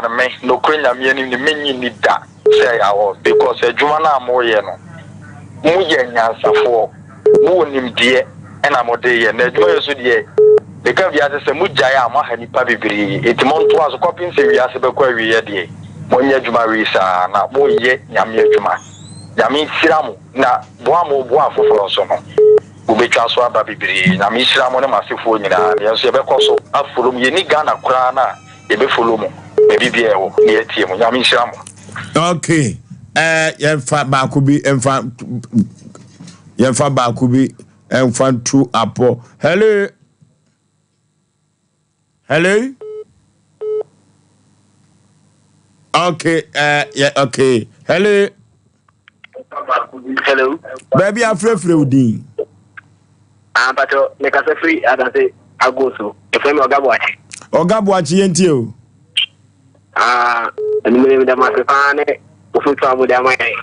No me, nokorɛ Nyame anim no mennye nni da sɛ ɛyɛ awɔ because adwuma no a moyɛ no moyɛ anyansafoɔ, mowɔ nimdeɛ ɛna mode yɛ na adwuma yɛ so deɛ meka wiase sɛ mogyae a moaha nnipa bebree enti montoa so kɔpem sɛ wiase bɛkɔ awieɛ deɛ monyɛ adwuma wei saa na moyɛ Nyame adwuma. Nyame nhyira mo na boa a moboa afoforɔ nso no mobɛtwa so aba bebree. Nyame nhyira mo ne mo asefoɔ nyinaa na yɛn nso yɛbɛkɔ so afollow mo. Yɛnni Ghana koraa no a yɛbɛ follow mo baabi biara ɛwɔ na yɛatie mo. Nyame nhyira mo. Okay, eh, yɛmfa baako bi mfa yɛmfa baako bi mfa ntu apɔ. Hello. Hello. Okay, uh, yeah, okay. Hello. Hello. Baabi afrɛfrɛ wo din. Ah, mpatsɔ, mekasa firi Adanse Ago so. Efrɛ mi Ɔga Boakye. Ɔga Boakye yɛn tie o. Ah, ɛnumere mi da mo ase paa ne ofotu a mo de ama yɛn.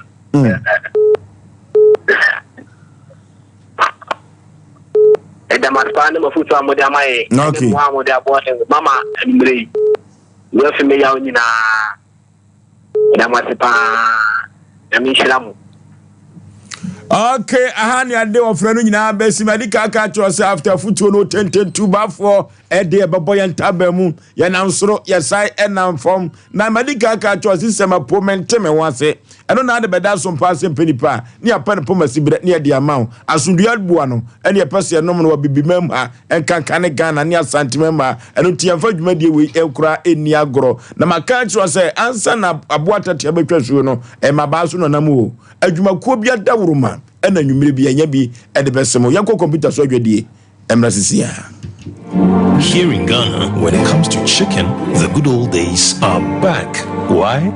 Ɛda mo ase paa ne mo afotu a mo de ama yɛn. Okay. Ɛne mo a mo de aboa yɛn mama ɛnumere yi. Yɛ fi mi yaw nyinaa. Meda mo ase paa. Nyame nhyira mo. Okay, aha ne ade wɔfrɛ no nyinaa bɛsi ma de kaka kyerɛ sɛ after afotuo no tententu bafoɔ ɛde ɛbɛbɔ yɛn ntaba mu yɛnam soro yɛsae ɛnam fam na ma de kaka kyerɛ sɛ sɛ mapo mente me ho ase ɛno na ade bɛda so mpa ase mpɛ nipa ne apɛ no poma si berɛ ne ɛde ama wo asomdua bua no ɛne ɛpɛ sɛ yɛnom no wɔ bibima mu ha nkanka ne Ghana ne Asante mmarima, ɛno nti yɛmfa dwumadie wei nkora ɛnni agorɔ. Na maka akyerɛ sɛ ansa na aboa tatea bɛtwa suo no, mmabaa so na ɔnam o. Adwumakuo bi adaworoma ɛna anwummerɛ bi ɛnya bi ɛde bɛsɛ mo. Yɛnkɔ kɔmputa so adwadie mmra sisi a. Here in Ghana, when it comes to chicken, the good old days are back. Why?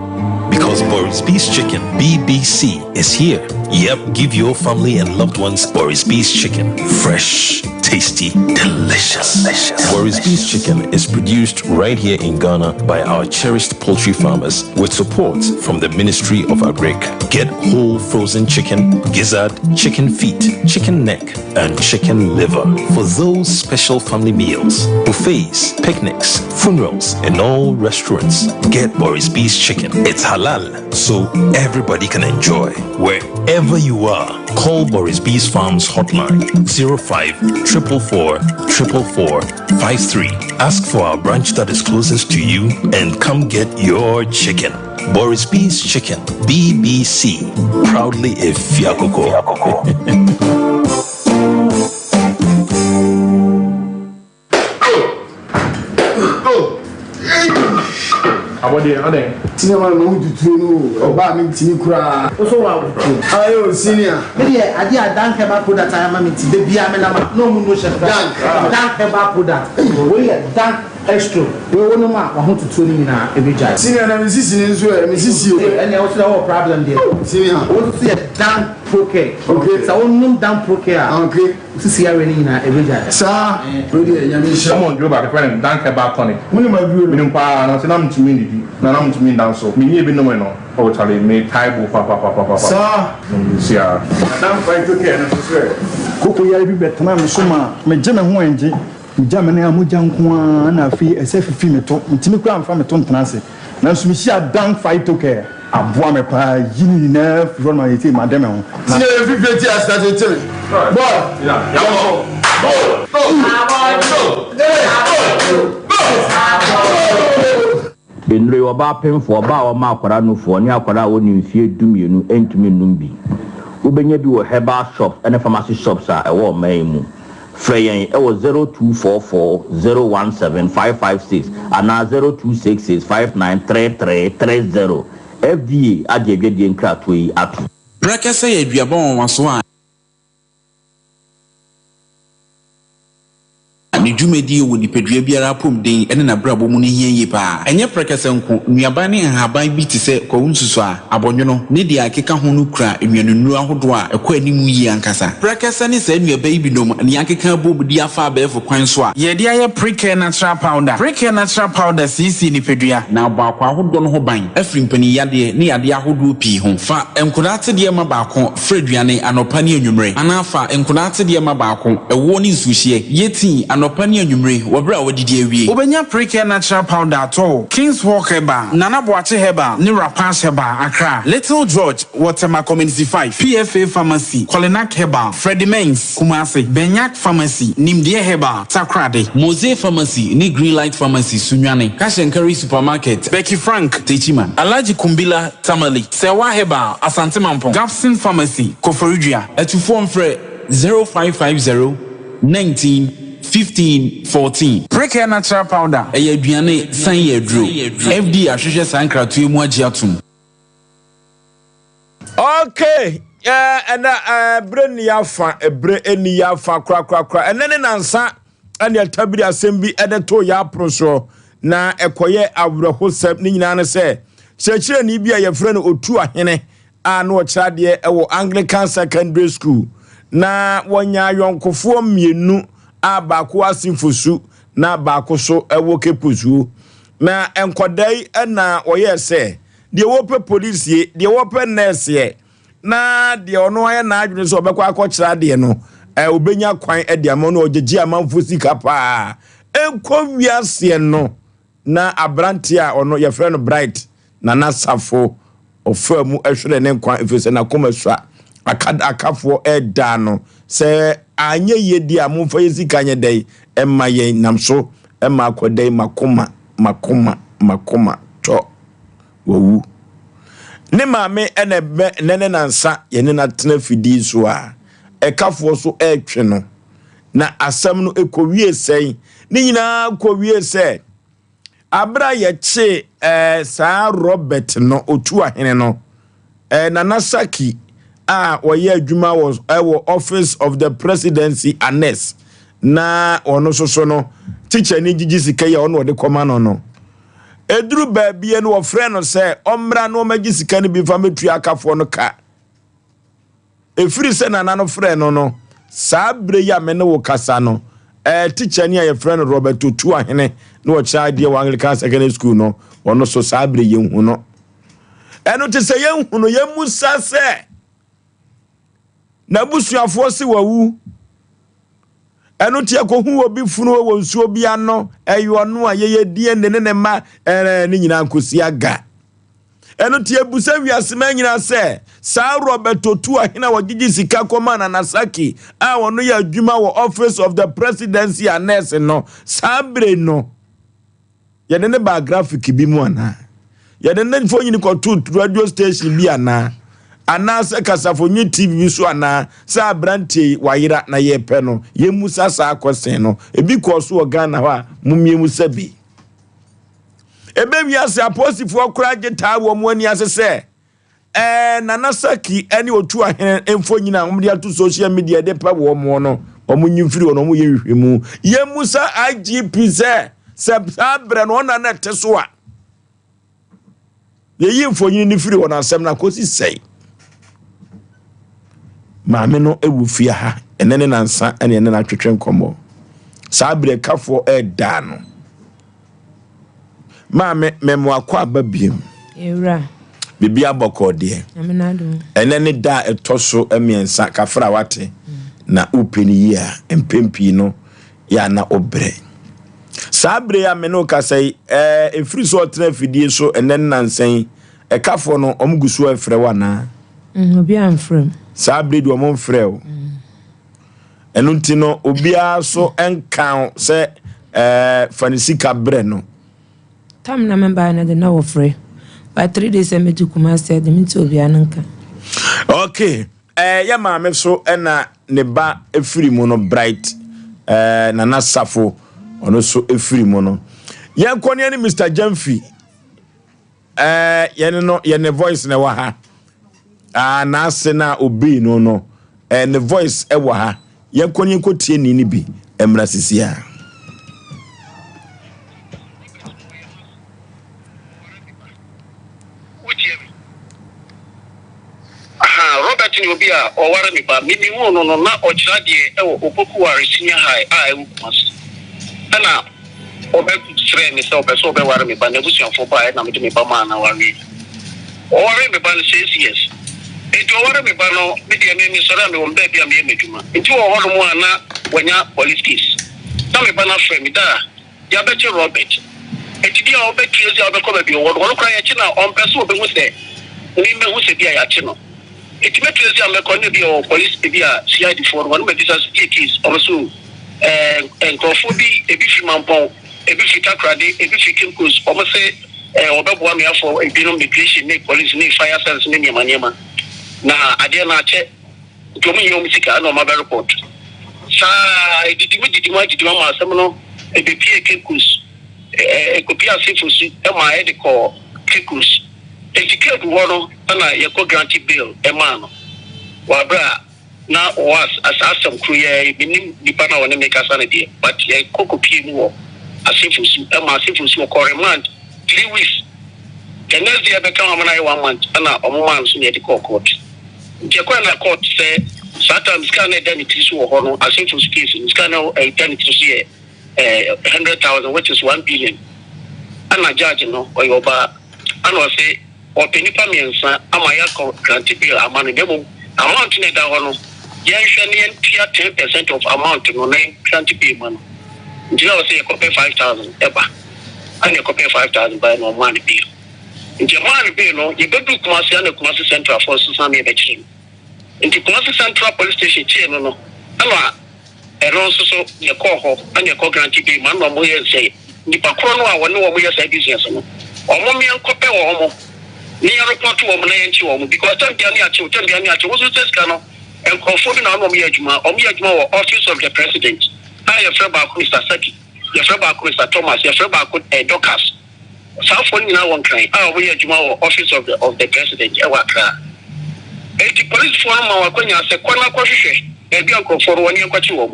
Because Boris B's Chicken, BBC, is here. Yep, give your family and loved ones Boris B's Chicken. Fresh, tasty, delicious. delicious. Boris B's Chicken is produced right here in Ghana by our cherished poultry farmers with support from the Ministry of Agric. Get whole frozen chicken, gizzard, chicken feet, chicken neck, and chicken liver for those special family meals, buffets, picnics, funerals, and all restaurants. Get Boris B's Chicken. It's halal, so everybody can enjoy. Wherever you are, call Boris B's Farms hotline 05 444 444 53. Ask for our branch that is closest to you and come get your chicken. Boris B's Chicken, BBC, proudly a Fiakoko. Abɔdeɛ adɛn. Senior man ma wo tuturo no o ɔbaa mi ntumi koraa. Wo so wa wo. Ayo senior. Me deɛ adeɛ a Dank herbal product ayɛ ama me nti da biara me nam a na ɔmo no hyɛ me Dank. Dank herbal product wei yɛ Dank Extro wei wo nom a wahotutuo no nyinaa ɛbɛgyae. Senior na me sisi no nso ɛ me sisi o. Ɛnneɛ wo so deɛ wowɔ problem deɛ. Senior. Wo nso so yɛ Dank Procare. Okay. Sɛ wo nom Dank Procare a. Okay. Wo sisi yareɛ no nyinaa ɛbɛgyae. Saa wei deɛ Nyame nhyira. Wɔn aduro baako yɛfrɛ no Dank Herbal Tonic. Wonim aduro no? Menim paa nanso na mentumi nnidi na na mentumi nda nso. Menyɛɛ bi nomee no oh charlie metae bo papapapapa. Saa. Nsia. Na Dank Phyto Care no nso sɛ. Koko yare bi bɛtenaa me so maa megye me ho angye. Megya me nan a mogya nko ara na afei ɛsɛ fifi me to. Mentumi koraa mfa me to ntena ase. Nanso mehyiaa Dank Phyto Care. Aboa me paa yi ne nyinaa firi hɔ no ma seesei made me ho. Na. Senior yɛ fifire ti ase tete me boy yɛnkɔ go go go go go. Nnuro yi, ɔbaa pemfoɔ, ɔbaa a ɔma akwadaa nufoɔ, ne akwadaa a ɔnni mfeɛ dumienu ntumi nnom bi. Wobɛnya bi wɔ herbal shops ne pharmacy shops a ɛwɔ ɔman yi mu. Frɛ yɛn wɔ 0244 017 556 anaa 0266 5933 30. FDA agye adwadie nkratoɔ yi atom. Prɛkɛsɛ yɛ aduaba nwanwaso a ne dwumadie wɔ nipadua biara apɔmuden ne n'abrabɔ mu no hia yie pa ara. Ɛnyɛ prɛkɛsɛ nko, nnuaba ne nhaban bi te sɛ kwawu nsusuaa, abɔnwono, ne deɛ ɛkeka ho no kura nnuanennuro ahodoɔ a ɛkɔ anim yie ankasa. Prɛkɛsɛ ne saa nnuaba yi binom na yɛakeka abom de afa abɛɛfo kwan so a. Yɛde ayɛ Precare Natural Powder. Precare Natural Powder siesie nipadua. Na abɔ akwaa ahodoɔ no ho ban afiri mpaninyadeɛ ne yadeɛ ahodoɔ pii ho. Fa nkwadaa atedeɛ ma baako fra aduane anɔpa ne anwummerɛ, anaa fa nkwadaa atedeɛ ma baako, ɛwoɔ ne nsuohyeɛ, yɛ tii anɔpa. Anɔpa ne anwummere wɔ bere a woadidi awie. Wobɛnya Precare Natural Powder atɔ wɔ King's Walk Herbal, Nana Boakye Herbal ne Rapash Herbal, Accra, Little George wɔ Tema Community 5, PFA Pharmacy, Kolinak Herbal, Freddie Mens, Kumasi, Benyak Pharmacy, Nimdeɛ Herbal, Takoradi. Mose Pharmacy ne Greenlight Pharmacy, Sunyani, Cash and Carry Supermarket, Becky Frank, Techiman. Alhaji Kumbila, Tamale, Serwaa Herbal, Asante Mampong, Gapson Pharmacy, Koforidua. Atufoɔ mfrɛ 0550 19 15 14. Precare Natural Powder. Ɛyɛ aduane san yɛ aduro. FDA ahwehwɛ saa nkratoɔ yi mu agye atom. Okay, ɛnɛ ɛbrɛ ni afa, ɛbrɛ ni afa korakorakora. Ɛnɛ ne nansa ɛne ɛtabiri asɛm bi ɛde to yɛ apono soɔ na ɛkɔyɛ awerɛhosɛm ne nyinaa ne sɛ kyerɛkyerɛni bi a yɛfrɛ no Otu Ahene a na ɔkyerɛ adeɛ wɔ Anglican Secondary School na wɔnya ayɔnkofoɔ mmienu a baako ase Fosu na baako so wɔ Keposuo. Na nkwadaa yi na wɔyɛɛ sɛ deɛ wɔpɛ polisie, deɛ wɔpɛ nɛɛseɛ, na deɛ ɔno ayɛ n'adwene sɛ ɔbɛkɔ akɔkyerɛ adeɛ no, ɔbɛnya kwan de ama no, ɔgyegye amanfoɔ sika paa. Ɛnkɔ wiaseɛ no, na aberanteɛ a ɔno yɛfrɛ no Bright Nana Safo, ɔfaa mu hweree ne nkwa ɛfiri sɛ n'akoma sua. Aka akafoɔ ɛredaa no sɛ anyɛ yie deɛ a momfa yɛ sika nyɛ dɛn ɛma yɛn nam so ɛma akɔ dɛn makoma makoma makoma tɔ wawu. Ne maame ɛna ɛbɛ nɛ ne nansa yɛne no atena fidie so a ɛkafoɔ so ɛretwe no. Na asɛm no ɛkɔwie sɛn? Ne nyinaa kɔwie sɛ abere a yɛkyee eh, saa Robert no, Otuahene no, eh, Nana Saki a ɔyɛ adwuma wɔ ɛwɔ Office of the Presidency Annex na ɔno nso so no tikya ni gyigye sika yi a ɔno ɔde kɔma no no. Ɛduru baabi no wɔfrɛ no sɛ ɔmmra na ɔmmɛgye sika no bi mfa mmɛtua akafoɔ no ka. Ɛfiri sɛ Nana no frɛɛ no no, saa berɛ yi a me ne wo kasa no, ɛɛ tikyani a yɛfrɛ no Robert Otuahene na ɔkyerɛ adeɛ wɔ Anglican Secondary School no, ɔno so saa berɛ yɛnhu no. Ɛno te sɛ yɛnhu no, yɛmmusa sɛ n'abusuafoɔ se wawu. Ɛno nti ɛkɔhu obi funu wɔ nsuo bi ano, ɛyɛ ɔno a yɛyɛ DNA ne ne mma, ɛɛ ne nyinaa nkɔsi aga. Ɛno nti ebusa wiase man nyinaa sɛ, saa Robert Otuahene a ɔgyegye sika kɔma Nanasaki a ɔno yɛ adwuma wɔ Office of the Presidency a nurse no, saa bere no, yɛde ne baa graphic bi mu anaa? Yɛde ne mfonini kɔto radio station bi anaa? Anaasɛ kasafonyi TV bi so anaa? Sɛ aberanteɛ yi wayera na yɛpɛ no, yɛmmusa saa question no. Ebi kɔɔ so wɔ Ghana hɔ a, mommiemmusa bi. Ebe wiase apolisifoɔ koraa gye taa wɔn ani ase sɛ ɛɛ Nana Saki ne Otuahene mfonyin a wɔde ato social media de pɛ wɔn no, wɔn nyi mfiri hɔ na wɔn yɛ nhwehwɛmu. Yɛmmusa IGP sɛ sɛ saa berɛ no ɔna na ɛte so a Yɛyi mfonini no firi hɔ na asɛm no akɔsi sɛe. Maame no wɔ fie ha, ɛnɛ ne nansa ɛne ɛne no atwetwe nkɔmmɔ. Saa berɛ kafoɔ ɛredaa no. Maame, mɛmo akɔ aba biem. Ewura. Biribi abɔkɔɔ deɛ. Ɛnɛ ne da a ɛtɔ so mmiɛnsa kafra wate na wopɛ no yie a mpɛn pii no yɛ a na wobrɛ. Saa bere yi a me ne wo kasa yi, ɛɛ, ɛfiri sɛ ɔtena afidie so ɛnnɛ ne nnansa yi, ɛkafoɔ no, wɔn gu so ɛfrɛ wo anaa? Mm, obiara mfrɛ m. Saa bere deɛ wɔn mfrɛ wo. Mm. Ɛno nti no, obiara so nka wo sɛ ɛɛ, fa ne sika brɛ no. Tam na mebaeɛ no de na wɔfrɛ. By 3 days a mɛdu Kumasi de mente obiara no nka. Okay. Ɛɛ yɛ maame so na ne ba firi mu no Bright ɛɛ Nana Safo ɔno so firi mu no. Yɛn kɔ ne yɛne Mr Gyamfi ɛɛ yɛne no yɛ ne voice na ɛwɔ ha. Aa n'ase na obii no no ɛɛ ne voice ɛwɔ ha. Yɛn kɔ ne yɛn kɔ tie ni ne bi ɛmra sisi a. Wotie me? Ahaa, Robert ne obi a ɔware me ba. Me mehuu no no, na ɔkyerɛ adeɛ wɔ Opoku Ware Senior High a ɛwɔ Kumasi. Ɛna ɔbɛsrɛɛ me sɛ ɔpɛ sɛ ɔbɛware me ba. N'abusuafoɔ baeɛ na mede me ba maa no awareɛ. Ɔwaree me ba no 6 years. Enti ɔware me ba no, me deɛ me mesɔre a mewɔ me baabi a meyɛ m'adwuma. Nti wɔ hɔnom a na wanya police case. Na me ba no afrɛ me da a yɛabɛkye Robert. Enti bi a ɔbɛtue sɛ ɔbɛkɔ baabi ɔwɔ no, ɔno koraa yɛkye no a ɔmpɛ sɛ ɔbɛhu sɛ me mɛhu sɛ bi a yɛakye no. Enti mɛtue sɛ a mɛkɔ no bi a ɔwɔ police ebi a CID foɔ no hɔ no mabisa sɛ deɛ case ɔmo so ɛɛ nkurɔfoɔ bi ebi firi Mampɔn, ebi firi Takoradi, ebi firi Cape Coast ɔmo se ɛɛ wɔbɛboa me afɔ ebinom migration ne police ne fire service ne nneɛma nneɛma na adeɛ no akyɛ. Nti ɔmo hia ɔmo sika ɛna ɔmo abɛ report. Saa edidi mu didi mu adidi mu ama asɛm no ebepie Cape Coast. Ɛkɔpie Asefosu ɛma ɛde kɔɔ Cape Coast. Nti Cape hɔ no ɛna yɛkɔ grante bail ɛmaa no. Wɔ aberɛ a na ɔwɔ saa asɛm koro yi ara yi, mennim nipa no a ɔne me kasa no deɛ, but yɛkɔ kɔpie mu wɔ Asefosu ɛma Asefosu ɔkɔɔ remand 3 weeks. The next day ɛbɛka ho ama no ayɛ one month ɛna ɔmo maa no so na yɛde kɔɔ court. Nti ɛkɔɛ na court sɛ saa time sika a na ɛda ne tiri so wɔ hɔ no Asenfo's case no sika a na ɛda ne tiri so yɛ eh, 100,000 which is 1 billion. Ɛna judge no ɔyɛ ɔbaa ɛna ɔse ɔpɛ nipa mmiɛnsa ama yɛakɔ grant bail ama no, na mmom amount na ɛda hɔ no yɛnhwɛ na yɛntua 10% of amount no na yɛn grant bail ma no. Nti na ɔse yɛkɔpɛ 5,000 ɛba, ɛna yɛkɔpɛ 5,000 bae na ɔmaa no bail. Nti ɛmaa no bail no, yɛbɛduu Kumasi ɛna Kumasi Central foɔ nso san yɛbɛkyere no. Nti Kumasi Central Police Station kyee no no, ɛna ɛno nso so yɛkɔɔ hɔ ɛna yɛkɔ grante bail ma no, na wɔn yɛ sɛ nipa korɔ no a wɔne wɔn yɛ saa business no, wɔn mmea nkɔpɛ wɔn ne yɛn report wɔn na yɛnkye wɔn, because time bia ne akyew, time bia ne akyew. Wɔn nso sɛ sika no nkurɔfoɔ bi na wɔn yɛ adwuma, wɔn yɛ adwuma wɔ Office of the President a yɛfrɛ baako Mr Saki, yɛfrɛ baako Mr Thomas, yɛfrɛ baako Dorcas. Saa foɔ no nyinaa wɔ Nkran a wɔyɛ adwuma wɔ Office of the of the President ɛwɔ Accra. Enti polisifoɔ no ma wɔn akwanya sɛ kɔ na kɔhwehwɛ baabi a nkurɔfoɔ no wɔ ne yɛnkɔkye wɔn.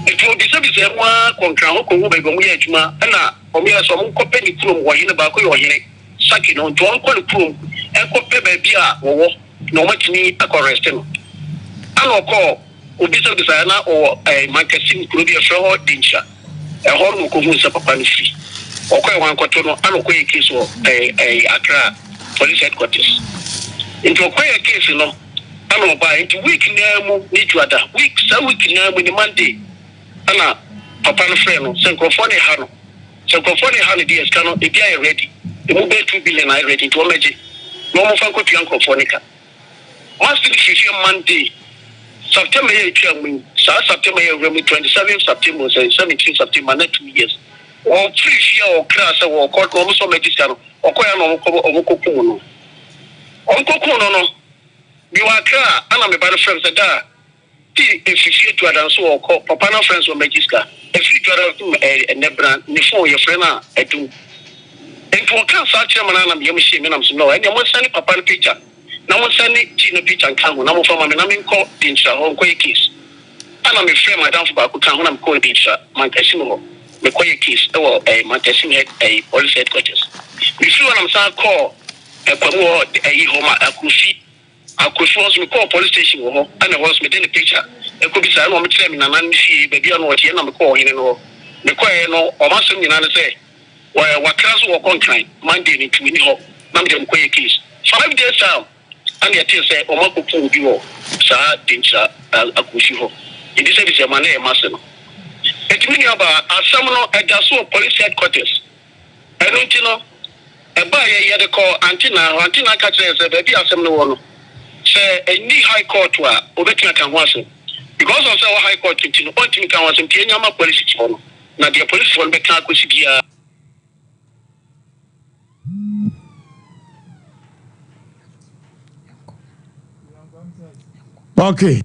Enti wɔbisabisaa mu ara kɔ Nkran hɔ kɔhuu baabi a wɔyɛ adwuma ɛna wɔyɛɛ sɛ wɔnkɔpɛ ne kurom ɔhene baako yɛ ɔhene Saki no nti wɔnkɔ ne kurom nkɔpɛ baabi a wɔwɔ na wɔatumi akɔ arrest no. Ɛna ɔkɔɔ Obisabisaeɛ na ɔwɔ eh, Mankasim kuro bi ɛfrɛ hɔ Denkyira. Ɛhɔ no ɔkɔhuu sɛ papa no firi. Ɔkɔɛ hɔ ankɔto no ana ɔkɔyɛ case wɔ eh, eh, Accra Police Headquarters. Nti ɔkɔyɛ case no ana ɔbaeɛ. Nti week naa mu ne dwuada, week, saa week naa mu ne Monday ana papa no frɛ no sɛ nkurɔfoɔ no ɛha no. Sɛ nkurɔfoɔ no ɛha no deɛ sika no ebi ayɛ ready. Emu bɛyɛ 2 billion ayɛ ready nti wɔmmɛgye na wɔmfa nkɔtua nkurɔfoɔ no ka. Masi firi fie Monday, September yi a etwaa mu yi, saa September yi a ewura mu yi, 27 September sɛ 17 September na 2 years. Ɔfiri fie a ɔkra sɛ wɔkɔ na wɔn sɛ ɔmɛgye sika no, ɔkɔɛ na wɔn kɔ wɔn kɔ kum no. Wɔn kɔ kum no no, mi wɔ Accra a ɛna me ba no frɛ me sɛ daa ti efi fie tu adanso ɔkɔ papa no afrɛ nso ɔmɛgye sika. Efiri tu adanso ɛnɛ bra ne phone yɛfrɛ no a ɛdum. Nti ɔka saa kyerɛ me no na me yam hyee me nam so no ɛnna mo nsɛne papa no picture na mo nsɛne tii no picture nka ho na mo fa ma me na menkɔ Denkyira hɔ nkɔyɛ case. Ɛna mefrɛ madamfo baako ka ho na mekɔɔ Denkyira Mankasim hɔ mekɔyɛ case ɛwɔ ɛɛ Mankasim head ɛɛ police headquarters. Mefiri hɔ na mesan kɔɔ Ɛkwamu hɔ ɛyi hɔ ma Akrofi Akrofi hɔ nso mekɔɔ police station wɔ hɔ, ɛna ɛhɔ nso mede ne picture ɛkɔbisa, ɛna wɔn kyerɛɛ me nana no fie baabi a na ɔte, ɛna mekɔɔ ɔhene no hɔ. Mekɔɛ no wɔn asɛm nyinaa ne sɛ wɔ wakra so wɔkɔ Nkran Monday no nti wɔnni hɔ na mede mekɔyɛ case. 5 days time ɛna yɛtee sɛ wɔn akɔku obi wɔ saa Denkyira Akrofi hɔ. Yɛbisabisa ma na ɛyɛ mase no. Enti me nuabaa, asɛm no ɛda so wɔ police headquarters. Ɛno nti no, ɛbaa yɛ yɛde kɔɔ Aunty Naa hɔ. Aunty Naa ka kyerɛɛ yɛn sɛ baabi a asɛm no wɔ no, sɛ ɛnni High Court a, obetumi aka ho asɛm. Because of sɛ ɛwɔ High Court nti no, ɔntumi nka ho asɛm nti yɛnya ma polisifoɔ no, na deɛ polisifoɔ no bɛka akɔsi biara. Okay.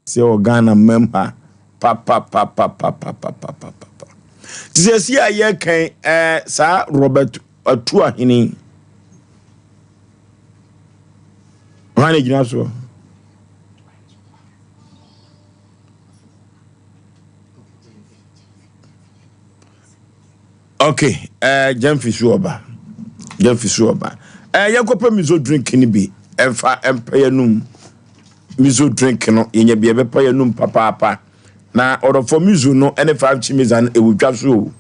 Sɛ wɔ Ghana mam ha papapapapapapapapa. Te sɛ si a yɛkan ɛɛ saa Robert Atuahene. Hwan na gyina soɔ? Okay, Gyamfi so ɔba. Gyamfi so ɔba. Yɛnkɔpɛ miso drink no bi ɛmfa ɛmpɛ yɛnum. Miso drink no yɛnya bi ɛbɛpa yɛnum papaapa. Na ɔdɔfoɔ miso no ɛne 5 chimiza no ɛwɔ dwa so o.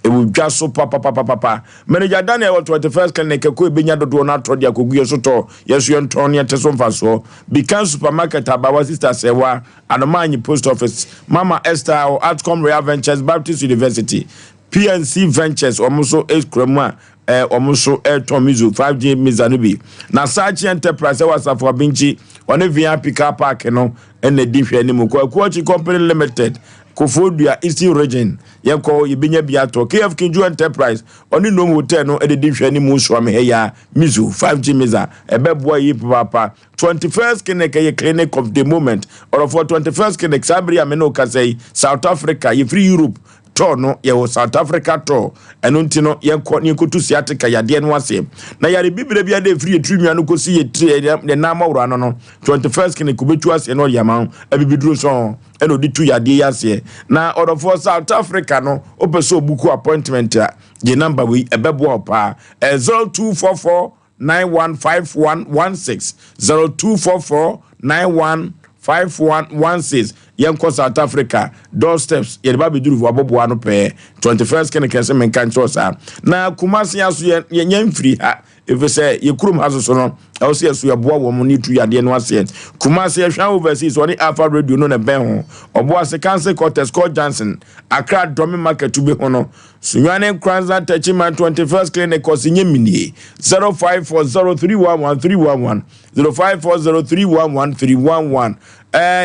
Ɛwɔ dwa so papapapapa. Manager Daniel wɔ 21st Clinic ɛkɔ ɛbɛnya dodoɔ no atɔ de akɔgu yɛ so tɔ yɛ so yɛntɔn ne yɛte so mfasoɔ. Bikan Supermarket Abawa Sister Sɛwa Anomaanyi Post Office Mama Esther wɔ Atcom Royal Ventures Baptist University PNC Ventures wɔn nso kura mu a wɔn nso ɛretɔn Mizu 5G Miza no bi. Na Saakye Enterprise ɛwɔ Asafo Abinkyi wɔne VIP Car Park no ɛna ɛdi hwɛ anim. Kwaku Akyi Company Limited Koforidua Eastern Region yɛkɔ yɛbɛnya bi atɔ. KF Kinju Enterprise ɔne Nom Hotel no ɛde di hwɛ anim Suame Heya Mizu 5G Miza ɛbɛboa yi papaapa. 21st Clinic ɛyɛ clinic of the moment. Ɔrɔfoɔ 21st Clinic saa bere a me ne wo kasa yi South Africa yɛfiri Europe tour no yɛwɔ South Africa tour ɛno nti no yɛnkɔ ne yɛnkɔtu sciatica yadeɛ no aseɛ na yare bibire bi ade ɛfiri yɛ tiri nwa no kɔsi yɛ tiri yɛ nan mɔwora no no 21st Clinic wobɛtu aseɛ na ɔde ama wo abibiduro sɔn ɛna ɔde tu yadeɛ yi aseɛ na ɔdɔfoɔ South Africa no wopɛ sɛ ɔbuku appointment a gye number wei ɛbɛboa wo paa 0244 915116 0244 915116 yɛnkɔ South Africa doorsteps yɛde ba bɛduru abɔboa no pɛɛ 21st clinic sɛ menka nkyerɛ saa na Kumase aso yɛn mfiri ha ɛfiri sɛ yɛ kurom ha soso no ɛwɔ sɛ yɛso yɛboa wɔn ne tu yadeɛ no aseɛ. Kumase yɛhwɛ overseas ɔne Alpha Radio no na ɛbɛn ho Ɔboase Council Quarters Court Johnson Accra Dɔme Market bi ho no Sunyani Kranza Techiman 21st Clinic kɔsi nye minie 0540311311 0540311311.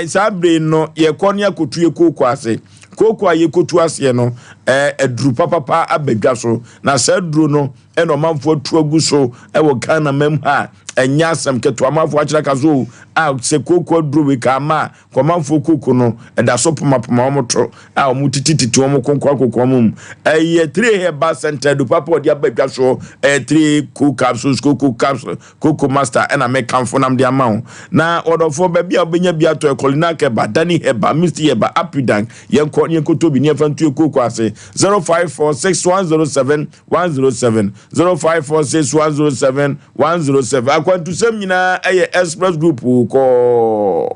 Saa bere no yɛkɔ ne akotu yɛ kooko ase kooko a yɛkotu aseɛ no aduru papapa abadwa so na saa aduro no ɛna ɔmanfoɔ atu agu so ɛwɔ Ghana mam ha ɛnyɛ asɛm ketewa amanfoɔ akyerɛ ka so a sɛ kooko aduro wei ka ama a kɔmanfoɔ kooko no ɛda so pomapoma wɔn to a wɔn titititi wɔn konkɔ akoko wɔn mu. Ɛyɛ Three Herbal Center adu papa ɔde aba adwa so ɛyɛ Three Cool Capsules Coco Capsule Coco Master ɛna mɛkamfo nam de ama wo na ɔdɔfoɔ baabi a wobɛnya bi atɔ ɛkɔlina Herbal, Dani Herbal, Misty Herbal, Apidank yɛnkɔ ne yɛnkɔtɔ bi ne yɛmfa ntuo kooko ase 0546107107 0546107107 akwantusɛm nyinaa ɛyɛ Express Group kɔɔ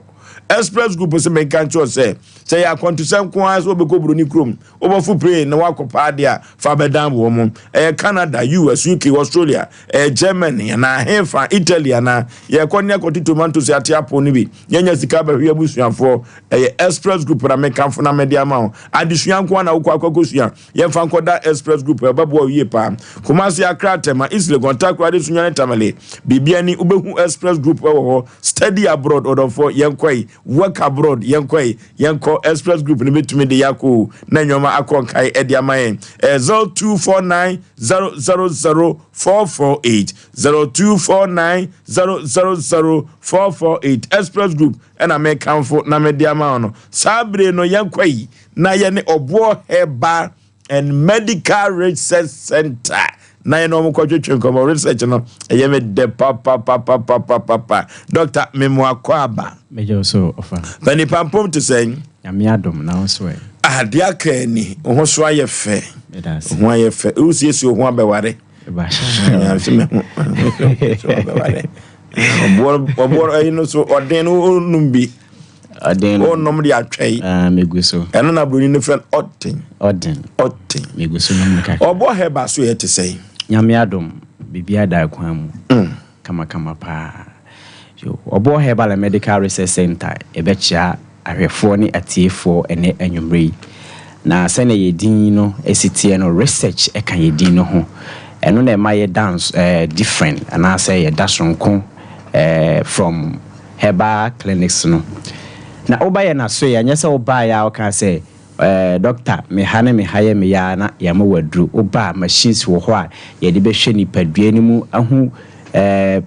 Express Group sɛ menka nkyerɛ sɛ sɛ yɛ akwantusɛm nko ara sɛ wobɛkɔ buroni kurom wobɛfo plane na woakɔ paa deɛ a fa bɛdan wɔ mo ɛyɛ Canada, US, UK, Australia, ɛyɛ Germany anaa hefa Italy anaa yɛkɔ ne akɔto tomatoes ate apo no bi yɛnya sika bɛhwɛ abusuafoɔ ɛyɛ Express Group na mekamfo na mede ama wo adesua nko ara na wokɔ akɔkɔsua yɛmfa nkɔda Express Group ɛbɛboa wo yie paa. Kumasi, Accra, Tema, East Legon, Takoradi, Sunyani, Tamale biribia ni wobɛhu Express Group ɛwɔ hɔ. Study abroad ɔdɔfoɔ yɛnkɔ yi work abroad yɛnkɔ yi yɛnkɔ Express Group no bɛtumi de yɛakɔ na nneɛma akɔ nkae ɛde ama yɛn 0249 000 448 0249 000 448 Express Group ɛna mekamfo na mede ama wo no saa bere no yɛnkɔ yi na yɛne Ɔboɔ Herbal and Medical Research Center na yɛne ɔmo kɔtwetwe nkɔmmɔ research no ɛyɛ me dɛ papapapapapapa. Doctor memoakɔ aba. Mɛgye so ɔfa. Panipa mpom te sɛn? Nyame adom na wo so ɛ? Adeɛ aka ani wo ho so ayɛ fɛ ho ayɛ fɛ wosiesie wo ho abɛware ɔboɔ ɛyi no so ɔden no wonum bi ɔden no wonum de atwɛn megu so ɛno na buroni no frɛ no ɔden ɔden ɔden megu so nom kakra. Ɔboɔ Herbal so yɛ te sɛn? Nyame adom biribi ada kwan mu kamakama paa. Ɔboɔ Herbal and Medical Research Center ɛbɛkyia ahwɛfoɔ ne atiefoɔ ɛne anwummerɛ yi na sɛnea yɛ din no esi teɛ no research ɛka yɛ din no ho ɛno na ɛma yɛ dance different anaasɛ yɛda sonko from herbal clinics no na woba yɛ n'aso yɛ anyɛ sɛ wobaa yɛ a woka sɛ doctor me ha ne me ha yɛ me ya na yɛama waduro woba machines wɔ hɔ a yɛde bɛhwɛ nipadua no mu ahu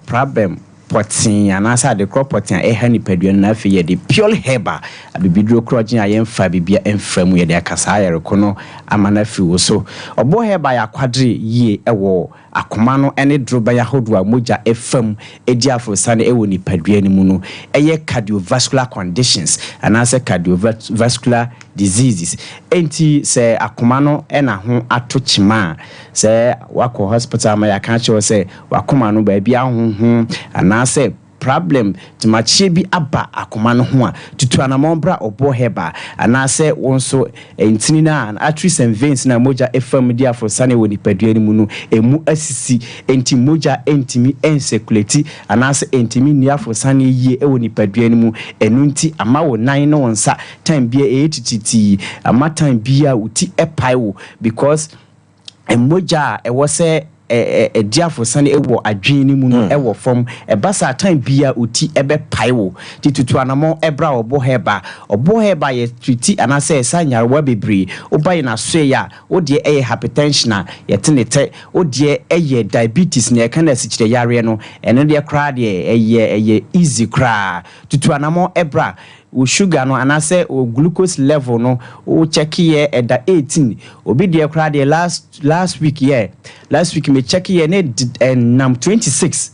problem pɔtee anaasɛ adekorɔ pɔtee a ɛha nipadua no na afei yɛde pure herbal abibiduro korɔgye a yɛmfa bibia ɛmfra mu yɛde aka saa yɛreko no ama no afiri wo so. Ɔboɔ Herbal yɛ akwadere yie ɛwɔ akoma no ne dorobɛn ahodoɔ a mogya ɛfam ɛdi aforosane ɛwɔ nipadua no mu no ɛyɛ cardiovascular conditions anaasɛ cardiovascular diseases. Enti sɛ akoma no ɛna ho ato kyima a sɛ wakɔ hospital ma yɛaka kyerɛ sɛ wakoma no baabi ahoho anaasɛ Problem, Temakyeɛ bi aba akoma no ho a, tutu anamɔn bra Ɔboɔ Herbal anaasɛ wo nso ntini no a, arteries and veins no a mogya fa mu di aforosane wɔ nipadua no mu no, ɛmu asisi, enti mogya ntumi nsɛkulati anaasɛ ɛntumi nni aforosane yie wɔ nipadua no mu, ɛno nti ama wo nan ne wo nsa time biara ɛyɛ titiritii, ama time biara wo ti pae wo because Mogya a ɛwɔ sɛ ɛdi afosane wɔ adwene no mu no wɔ fam. Ɛba saa a, time biara wo ti bɛpae wo. Nti tutu anamɔn bra Ɔbo Herbal. Ɔbo Herbal yɛ treati anaasɛ ɛsa nyarewa bebree. Woba yɛn asoɛeɛ a, wo deɛ ɛyɛ hypertension a, yɛte ne tɛ. Wo deɛ ɛyɛ diabetes, nea yɛka no asikyire yareɛ no, ɛno deɛ koraa deɛ ɛyɛ ɛyɛ easy koraa. Tutu anamɔn bra. Wo sugar no anaasɛ wo glucose level no wo check yɛ ɛda 18 obi deɛ koraa deɛ last last week yɛ last week me check yɛ ne ɛnam 26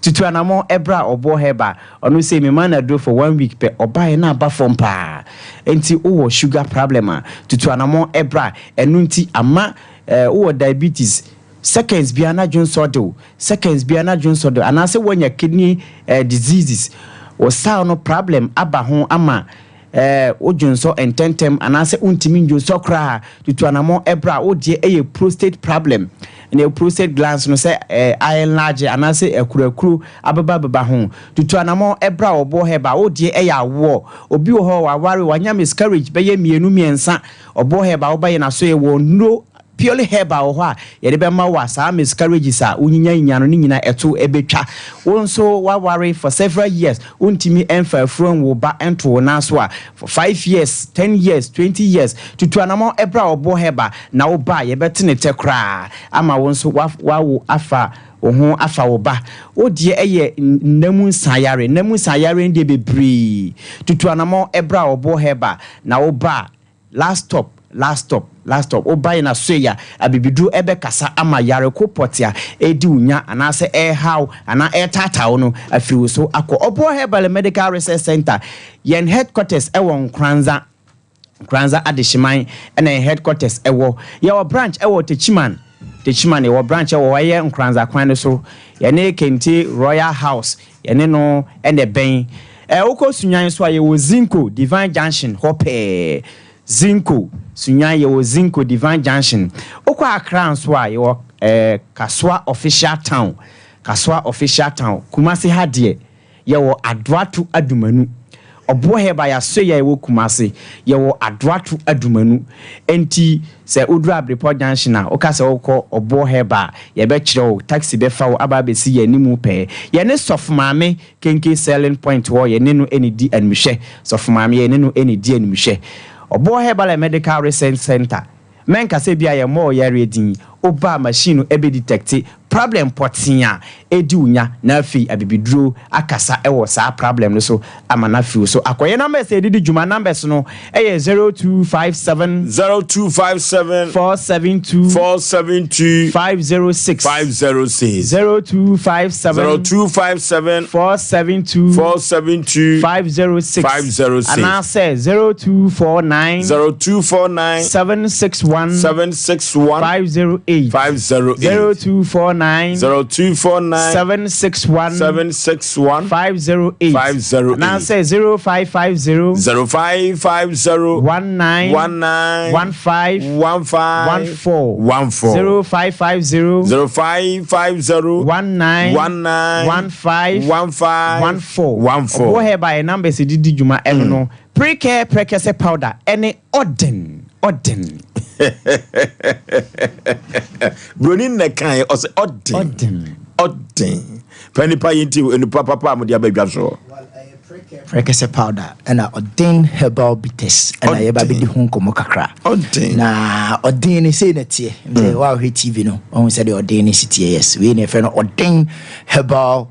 tutu anamɔ ɛbrɛ a ɔboɔ herbal ɔno sei me ma no aduro for one week pɛ ɔbaeɛ na aba fam paa nti wowɔ sugar problem a tutu anamɔ ɛbrɛ a ɛno nti ama ɛɛ wowɔ diabetes Seconds biara na dwonsɔ de wo, seconds biara na dwonsɔ de wo, anaasɛ woanya kidney eh, diseases, wo saw no problem aba ho ama eh, wo dwonsɔ ntɛntɛm anaasɛ wontumi ndwonsɔ koraa, tutu anamɔ ɛbrɛ a wo deɛ ɛyɛ prostate problem, ne prostate glands no sɛ eh, a enlarge anaasɛ akurakuro abeba beba ho, tutu anamɔ ɛbrɛ a ɔboɔ hɛba, wo deɛ ɛyɛ awoɔ, obi wɔ hɔ waware, wanya miscarriage bɛyɛ mmienu mmiɛnsa, ɔboɔ hɛba wobɛyɛ n'asoɛ wɔ nnuro Purely herbal wɔ hɔ a yɛde bɛma wo a saa miscarriages a wonyinyanyinya no ne nyinaa ɛto bɛtwa. Wo nso woaware for several years wontumi mfa afuro nwo ba nto wo nan so a, for 5 years, 10 years, 20 years, tutu anamɔn bra ɔboɔ herbal na wo ba a yɛbɛte ne tɛ koraa ama wo nso woawo afa wo ho afa wo ba. Wo deɛ ɛyɛ nna mu nsayare, nna mu nsayare no deɛ bebree. Tutu anamɔn bra ɔboɔ herbal na wo ba a Last stop, last stop, last stop, wo ba yɛ na soɛ ya, abibiduro ɛbɛkasa ama yare ko pɔte a ɛredi wo nya anaasɛ ɛreha wo anaa ɛretaataa wo no afiri wo so akɔ. Ɔboɔ Herbal and Medical Research Centre, yɛn headquarters ɛwɔ Nkoranza, Nkoranza Adehyeman ɛna yɛn headquarters ɛwɔ. Yɛwɔ branch ɛwɔ Techiman, Techiman yɛwɔ branch ɛwɔ hɔ, ɛyɛ Nkoranza kwan no so. Yɛne Kente Royal House Yɛne no na ɛbɛn. Ɛ, wokɔ Sunyani nso a, yɛwɔ Zinco, Divine Junction hɔ pɛɛ. Zinco, Sunyani, yɛwɔ Zinco, Divine Junction. Wokɔ Accra nso a, yɛwɔ ɛ, Kasoa Official Town. Kasoa Official Town. Kumasi ha deɛ, yɛwɔ Adoato Adumanu. Ɔboɔ Herbal yɛasoɛ a ɛwɔ Kumasi, yɛwɔ Adoato Adumanu. Enti sɛ woduru Abrepɔ Junction a, woka sɛ wokɔ Ɔboɔ Herbal a, yɛbɛkyerɛ wo, taxi bɛfa wo aba abɛsi yɛn anim pɛɛ. Yɛne Sɔfo Maame Kenke Selling Point hɔ, yɛne no na ɛdi animhwɛ. Sɔfo Maame, yɛne no na ɛdi animhwɛ. Ɔboɔ Herbal and Medical Research Centre. Mɛnka sɛ ebia yɛmmɔɔ wo yareɛ din, woba a machine no bɛ detecte problem pɔtee a ɛredi wo nya na afei abibiduro akasa wɔ saa problem no so ama no afi wo so akɔ. Yɛn numbers a yɛde di dwuma, numbers no yɛ 0257. 0257. 472. 472. 506. 506. 0257. 0257. 472. 472. 506. 506. Anaasɛ 0249. 0249. 761. 761. 508. 508. 0249. 0249. 761. 761. 508. 508. Anaasɛ 0550. 0550. 19. 19. 15. 15. 14. 14. 0550. 0550. 19. 19. 15. 15. 14. 14. Ɔboɔ Herbal yɛ numbers de di dwuma ɛno no. Prekɛ prɛkɛsɛ powder ɛne ɔden ɔden. Broni na kan ɔsɛ ɔden. Ɔden. Ɔden. Pɛ nipa yi nti nipa papa a mo de aba dwa soɔ. Prɛkɛsɛ powder ɛna ɔden herbal bitters ɛna yɛba bɛdi ho nkɔmmɔ kakra. Ɔden. Na ɔden no sei na teɛ. Sɛ woahwɛ TV no, ɔhu sɛdeɛ ɔden no si teɛ. Yes, wei na yɛfrɛ no ɔden herbal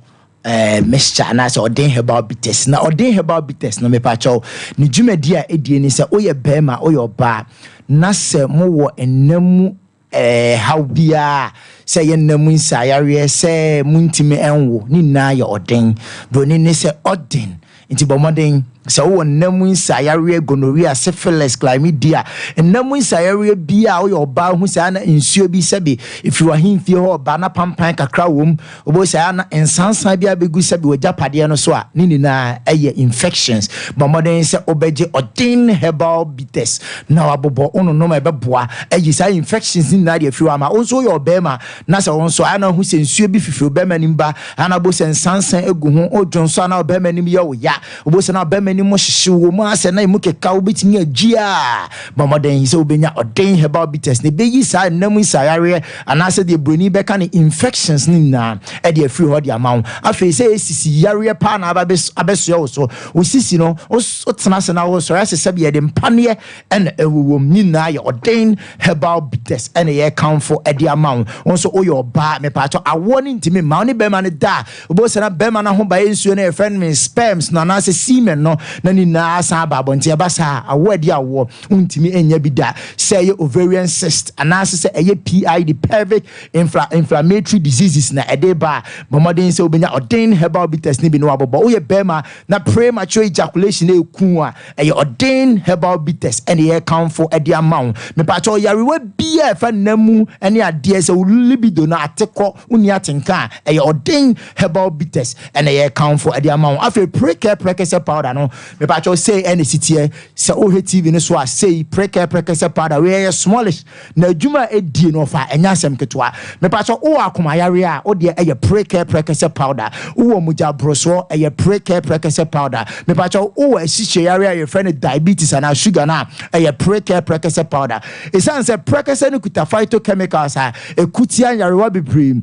mixture anaasɛ ɔden herbal bitters. Na ɔden herbal bitters no, mepakyɛw, ne dwumadi a ɛdie ne sɛ woyɛ bɛrima, woyɛ ɔbaa na sɛ mowɔ nna mu haw biara, sɛ ɛyɛ nna mu nsaeyareɛ, sɛ montumi nwo, ne nyinaa yɛ ɔden. Broni ne sɛ ɔden. Nti bɔ mmɔden. Sɛ wowɔ nna mu nsayareɛ, gonorrhea, syphilis, chlamydia, nna mu nsayareɛ biara a woyɛ ɔbaa hu sɛ ana nsuo bi sɛbe ɛfiri w'ahemfie hɔ ɔba na pampan kakra wɔ mu, wobɛhu sɛ ana nsansan bi abɛgu sɛbe w'agyapadeɛ no so a, ne nyinaa ɛyɛ infections. Bɔ mmɔden sɛ wobɛgye Ɔden Herbal Bitters na wabobɔ wononom a ɛbɛboa ayi saa infections no nyinaa de afiri hɔ ama. Wo nso woyɛ ɔbarima na sɛ wo nso ana wohu sɛ nsuo bi fifiri wo bɛrima anim ba, ana wobɛhu sɛ nsansan gu ho, wodwo nso ana wo bɛrima anim yɛ wo ya, Wobɛhu sɛ na bɛrima no mu hyehye wɔ mu asɛ na emu keka wobɛtumi agyi a, bɔ mmɔden sɛ wobɛnya Ɔden Herbal Bitters na ɛbɛyi saa nna mu nsayareɛ anaasɛ deɛ buroni bɛka no infections no nyinaa ɛde afiri hɔ de ama wo. Afei sɛ ɛyɛ sisi yareɛ paa na aba abɛsoɛ wo so, wo sisi no wotena ase na wosɔre ase sɛbi yɛde mpaneɛ ɛna ɛwowɔ mu, ne nyinaa yɛ Ɔden Herbal Bitters ɛna yɛkamfo ɛde ama wo. Wo nso woyɛ ɔbaa, mepatɔ awoɔ no ntumi mma wo ne bɛrima no da a, Wobɛhu sɛ na bɛrima no ahobaeɛ nsuo no a yɛfrɛ no sperms no anaasɛ semen no na ne nyinaa asan aba abɔnten. Ɛba saa a, awoɔ a ɛde awoɔ wontumi nnya bi da, sɛ ɛyɛ ovarian cyst anaasɛ sɛ ɛyɛ PID, pelvic infla inflammatory diseases na ɛde ba a, bɔ mmɔden sɛ wobɛnya Ɔden herbal bitters no bi na wabobɔ. Woyɛ bɛrima na premature ejaculation ɛreku wo a, ɛyɛ Ɔden herbal bitters ɛna yɛrekamfo de ama wo. Mepakyɛw, yarewa biara a ɛfa nna mu ne adeɛ, sɛ wo libido no ate kɔ, wonni atenka a, ɛyɛ Ɔden herbal bitters ɛna yɛrekamfo de ama wo. Afei Prekɛ Prɛkɛsɛ powder no, mepakyɛw, sei ɛna ɛsi teɛ. Sɛ wohwɛ TV no so a, sei Prekɛ Prɛkɛsɛ powder wei ɛyɛ smallish na adwuma a ɛdie no ɔfa ɛnyɛ asɛm ketewa. Mepakyɛw, wowɔ akomayareɛ a, wo deɛ ɛyɛ Prekɛ Prɛkɛsɛ powder. Wowɔ mogya borosoɔ, ɛyɛ Prekɛ Prɛkɛsɛ powder. Mepakyɛw, wowɔ asikyire yareɛ a yɛfrɛ no diabetes anaa sugar no a, ɛyɛ Prekɛ Prɛkɛsɛ powder. Ɛsiane sɛ prɛkɛsɛ no kuta phytochemicals a ɛko tia nyarewa bebree,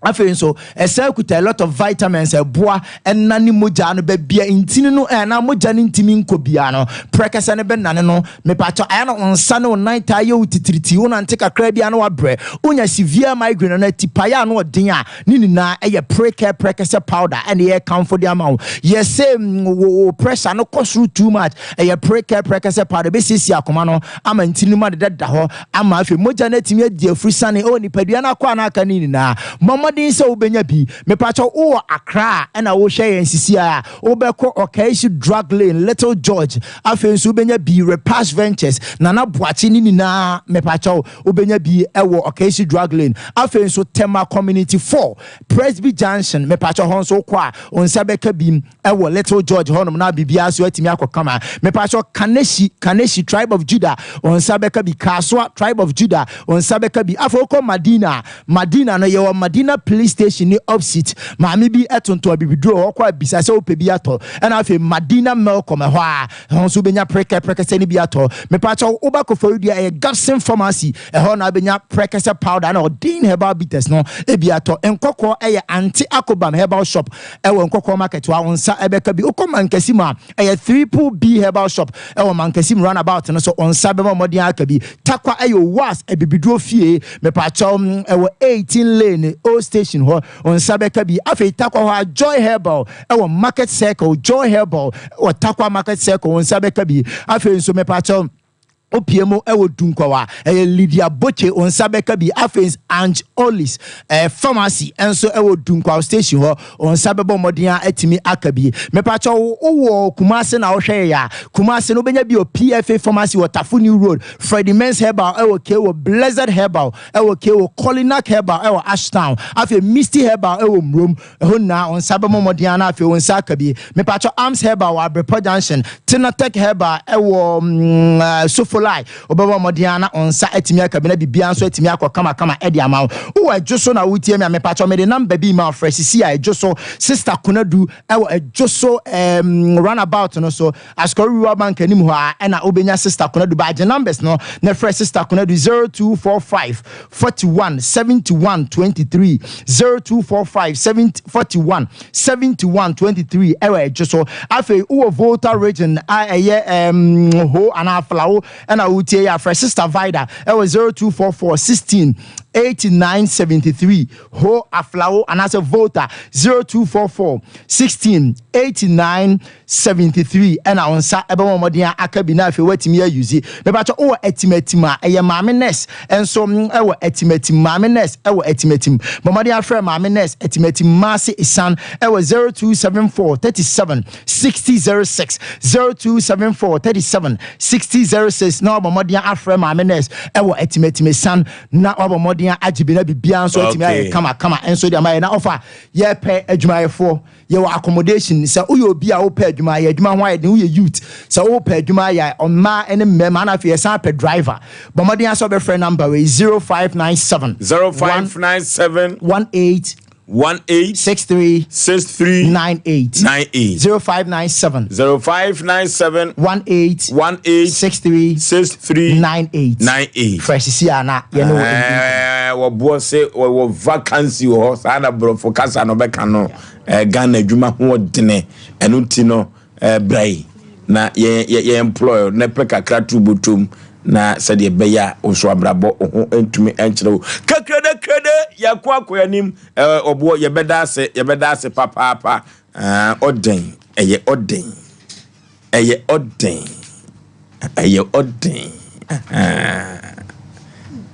afei nso ɛsan kuta a lot of vitamins a ɛboa ɛnane mogya no baabi a ntini no anaa mogya no ntumi nkɔ biara no, prɛkɛsɛ no bɛnane no. Mepakyɛw, ayɛ na wo nsa ne wo nan taa yɛ wo titiritii, wonante kakra bi a na wabrɛ, wonya severe migraine anaa tipaeɛ a ano ɔden a, ne nyinaa ɛyɛ prekɛ prɛkɛsɛ powder ɛna yɛkamfo de ama wo. Yɛsɛ wo pressure no kɔ soro too much, ɛyɛ prekɛ prɛkɛsɛ powder ɛbɛsiesie akoma no ama ntini no mu adeda da hɔ ama afei mogya no atumi adi afuru sane ɛwɔ nipadua no akɔ a na aka ne nyinaa. Bɔ mmɔden sɛ wobɛnya bi. Mepakyɛw, wowɔ Accra a ɛna wohwɛ yɛn sisi a, wobɛkɔ Okaishie Drug Lane, Little George, afei nso wobɛnya bi Repash Ventures, Nana Boakye ne nyinaa, mepakyɛw wobɛnya bi ɛwɔ Okaishie Drug Lane. Afei nso Tema Community 4, Presby Junction, mepakyɛw hɔ nso wokɔ a wo nsa bɛka bi ɛwɔ Little George hɔnom na biribiara so atumi akɔ kama. Mepakyɛw Kaneshie, Kaneshie Tribe of Judah, wo nsa bɛka bi. Kasoa Tribe of Judah, wo nsa bɛka bi. Afei wokɔ Madina, Madina no yɛwɔ Madina Police Station ne opposite. Maame bi ɛtontɔn abibiduro hɔ, kɔ abisa sɛ wopɛ bi atɔ. Ɛna afei Madina Melcom ɛhɔ a, ɛhɔ nso wobɛnya prɛkɛ prɛkɛsɛ no bi atɔ. Mepakyɛw woba Koforidua ɛyɛ Gabson Pharmacy, ɛhɔ na wobɛnya prɛkɛsɛ powder na Ɔden Herbal Bitters no bi atɔ. Nkɔkɔɔ ɛyɛ Ante Akobam Herbal Shop ɛwɔ Nkɔkɔɔ Market hɔ a, wo nsa ɛbɛka bi. Wokɔ Mankessim a, ɛyɛ Triple B Herbal Shop ɛwɔ Mankessim Runabout no so, wo nsa bɛma mmɔden aka bi. Tarkwa ɛyɛ Owas Abibiduro Fie, mepakyɛw ɛwɔ 18 Lane Old Station hɔ, wo nsa bɛka bi. Afei Tarkwa hɔ a, Joy Herbal ɛwɔ Market Circle, Joy Herbal ɛwɔ Tarkwa Market Circle, wo nsa bɛka bi. Afei nso mepakyɛw opie mu ɛwɔ Dunkwawa, ɛyɛ Lydia Boche, wo nsa bɛka bi. Afei Ange Olis Pharmacy nso ɛwɔ Dunkwaw Station hɔ, wo nsa bɛbɔ mmɔden a atumi aka bi. Mepakyɛw wowɔ Kumase na wohwɛ yɛ a, Kumase no wobɛnya bi wɔ PFA Pharmacy wɔ Tafo New Road, Freddie Men's Herbal ɛwɔ Kewo, Blessed Herbal ɛwɔ Kewo, Colinac Herbal ɛwɔ Ashtown, afei Misty Herbal ɛwɔ Murom, ɛhɔ nyinaa wo nsa bɛbɔ mmɔden a na afei wo nsa aka bi. Mepakyɛw Arms Herbal wɔ Abrepɔ Junction, Tenatec Herbal ɛwɔ Sofolai, wobɛbɔ mmɔden a na wo nsa atumi aka bi na biribiara nso atumi akɔ kamakama ɛde ama wo. Wowɔ Adwo so na wotie me a, mepakyɛw mede number bi ma wo, frɛ sisi a. Adwo so Sister Konadu ɛwɔ Adwo so runabout no so, Asukɔre Rural Bank anim hɔ a ɛna wobɛnya Sister Konadu. Ba agye numbers no na frɛ Sister Konadu 0245 41 71 23, 0245 70 41 71 23 ɛwɔ Adwo so. Afei wowɔ Volta Region a ɛyɛ Ho anaa Aflao ɛna wotie yɛ a, frɛ Sister Vida ɛwɔ 0244 16 89 73 Ho Aflao anaasɛ Volta 0244 16 89 73 ɛna wo nsa ɛbɛbɔ mmɔden a aka bi na afei woatumi ayuzi. Mepakyɛ wowɔ atimatim a ɛyɛ Maame Nurse nso ɛwɔ atimatim Maame Nurse ɛwɔ atimatim. Bɔ mmɔden afrɛ Maame Nurse atimatim Maase Esan ɛwɔ 0274 37 60 06 0274 37 60 06 na wabɔ mmɔden afrɛ Maame Nurse ɛwɔ atimatim Esan na wabɔ mmɔden agye bi na biribiara nso atumi ayɛ kama kama nso de ama yɛ na ɔfa yɛpɛ adwumayɛfoɔ yɛwɔ accommodation sɛ woyɛ obi a wopɛ adwuma ayɛ adwuma ho ayɛ den woyɛ youth sɛ wopɛ adwuma ayɛ mmaa ne mmarima ana afei yɛsan pɛ driver bɔ mmɔden asɛ wobɛfrɛ number wei 0597 0597 18 18 63 63 98 98 0597 0597 18 18 63 63 98 98 fresh si a na yɛne wɔ Ɛɛ, wɔboɔ se wɔwɔ vacancy wɔ hɔ saa na borɔfo kasa no bɛka no ɛɛ, Ghana adwuma ho ɔdene ɛno nti no ɛɛ, bra yi na yɛn yɛ yɛn employ na pɛ kakra to botom na sɛdeɛ ɛbɛyɛ a wo nso abrabɔ wo ho ntumi nkyerɛ wo kakrade krade yɛkɔ akɔ anim ɛɛ, ɔboɔ yɛbɛda ase yɛbɛda ase papaapa ɛɛ, ɔden ɛyɛ ɔden ɛyɛ ɔden ɛyɛ ɔden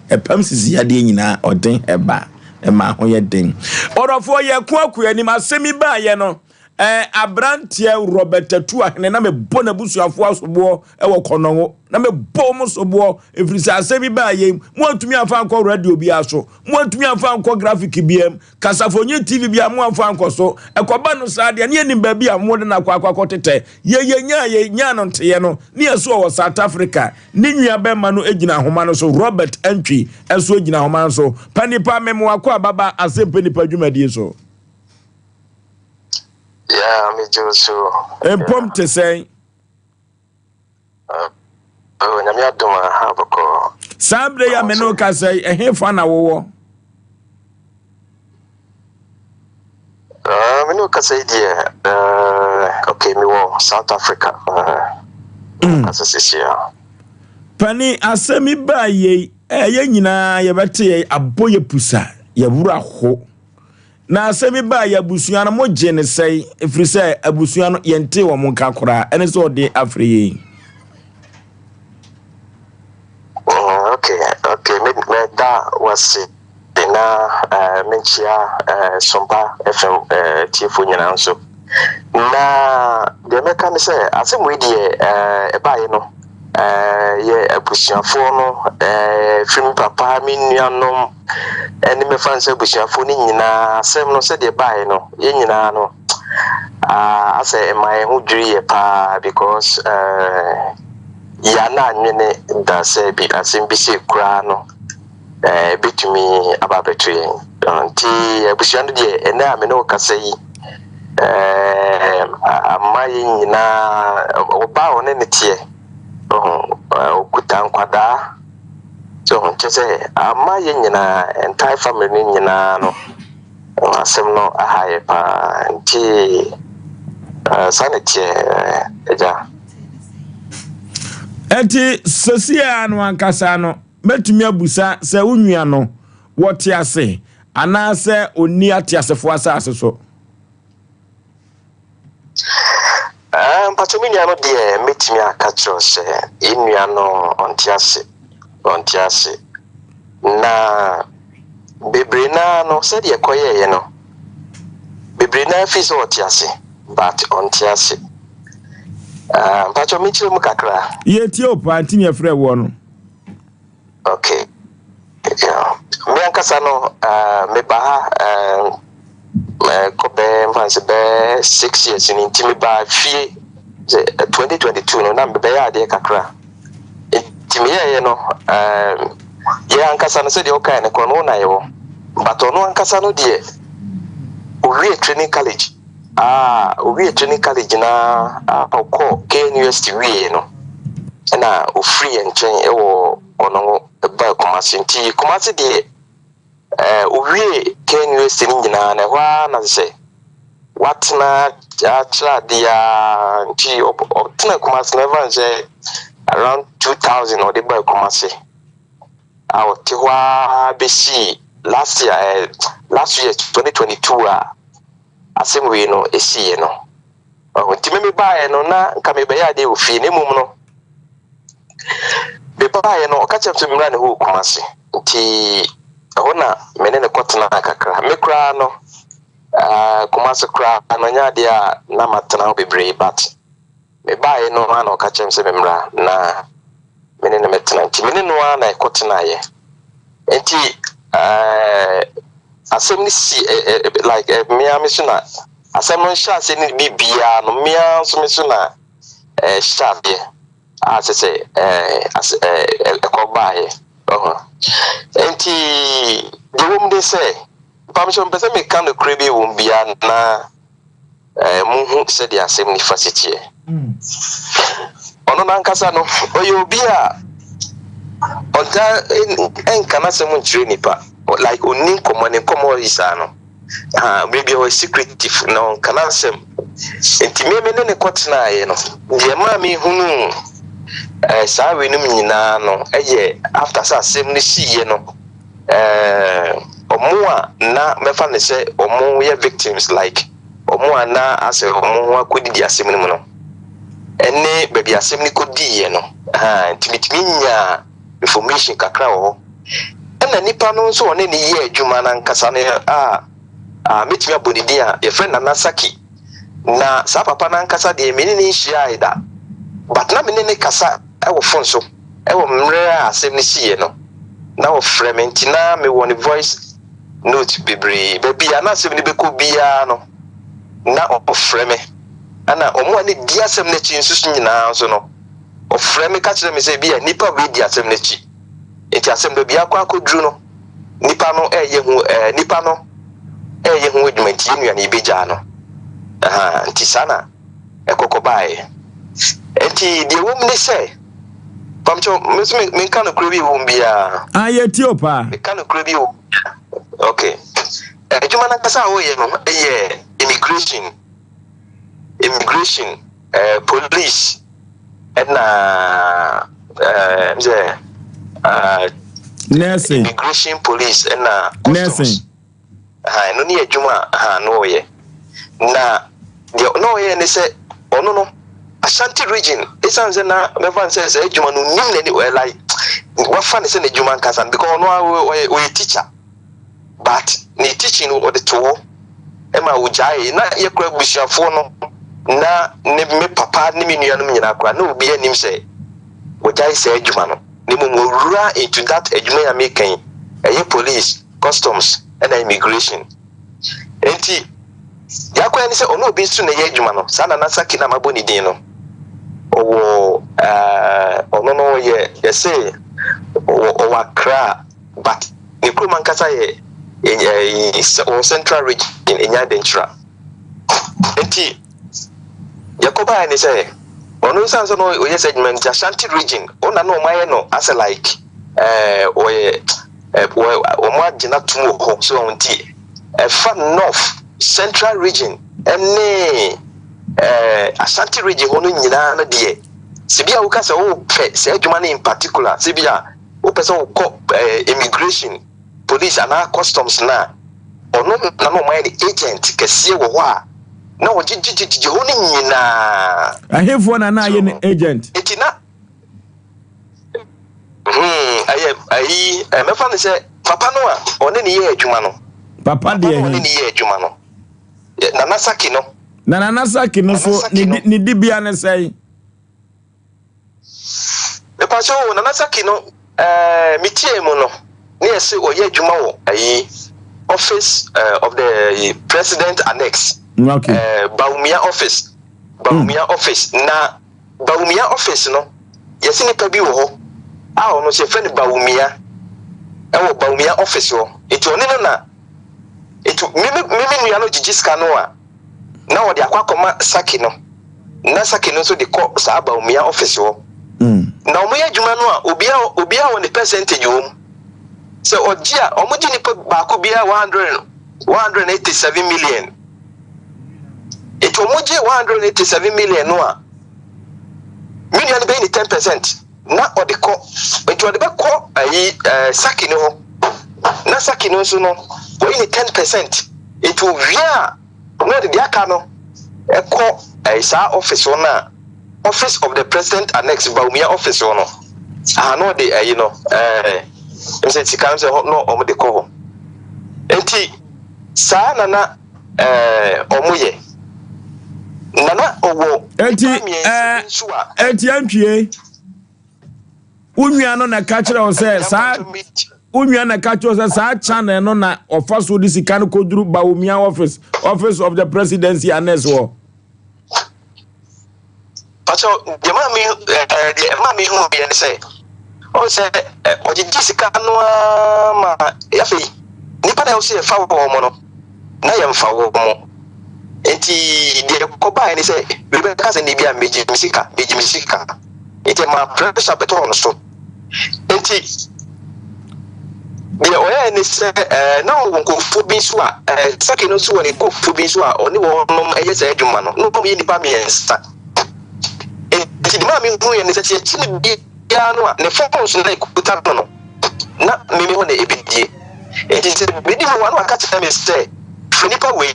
ɛpam sisi yadeɛ nyinaa ɔden ɛba ɛma ho yɛ den ɔdɔfoɔ yɛko akɔ anim asɛm yi baayɛ no ɛɛ aberanteɛ Robert Atuahene na mebɔ n'abusuafoɔ asoboɔ ɛwɔ Kɔnɔngo na mebɔ wɔn soboɔ ɛfiri sɛ asɛm yi baayɛ yi mo antumi amfa ankɔ radio biara so mo antumi amfa ankɔ graphic biara mu kasafonyi TV biara mo amfa ankɔ so ɛkɔba no saa deɛ ne yɛnim baabi a mode no akɔ akɔ akɔtetɛ yɛyɛ nyaa yɛ nyaa no nteɛ no ne yɛ so wɔ South Africa ne nua bɛrima no gyina ahoma no so Robert Antwi nso gyina ahoma no so pa nipa memoa kɔ ababa asɛmpɛ nipa dwumadie so. Yeah, me gye so. Mpom te sɛn? Oh, nyame adom a ha bɔkɔ. Saa bere yi a me ne wo kasa yi, ɛhefa na wowɔ? Me ne wo kasa yi deɛ, okay, mewɔ South Africa. Kasa sisi a. Pani, asɛm yi baa yei, ɛyɛ nyinaa yɛbɛte yɛ abɔ yɛ pusa, yɛwura ho. Na asɛm yi baa yɛ abusua no, mogye ne sɛe, ɛfiri sɛ abusua no yɛntee wɔn nka koraa, ɛne sɛ ɔde afrɛ yɛn. Okay, okay, me meda wase na menkyia Sompa FM tiefo nyinaa nso. Na deɛ mɛka ne sɛ asɛm wei deɛ ɛbaeɛ no yɛ abusuafoɔ no firi me papa me nuanom ɛne mɛfa no sɛ abusuafoɔ no nyinaa asɛm no sɛdeɛ ɛbaeɛ no yɛn nyinaa no asɛ ɛma yɛn ho dwiri yɛ paa because yɛn anwene da sɛ bi asɛm bi sɛ koraa no ɛbɛtumi aba abɛto yɛn nti abusua no deɛ ɛnɛ a me ne wo kasa yi ama yɛn nyinaa ɔbaa ɔne ne teɛ ɔkuta nkwadaa so kyɛ sɛ ama yɛn nyinaa entire family no nyinaa no asɛm no aha yɛ paa nti saa ne teɛ agya. Ɛnti sɛsi a no ankasa no mɛtumi abusa sɛ wo nua no wɔte ase anaasɛ ɔnni ateasefoɔ asase so? Mpatwa me nua no deɛ mɛtumi aka kyerɛ sɛ yɛn nua no ɔnte ase ɔnte ase na bebree naa no sɛdeɛ ɛkɔyɛeɛ no bebree naa fi sɛ ɔte ase but ɔnte ase. Mpatwa mekyerɛ mu kakra. Yɛtie wo paa nti ne yɛfrɛ woɔ no. Okay. Yeah. Me ankasa no meba ha kɔ bɛɛ mfa sɛ bɛɛ 6 years ni nti meba fie 2022 no na mebɛyɛ adeɛ kakra nti meyɛeɛ no yɛ ankasa no sɛdeɛ wokae no korɔ no wo na yɛwɔ but ɔno ankasa no deɛ owie training college owie training college na ɔkɔ KNUST wie no ɛna ofiri yɛn nkyɛn ɛwɔ ɔno ɛbaa Kumasi nti Kumasi deɛ owie KNUST no nyinaa na ɛhɔ ara na sɛ watena akyerɛ adeɛ a nti ɔtena Kumasi no ɛfa sɛ around 2000 ɔde baa Kumasi. A ɔte hɔ ara bɛsii last year, eh, last year 2022 a asɛm wei no ɛsiiɛ no. Ɔho nti me mebaeɛ no na nka mebɛyɛ adeɛ wɔ fie na mmom no mebaeɛ no ɔka kyerɛ me sɛ memmra ne hɔ wɔ Kumasi nti ɛhɔ na me ne no kɔtenaa kakra. Me koraa no uh, Kumasi koraa no nyɛ adeɛ a na matena hɔ bebree but mebaeɛ no ara na ɔka kyerɛ me sɛ memmra na me ne no mɛtena nti me ne no ara na ɛkɔtenaeɛ nti uh, asɛm no si eh, eh, like eh, mmea me so na Asɛm no nhyɛaseɛ ne biribiara no, me ara nso me so na ɛhyɛ aseɛ a kyerɛ sɛ ɛkɔ baeɛ. Ɔho. Nti deɛ ɛwɔ mu ne sɛ, mpamehyɛ mpɛ sɛ meka nokorɛ bi wɔ mu biara na mohu sɛdeɛ asɛm no fa si teɛ. Ɔno n'ankasa no, ɔyɛ obi a ɔntaa nka n'asɛm nkyerɛ nipa. Like ɔnni nkɔmmɔ, ne nkɔmmɔ yi saa no. Ah, bere bi ɔyɛ secretive na ɔnka n'asɛm. Nti me me ne ne kɔtenaeɛ no, deɛ ɛmaa mehunuu eh, saa weinom nyinaa no ɛyɛ after sɛ asɛm no siiɛ no, eh, ɔmo a na mɛfa no sɛ ɔmo yɛ victims like ɔmo a na asɛ ɔmo ho akɔdidi asɛm no mu no, ɛne baabi asɛm no kɔdiiɛ no, ah, nti metumi nyaa information kakra wɔ hɔ. Ɛna nipa no nso ɔne ne yɛ adwuma no ankasa no a, a mɛtumi abɔ ne din a yɛfrɛ Nana Saki. Na saa papa no ankasa deɛ me ne ne nhyiae da. But na me ne ne kasa wɔ phone so wɔ mmerɛ a asɛm no siiɛ no. Na ɔfrɛ me nti na mewɔ ne voice note bebree. Baabi a na asɛm no bɛkɔ biara no na ɔfrɛ me. Ɛna wɔn a ne di asɛm no akyi nso so nyinaa nso no ɔfrɛ me ka kyerɛ me sɛ ebia nnipa wei di asɛm no akyi. Enti asɛm baabi akɔ akɔduru no, nnipa no reyɛ ho ɛɛ nnipa no reyɛ ho adwuma nti yɛn nua no yɛbɛgyaa no. Aha, nti saa na ɛkɔkɔ baeɛ. Nti deɛ ɛwɔ mu ne sɛ, pamkyɛ me nso menka nokorɛ bi ɛwɔ mu biara. Ah, yɛtie o paa. Meka nokorɛ bi wɔ mu. Okay. Adwuma no ankasa a wɔyɛ no yɛ immigration. Immigration, eh, police, ɛna eh, sɛ uh, nursing, immigration police ɛna customs. Nursing. Ha, ɛno ne adwuma a ha na ɔyɛ. Na deɛ na ɔyɛ ne sɛ ɔno no Ashanti region ɛsiane sɛ na mɛfa no sɛ sɛ adwuma no nim n'ani ɔyɛ like wafa ne sɛ n'adwuma nkasa no because ɔno ɔyɛ ɔyɛ teacher. But ne teaching no ɔde to hɔ ma ogyaee. Na yɛ kora abusuafoɔ no na ne me papa ne me nuanom nyinaa koraa na obiara nim sɛ wagyae saa adwuma no. Na mmom wawura into that adwuma yi a meka yi, ɛyɛ police, customs ɛna immigration. Enti deɛ akɔyɛ ne sɛ ɔne obi nso na ɛyɛ adwuma no, saa Nana Saki no a mabɔ ne din no, ɔwɔ ɛɛ ɔno no ɔyɛ yɛse ɔwɔ ɔwɔ Accra. But ne kurom ankasa yɛ wɔ central region Enyan Denkyira. Nti yɛkɔ baeɛ ne sɛ ɔno nsan sɛ no ɔyɛ sɛ adwuma nti Ashanti region ɔna na ɔmayɛ no asɛ like ɔyɛ wɔn agyina tum wɔ hɔ so wɔn nti ɛfa north central region ɛne Ashanti region hɔ no nyinaa no deɛ sɛ bi a woka sɛ wopɛ sɛ adwuma no in particular sɛ bi a wopɛ sɛ wokɔ eh, immigration, police anaa customs no a, ɔno na na ɔmayɛ ne agent kɛseɛ wɔ hɔ a na ɔgyegyegyegye hɔ no nyinaa. Ɛhefoɔ na na ayɛ ne agent? Nti na hmm, ɛyɛ ayi mɛfa no sɛ papa no a ɔne ne yɛ adwuma no. Papa deɛ he? Ɔne ne yɛ adwuma no. Nana Saki no. Na Nana Saki no so ne dibea ne sɛn? Mepakyɛw o, Nana Saki no eh, me tiee mu no, ne yɛse ɔyɛ adwuma wɔ ayi, office eh, of the president annex, okay. eh, Bawumia office, Bawumia mm. office, na Bawumia office no, yɛse nipa bi wɔ hɔ a ɔno nso yɛfrɛ no Bawumia, ɛwɔ Bawumia office hɔ, nti ɔne no na, nti me me me nua no gyegye sika no a, na wɔde akɔ akɔma Saki no, na Saki no nso de kɔ saa Bawumia office hɔ. Mm. Na wɔyɛ adwuma no a, obiara obiara wɔ ne percentage wɔ mu. Sɛ ɔgye a, wɔgye nipa baako biara 100 187 million. Nti wɔgye 187 million no a, me nua no bɛyi ne 10 percent na ɔde kɔ. Nti ɔde bɛkɔ. ayi ɛɛ Saki no hɔ. Na Saki no nso no, wɔyi ne 10%. Nti owie a, na ɔde deɛ aka no ɛkɔ ɛɛ saa office hɔ no a, Office of the President Annex, Bawumia office hɔ no. Aha, na ɔde ayi no ɛɛ sɛ sika no sɛ hɔ na wɔn de kɔ hɔ. Nti saa na na ɛɛ wɔn yɛ. Na na ɔwɔ Enti ɛɛ enti antwie. Wo nua no na ɛka kyerɛ wo sɛ saa wo nua na ɛka kyerɛ wo sɛ saa channel no na ɔfa so de sika no kɔduru Bawumia office, Office of the Presidency Annex hɔ. Pakyɛ deɛ maa mi ɛɛ deɛ ɛmaa mi hu yɛ ne sɛ ɔn sɛ ɛ ɔgyegye sika no ara ma afei nipa na ɛwɔ sɛ yɛfa wɔn no na yɛmfa wɔn nti deɛ ɛkɔbaeɛ ne sɛ wei bɛka sɛ ne bi a megye me sika megye me sika nti ɛma pressure bɛtɔɔ no so nti deɛ ɔyɛɛ ne sɛ ɛɛ na ɔwɔ nkurɔfoɔ bi nso a ɛɛ saki no nso wɔ ne nkurɔfoɔ bi nso a ɔne wɔnom ɛyɛ saa adwuma no na wɔn yɛ nnipa mmiɛnsa nti deɛ maa mi hu yɛ ne sɛ sɛ yɛkyi no biara no a ne phones na ekuta no no na mimi hɔ na ebidie nti sɛ bedi hɔ a na waka kyerɛ me sɛ frɛ nipa wei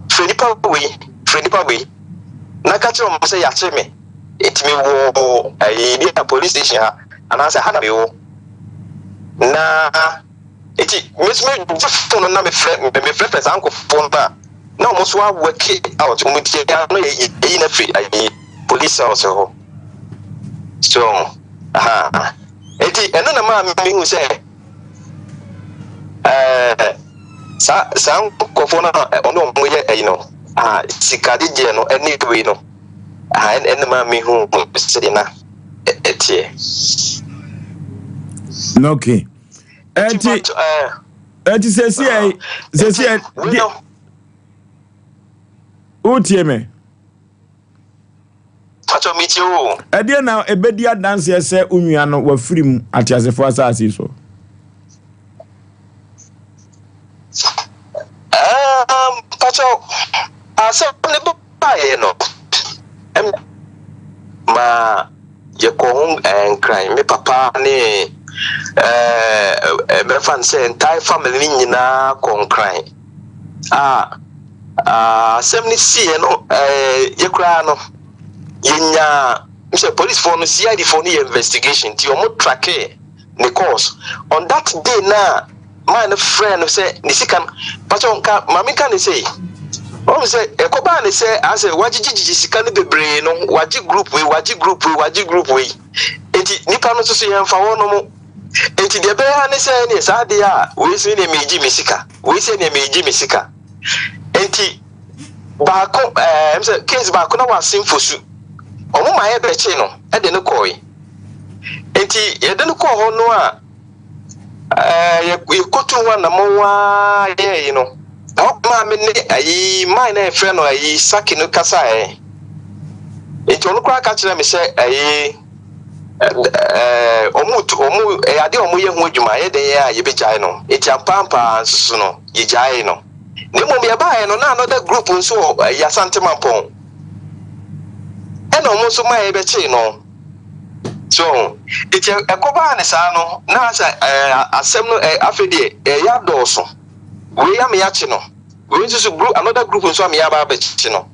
frɛ nipa wei frɛ nipa wei na ka kyerɛ wɔn sɛ yɛakye me nti mewɔ ɛyi bi a police station ha anaasɛ ha na mewɔ na nti me nso megye phone no na mefrɛ mefrɛfrɛ saa nkurɔfoɔ no a na wɔn nso awɔke out wɔn ti ano yɛ yɛyi no afiri ayi police cells hɔ so aha nti ɛno na maa mehu sɛ ɛɛ saa saa nkurɔfoɔ no a ɔne wɔn yɛ ɛyi no ah sika gyegyeɛ no ɛne wei no aha ɛna maa mehu sɛdeɛ na ɛteɛ. Okay. Ɛnti ɛnti sɛsi ɛ sɛsi ɛ di wotie me. Patro mi tie o. Ɛdeɛ na ɛbɛdi adanseɛ sɛ wo nua no wafiri mu ateasefoɔ asase so. Um, Patro, asɛm ne baeɛ no, ma yɛkɔɔ ho Nkran, me papa ne mɛfa no sɛ entire family no nyinaa kɔ Nkran. A asɛm no siiɛ no, yɛ koraa no, yɛnyaa sɛ policefoɔ no, CID foɔ no yɛ investigation nti wɔn trackee ne course. On that day na man no frɛɛ no sɛ ne sika no pakyɛ nka maame nka ne sei ɔhu sɛ ɛkɔbaa ne sɛ asɛ wagyegyegyegye sika no bebree no wagye group wei wagye group wei wagye group wei enti nipa no nso so yɛmfa hɔ no mo enti deɛ ɛbɛyɛ ne sɛ ne saa adeɛ a wei sɛ ne megye me sika wei sɛ ne megye me sika enti baako ɛɛ sɛ case baako na wase mfosu ɔmo ma yɛ bɛkye no ɛde no kɔe enti yɛde no kɔɔ hɔ no a yɛkɔtu ho anammɔn ara yɛɛyi no, ɛhɔ maa me ne ayi man na yɛfrɛ no ayi Saki no kasaeɛ. Nti ɔno koraa ka kyerɛ me sɛ ayi ɔmo tu ɔmo ɛyɛ adeɛ a ɔmo yɛ ho adwuma yɛ dɛn a yɛbɛgyae no. Nti ampaampaa nso so no yɛgyae no. Na mmom yɛbaeɛ no na another group nso wɔ ayi Asante Mampɔn ɛna ɔmo nso maa yɛbɛkyee no. So ho? Nti ɛkɔbaa ne saa no, na asɛ ɛɛ asɛm no ɛ afei deɛ ɛyɛ adɔɔso. Wei ama yɛakye no, wei nso so group another group nso ama yɛaba abɛkye no.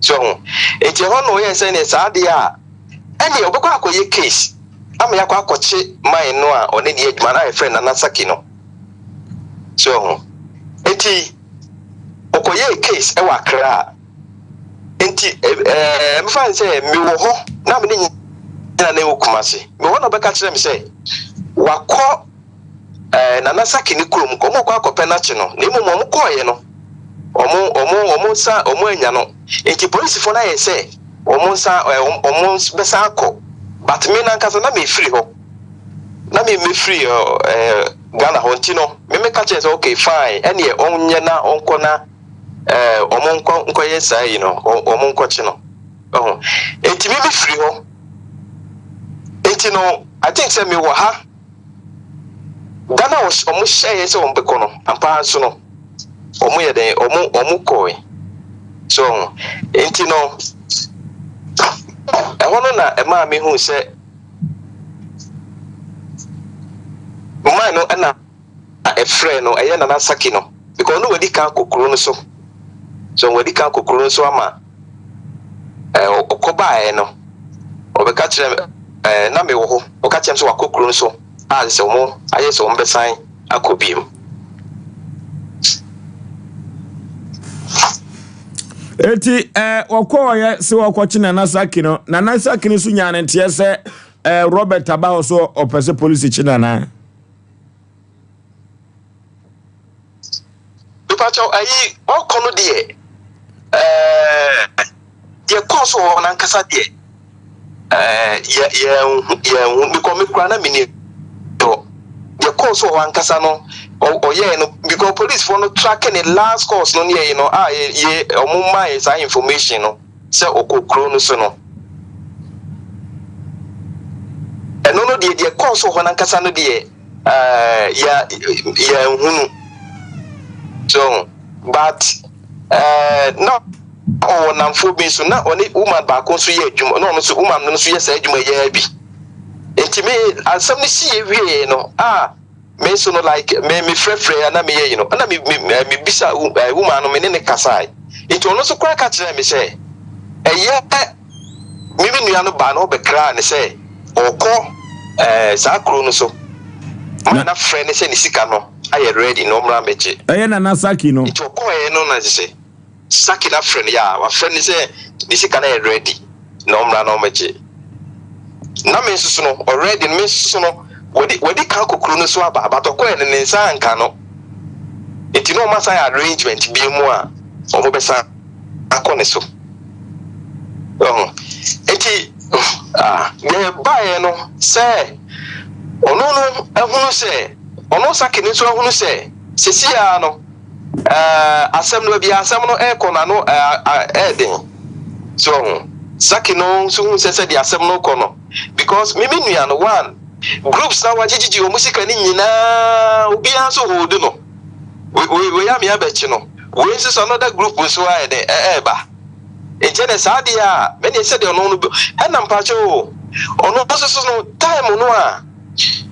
So ho? Nti ɛhɔ na ɔyɛ sɛ neɛ saa deɛ a ɛneɛ ɔbɛkɔ akɔyɛ case ama yɛakɔ akɔkye man no a ɔne ne yɛ adwuma no a yɛfrɛ no Nana Saki no. So ho? Nti ɔkɔyɛɛ case ɛwɔ Accra. Nti ɛɛ mefa no sɛ mewɔ hɔ na me ne nyina na ɛwɔ Kumasi. Mewɔ hɔ na ɔbɛka kyerɛ me sɛ wakɔ ɛɛ Nana Saki ne kurom wɔn kɔ akɔpɛ n'akye no na mmom wɔn kɔɔeɛ no wɔn wɔn wɔn nsa wɔn anya no. Nti polisifoɔ no ayɛ sɛ wɔn nsa ɛɛ wɔn bɛsan akɔ but me nankasa na mefiri hɔ na me mefiri ɛɛ Ghana hɔ nti no me meka kyerɛ sɛ okay fine ɛneɛ ɔnyɛ na ɔnkɔ na ɛɛ wɔn nkɔ nkɔyɛ saa yi no wɔn nkɔkye no ɛho nti mi mi firi hɔ nti no I think sɛ mi wɔ ha da na wɔn hyɛɛ sɛ wɔn bɛkɔ no ampa nso no wɔn yɛ dɛn wɔn wɔn kɔɛ so nti no ɛhɔ no na ɛmaa mi hu sɛ. Man no na ɛfrɛɛ no, ɛyɛ Nana Saki no, because ɔno wadi kan akɔ kuro no so. So wadi kan akɔ kuro no so ama ɛɛ ɔkɔbaeɛ no, ɔbɛka kyerɛ ɛɛ na mewɔ hɔ, ɔka kyerɛ me sɛ wakɔ kuro no so a sɛ wɔn ayɛ sɛ wɔn bɛsan akɔ biem. Eti ɛɛ wɔkɔɔyɛ sɛ wɔkɔkye Nana Saki no, Nana Saki no nso nyaa ne nteɛ sɛ ɛɛ Robert aba hɔ so ɔpɛ sɛ polisi kye Nana. Mepakyɛw ayi ɔkɔ no deɛ ɛɛ deɛ kɔɔ so wɔ hɔ n'ankasa deɛ ɛɛ yɛ yɛn yɛn ho mekɔ me kura na meni hɔ deɛ kɔɔ so wɔ hɔ ankasa no ɔyɛɛ no because policefoɔ no track ne last course no ne yɛ no a yɛ yɛ ɔmo maa yɛ saa information no sɛ ɔkɔ kuro no so no ɛno no deɛ deɛ kɔɔ so wɔ hɔ n'ankasa no deɛ. Eh, yɛ yɛnhunu so but eh, na ɔwɔ namfoɔ bi nso na ɔne woman baako nso yɛ adwuma na ɔno nso woman no nso yɛ saa adwuma yɛ bi nti me asɛm no si yɛ wie no a me nso no like me me frɛfrɛ na meyɛ yi no ɛna me me eh, me bisa eh, woman no me ne ne kasae nti ɔno nso koraa ka kyerɛ me sɛ ɛyɛ Me me nua no baa na ɔbɛkraa no sɛ ɔrekɔ ɛɛ saa kuro no so. Ma na frɛ no sɛ ne sika no ayɛ ready na ɔmmra mmɛgye. Ɛyɛ Nana Saki no. Nti ɔkɔɔɛ no na sɛ Saki no afrɛ no ya wafrɛ no sɛ ne sika no ayɛ ready na ɔmmra na ɔmmɛgye. Na me nso so no already no me nso so no wadi wadi kan kɔ kuro no so aba but ɔkɔɔɛ no ne nsa anka no. Nti na ɔma san arrangement bi mu a wɔbɛsan akɔ ne so. Wahu? Enti, ah, deɛ ɛbaeɛ no sɛ ɔno no ahunu sɛ, ɔno Saki no nso ahunu sɛ, seesei ara no, eh, asɛm no, baabi a asɛm no ɛrekɔ no ano eh, ɛɛden. So wahu? Saki no nso hu sɛ sɛdeɛ asɛm no rekɔ no, because me me nua no, one, groups na wagyegyegye wɔn sika no nyinaa, obiara nso hold no. Wei, wei ame abɛkye no. Wei nso so another group nso ayɛ dɛ ɛɛba. Nti ɛnɛ saa deɛ a mɛneɛ sɛdeɛ ɔno no ɛna mpakyɛ o ɔno nso so no time no a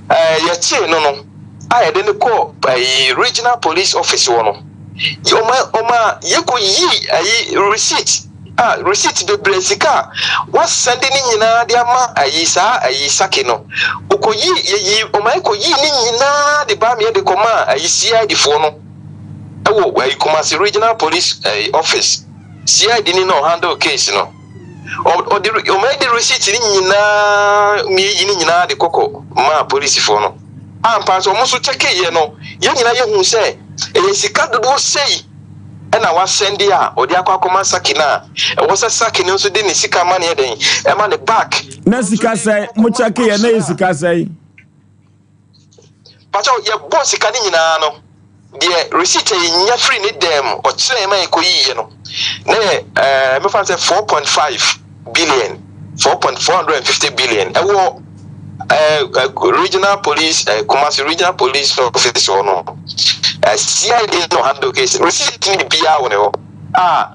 ɛɛ yɛkyee no no a yɛde no kɔ ɛyi regional police office wɔ no ɔma ɔma yɛkɔ yi ɛyi receipt a receipt bebree sika a wasɛnde ne nyinaa de ama ɛyi saa ɛyi sake no ɔkɔ yi yɛyi ɔma yɛkɔ yi ne nyinaa de ba meɛ de kɔ ma ɛyi CID foɔ no. ɛwɔ ɛyi Kumasi regional police ɛyi office CID ni na ɔhandle case no ɔde ɔmo de receipt ne nyinaa mieyi ne nyinaa de kɔkɔ maa polisifoɔ no ampa nso ɔmo nso kyɛke yɛ no yɛn nyinaa yɛ hu sɛ ɛyɛ sika dodoɔ sei ɛna wasɛnde a ɔde akɔ akɔma saki no a ɛwɔ sɛ saki no nso de ne sika ma ne yɛ den ɛma ne back. Na sika sɛn mo kyɛke yɛ na yɛ sika sɛn. Pakyɛw yɛbɔɔ sika no nyinaa no deɛ receipt a yɛnya firi ne dan mu ɔkyerɛɛ ma yɛkɔyiiɛ no na yɛ ɛɛ mɛfa no sɛ 4.5 billion 4.450 billion ɛwɔ ɛɛ regional police ɛɛ Kumasi regional police office hɔ no ɛɛ CID no handle case receipt no biara wɔ ne hɔ a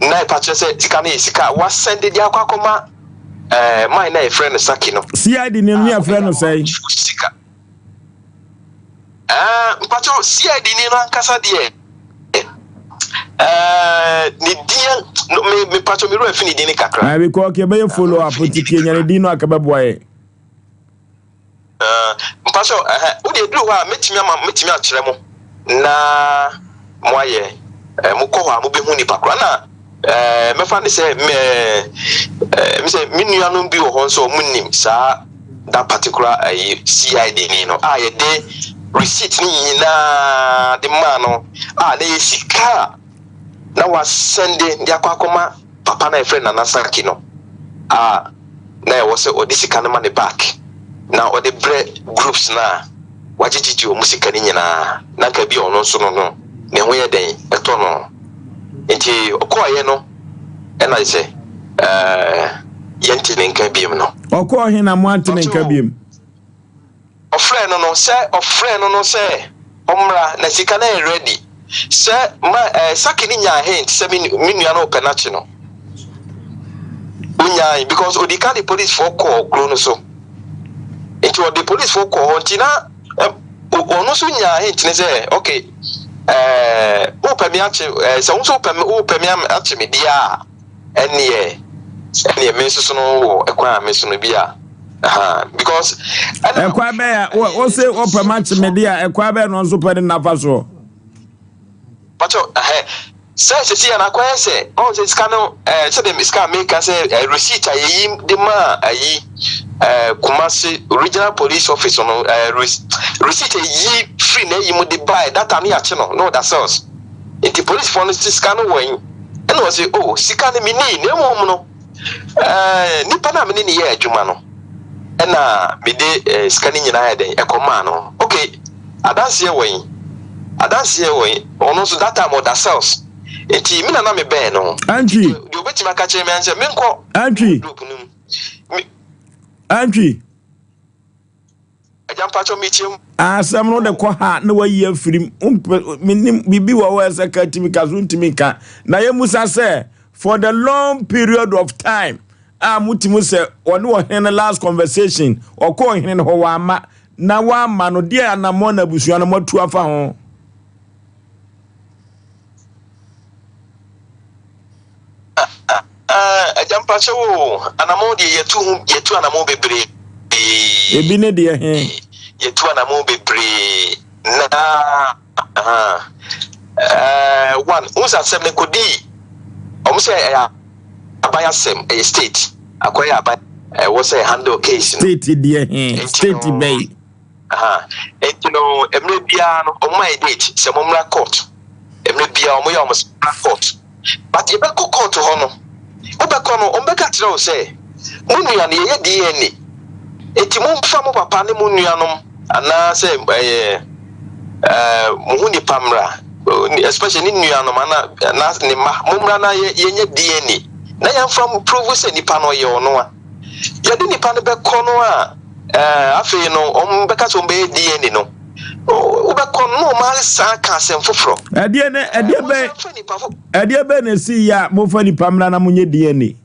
na ɛpa kyerɛ sɛ sika no yɛ sika a wasɛnde de akɔ akɔma ɛɛ man na yɛfrɛ no Saki no. CID ni ne yɛfrɛ no sɛn? Sika. Ɛɛ mpakyɛw CID ni no ankasa deɛ ɛɛ ne din me me mpakyɛw me wura fi ne din ne kakra. Ɛɛ because kɛ bɛyɛ follow up nti kɛ nya ne din no aka bɛboa yɛ. Mpakyɛw ɛhɛ wo deɛ duru hɔ a mɛtumi ama mɛtumi akyerɛ mo na mo ayɛ ɛɛ mo kɔ hɔ a mo bɛhu nipa koro na ɛɛ mɛfa ne sɛ mɛ ɛɛ mi sɛ me nuanom bi wɔ hɔ nso ɔmo nim saa that particular ɛyi CID ni no a yɛde receipt ne nyinaa de maa no a na yɛ sika a na wasɛnde de akɔ akɔma papa no a yɛfrɛ no Nana Saki no a na ɛwɔ sɛ ɔde sika no ma ne back na ɔde brɛ groups no a wagyegyegye wɔn sika no nyinaa na nka bi a ɔno nso no no ne ho yɛ dɛn ɛtɔ no nti ɔkɔɔyɛ no ɛna sɛ ɛɛ yɛnte ne nka biem no. Ɔkɔɔ he na moante ne nka biem? Ɔfrɛɛ no no sɛ ɔfrɛɛ no no sɛ ɔmmra na sika no ayɛ ready sɛ ma ɛɛ Saki no nyaa hint sɛ me me nua no repɛ n'akye no onyae because odi kan de policefoɔ kɔɔ kuro no so nti ɔde policefoɔ kɔɔ hɔ nti na ɛ o ɔno nso nyaa hint ne sɛ okay ɛɛ wopɛ me akye ɛɛ sɛ wo nso wopɛ me wopɛ me akye me deɛ a ɛneɛ ɛneɛ me nso so no wɔ ɛkwan a me so no bi a aha because ɛna ɛkwan bɛyɛ a wo se wopɛ me akye me deɛ a ɛkwan bɛyɛ na ɔnso pɛ ne nafa soɔ. Pacho ɛhɛ sɛ sɛsi yɛn akɔyɛ sɛ ɔn sɛ sika no ɛɛ sɛdeɛ sika a meka sɛ ɛɛ receipt a yɛyi de maa ayi ɛɛ Kumasi regional police office no ɛɛ receipt a yɛyi firi n'ayi mu de bae data no yɛakye no na ɔda cells nti policefoɔ no sɛ sika no wɔ yi ɛna ɔsɛ oh sika no menii na mmom no ɛɛ nipa no a mene ne yɛ adwuma no ɛna mede ɛɛ sika no nyinaa yɛ dɛn ɛkɔmaa no okay Adanseɛ wɔ he? Adanseɛ wɔ he? Ɔno nso that time ɔda cells. Nti me na na me bɛn no. Antwi. Nti deɛ ɔbɛtumi aka kyerɛ me ara ne sɛ menkɔ Antwi. wardrobe no mu. Me. Antwi. Agya mpakyɛw metie wo. Asɛm no de kɔ ha na wayi afiri mu. Wompɛ, menim biribi wɔ hɔ a ɛsɛ ka tumi ka so ntumi nka. Na yɛmmusa sɛ, for the long period of time a motumi sɛ ɔne ɔhene no last conversation, ɔkɔ ɔhene no hɔ wamma, Na woama no, deɛ anammɔn na abusua no moatu afa ho? Agya mpakyɛw o, anammɔn deɛ yɛtu ho yɛtu anammɔn bebree. Ebi ne deɛ he? Yɛtu anammɔn bebree na uh, one, wohu sɛ asɛm no kɔdii ɔmo sɛ ɛyɛ aban asɛm, ɛyɛ state akɔyɛ aban ɛwɔ sɛ handle case no. State deɛ he? State bɛyi. Nti no mmerɛ biara no ɔmo ma yɛ date sɛ mo mmra court. Mmerɛ biara ɔmo yɛ ɔmo sɛ mmra court. But yɛbɛkɔ court hɔ no, wobɛkɔ no ɔmo bɛka kyerɛ wo sɛ mo nua no yɛyɛ DNA. Nti momfa mo papa ne mo nuanom anaa sɛ ɛyɛ ɛɛ mo ho nipa mmra, especially ne nuanom ana na ne mma, mommra na yɛnyɛ DNA na yɛmfa prove sɛ nipa no ɔyɛ ɔno a. Yɛde nipa no bɛkɔ no a, ɛɛ afei no wɔn bɛka sɛ wɔn bɛyɛ DNA no, wobɛkɔ no na wɔn asan aka asɛm foforɔ. Ɛdeɛ ne ɛdeɛ bɛn ɛdeɛ bɛn na esi yɛ a mofa nipa mmra na monyɛ DNA?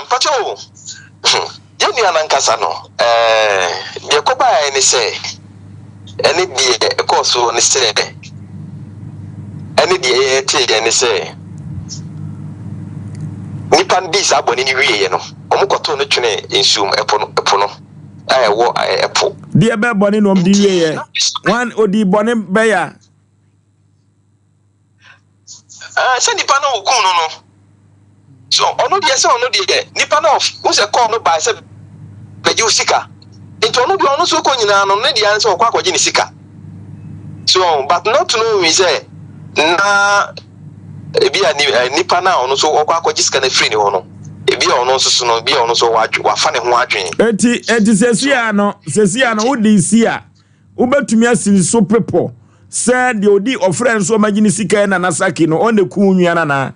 Mpakyɛ o, yɛn nua no ankasa no, deɛ ɛkɔbaeɛ ne sɛ, ɛne deɛ ɛkɔɔ so ne sɛ, ɛne deɛ yɛteeɛ ne sɛ, nipa no dii saa bɔne no wieeɛ no, wɔkɔtoo no twenee nsuom, ɛpo no, ɛpo no a ɛwɔ ɛpo. Deɛ bɛɛ bɔne na wɔn di wieeɛ? Wɔn ɔdii bɔne bɛyɛ a? Ah, sɛ nipa no okun no no. So ɔno deɛ sɛ ɔno deɛ nipa no wo sɛ kɔɔ no baa sɛ bɛgye wo sika. Nti ɔno deɛ ɔno nso kɔ nyinaa no ne deɛ sɛ ɔkɔ akɔgye ne sika. So but not knowing sɛ na ebi a eh, nipa no a ɔno nso ɔkɔ akɔgye sika no afiri ne hɔ no ebi a ɔno nso so no ebi a ɔno nso wafa ne ho adwene. Eti eti sɛsi a no sɛsi a no wode si a Wobɛtumi asi ne so bepɔ sɛ deɛ ɔdi ɔfrɛ no sɛ ɔmɛgye ne sika yɛ Nana Saki no, ɔno na ɛku wo nua no anaa?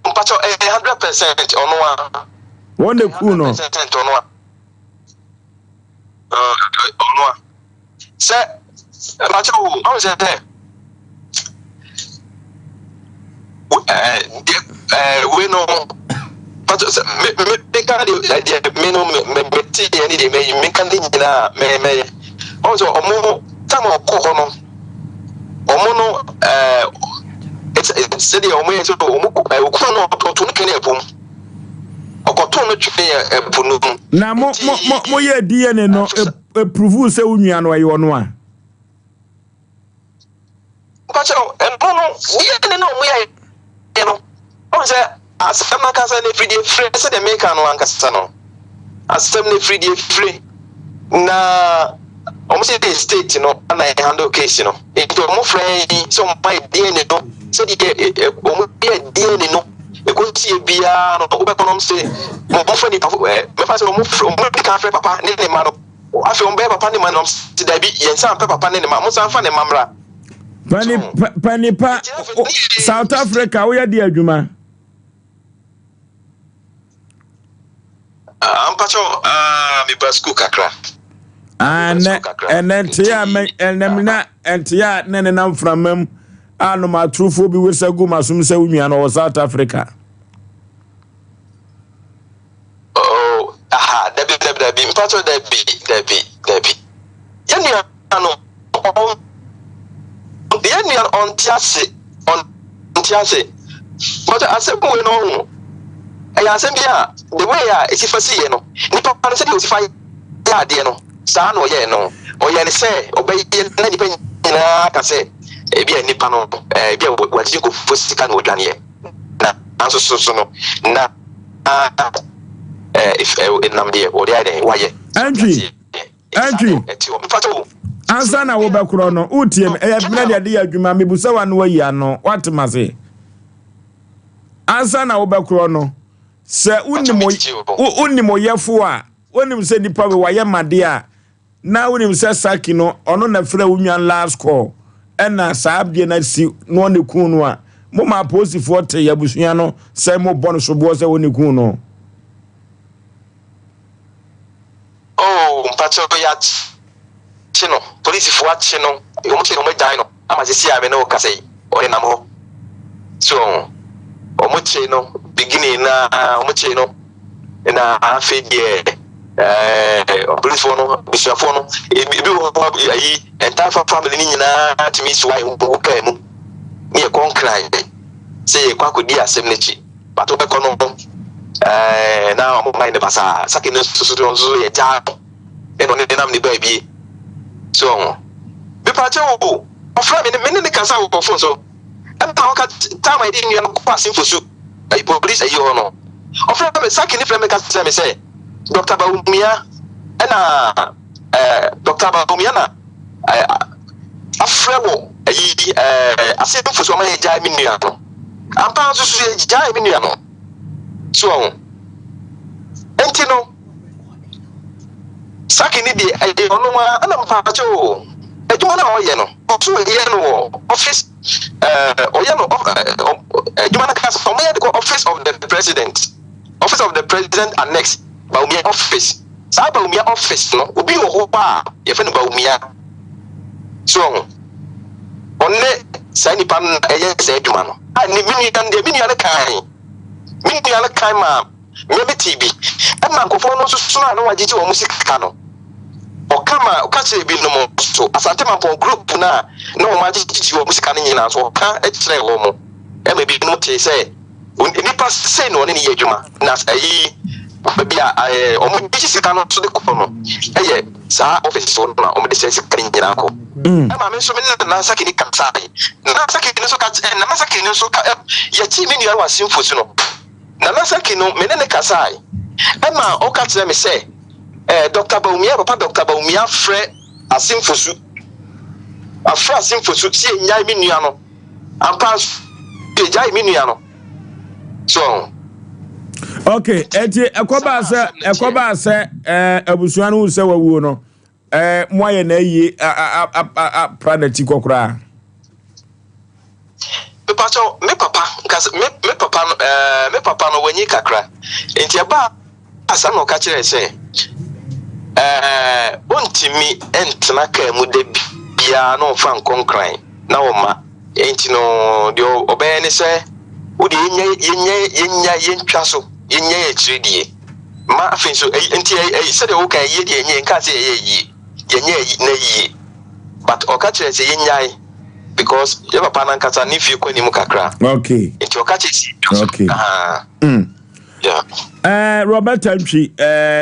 Mpakyɛw, ɛyɛ 100% ɔno a. Wɔn na ɛku no. 100% ɔno a. Ɔno a. Sɛ, mpakyɛw, ɔno sɛ dɛ. Deɛ wei no pàtó sɛ me me meka deɛ deɛ me no me me me te yɛ ne deɛ me meka ne nyinaa mɛ mɛ ɔn sɛ ɔmo tam a ɔkɔ hɔ no ɔmo no ɛɛ sɛdeɛ ɔmo yɛ sɛ ɔmo ɛɛ okunu no ɔto no twene ɛpo mu ɔkɔto no twene ɛpo no mu. Na mo mo mo mo yɛ DNA no epuruvu sɛ wo nua no ɛyɛ ɔno a. Mpakyɛw, ɛno no, DNA no a wɔyɛeɛ no, wohu sɛ asɛm no ankasa no ɛfiri deɛ ɛfire, sɛdeɛ meka no ankasa no, asɛm no ɛfiri deɛ ɛfire, na wɔn sɛ state no na handle case no, nti wɔn frɛ yɛn sɛ wɔn ayɛ DNA no, sɛdeɛ wɔn yɛ DNA no, ɛkɔsi yɛ biara no, wobɛkɔ nom sɛ wɔn fɛ nipa, mɛfa sɛ wɔn frɛ, wɔn di kan frɛ papa ne ne mma no. Afei wɔbɛyɛ papa ne ma nom se dabi, yɛnsan mpɛ papa ne ne ma, monsan mfa ne mma mmra. Pani pani pa South Africa woyɛ de adwuma. Ah, mpacho, ah, me ba school kakra. Ah, ne ɛnɛ nteɛ a mɛ ɛnɛ na nteɛ a ne nenam mframa mu a nom atorofoɔ bi wesa gu masom sɛ wo nua no wɔ South Africa. Oh, aha, dabi. Dabi, mpakyɛw dabi, dabi, dabi. Yɛn nua no, ɔn, yɛn nua no ɔnte ase, ɔnte ase. Mpakyɛw asɛm wei no ɔho, ɛyɛ asɛm bi a the way a esi fa siiɛ no, nipa no sɛdeɛ osi fa yɛ adeɛ no, saa na ɔyɛɛ no. Ɔyɛɛ no sɛ ɔbɛyɛ na nipa nyinaa aka sɛ ebi a nipa no, ebi a wagyegye nkurɔfoɔ sika na ɔdwaneɛ. Nanso so so no, na ɛnam deɛ wɔde ayɛ dɛn wayɛ. Antwi, Antwi, ansa na wobɛkorɔ no, wotie me, ɛyɛ mena deɛ de yɛ adwuma, mebusa wa no wayi ano, woate ma se. Ansa na wobɛkorɔ no, sɛ wonim oyɛfo a, wonim sɛ nipa wei wayɛ madeɛ a, Na wonim sɛ Saki no ɔno na frɛ wo nwan last call ɛna saa abdeɛ no asi na ɔne kuu no a, mo ma apolisifoɔ te abusua no sɛ mo bɔ no soboɔ sɛ ɔne kuu no. Oh mpakyɛw yɛakye no, polisifoɔ akye no, wɔn kye no wɔn agyae no ama sisi a me ne wo kasa yi ɔnenam hɔ. So wɔn kye no beginning na wɔn kye no. Na afei deɛ ɛɛ apolisifoɔ no abusuafoɔ no ebi ebi wɔ hɔ ayi ntafa family no nyinaa tumi soa yɛn ho kaa mu ne yɛkɔ nkran sɛ yɛkɔ akɔdi asɛm no akyi bato bɛkɔ no ɛɛ na wɔn man ne basaa saki no nso so nso yɛ gyaa no ɛna ɔne nam ne baabi so ɔho mepa kyɛw o ɔfrɛ me ne me ne ne kasa wɔ fon so. Ɛna ɔka time a yɛde nnua no kɔ asenfo su ayi police ayi hɔ no ɔfrɛ me Saki ne frɛ me ka kyerɛ me sɛ Dr. Bawumia ɛna ɛɛ Dr. Bawumia na ɛɛ afrɛ wɔ ayi ɛɛ asenfo su ɔma yɛgyae me nua no ampa nso so yɛgyae me nua no so ɔho nti no Saki ne deɛ ɛyɛ ɔno ara ɛna mpakyɛ o adwuma no a ɔyɛ no ɔso yɛ no wɔ office ɛɛ ɔyɛ no adwuma no kasa ɔmo yɛ de kɔ office of the president office of the president annex Bawumia office saa Bawumia office no obi wɔ hɔ a yɛfɛ no Bawumia so ɔho ɔne saa nipa no ɛyɛ saa adwuma no a ne me nua no deɛ me nua no kan me nua no kan maa Me metee bi. Ɛnna nkurɔfoɔ no nso sono a na wɔagyegye wɔn sika no, ɔka ma ɔka kyerɛɛ binom nso. Asante Mampɔn group no a na wɔagyegyegye wɔn sika no nyinaa nso, ɔka kyerɛɛ wɔn. Ɛma ebinom tee sɛ nnipa sei na ɔne no yɛ adwuma. Na ayi baabi a wɔgyegye sika no nso de kɔ no yɛ saa office hɔ no na wɔde saa sika no nyinaa kɔ. Ɛma me nso me ne Nana Sakini kasae. Nana Sakini nso ka Nana Sakini nso ka yɛkyee me nua no wɔ Asimfosu no. Nana Saki no, me ne no kasae. Ɛma ɔka kyerɛɛ me sɛ, eh, Dɔkta Bawumia, papa Dɔkta Bawumia afrɛ Asimfosu, afrɛ Asimfosu sɛ yɛnnyae me nua no. Ampa nso, yɛgyae me nua no. So ɔho. Okay, eti ɛkɔbaa sɛ ɛkɔbaa sɛ ɛɛ abusua no hu sɛ wawuo no ɛɛ mo ayɛ na ayie apra n'ati kɔ koraa. Mepakyɛw, me papa nka me me papa no ɛɛ me papa no wanyi kakra nti ɛbaa saa na ɔka kyerɛɛ sɛ ɛɛ ɔntumi ntena kaa mu da biara na ɔmfa nkɔ nkran na ɔma nti no deɛ ɔbɛyɛ ne sɛ wode yɛnya yɛnya yɛnya yɛntwa so yɛnya yɛ akyire die ma afei nso nti sɛdeɛ woka yie deɛ ɛnyɛ nka sɛ yɛyɛ yie yɛnyɛ na yie but ɔka kyerɛ sɛ yɛnyae because yɛ papa no ankasa ne fie kɔ anim kakra. Okay. Nti ɔka kyerɛ si. Okay. Uh, Yeah. Robert Antwi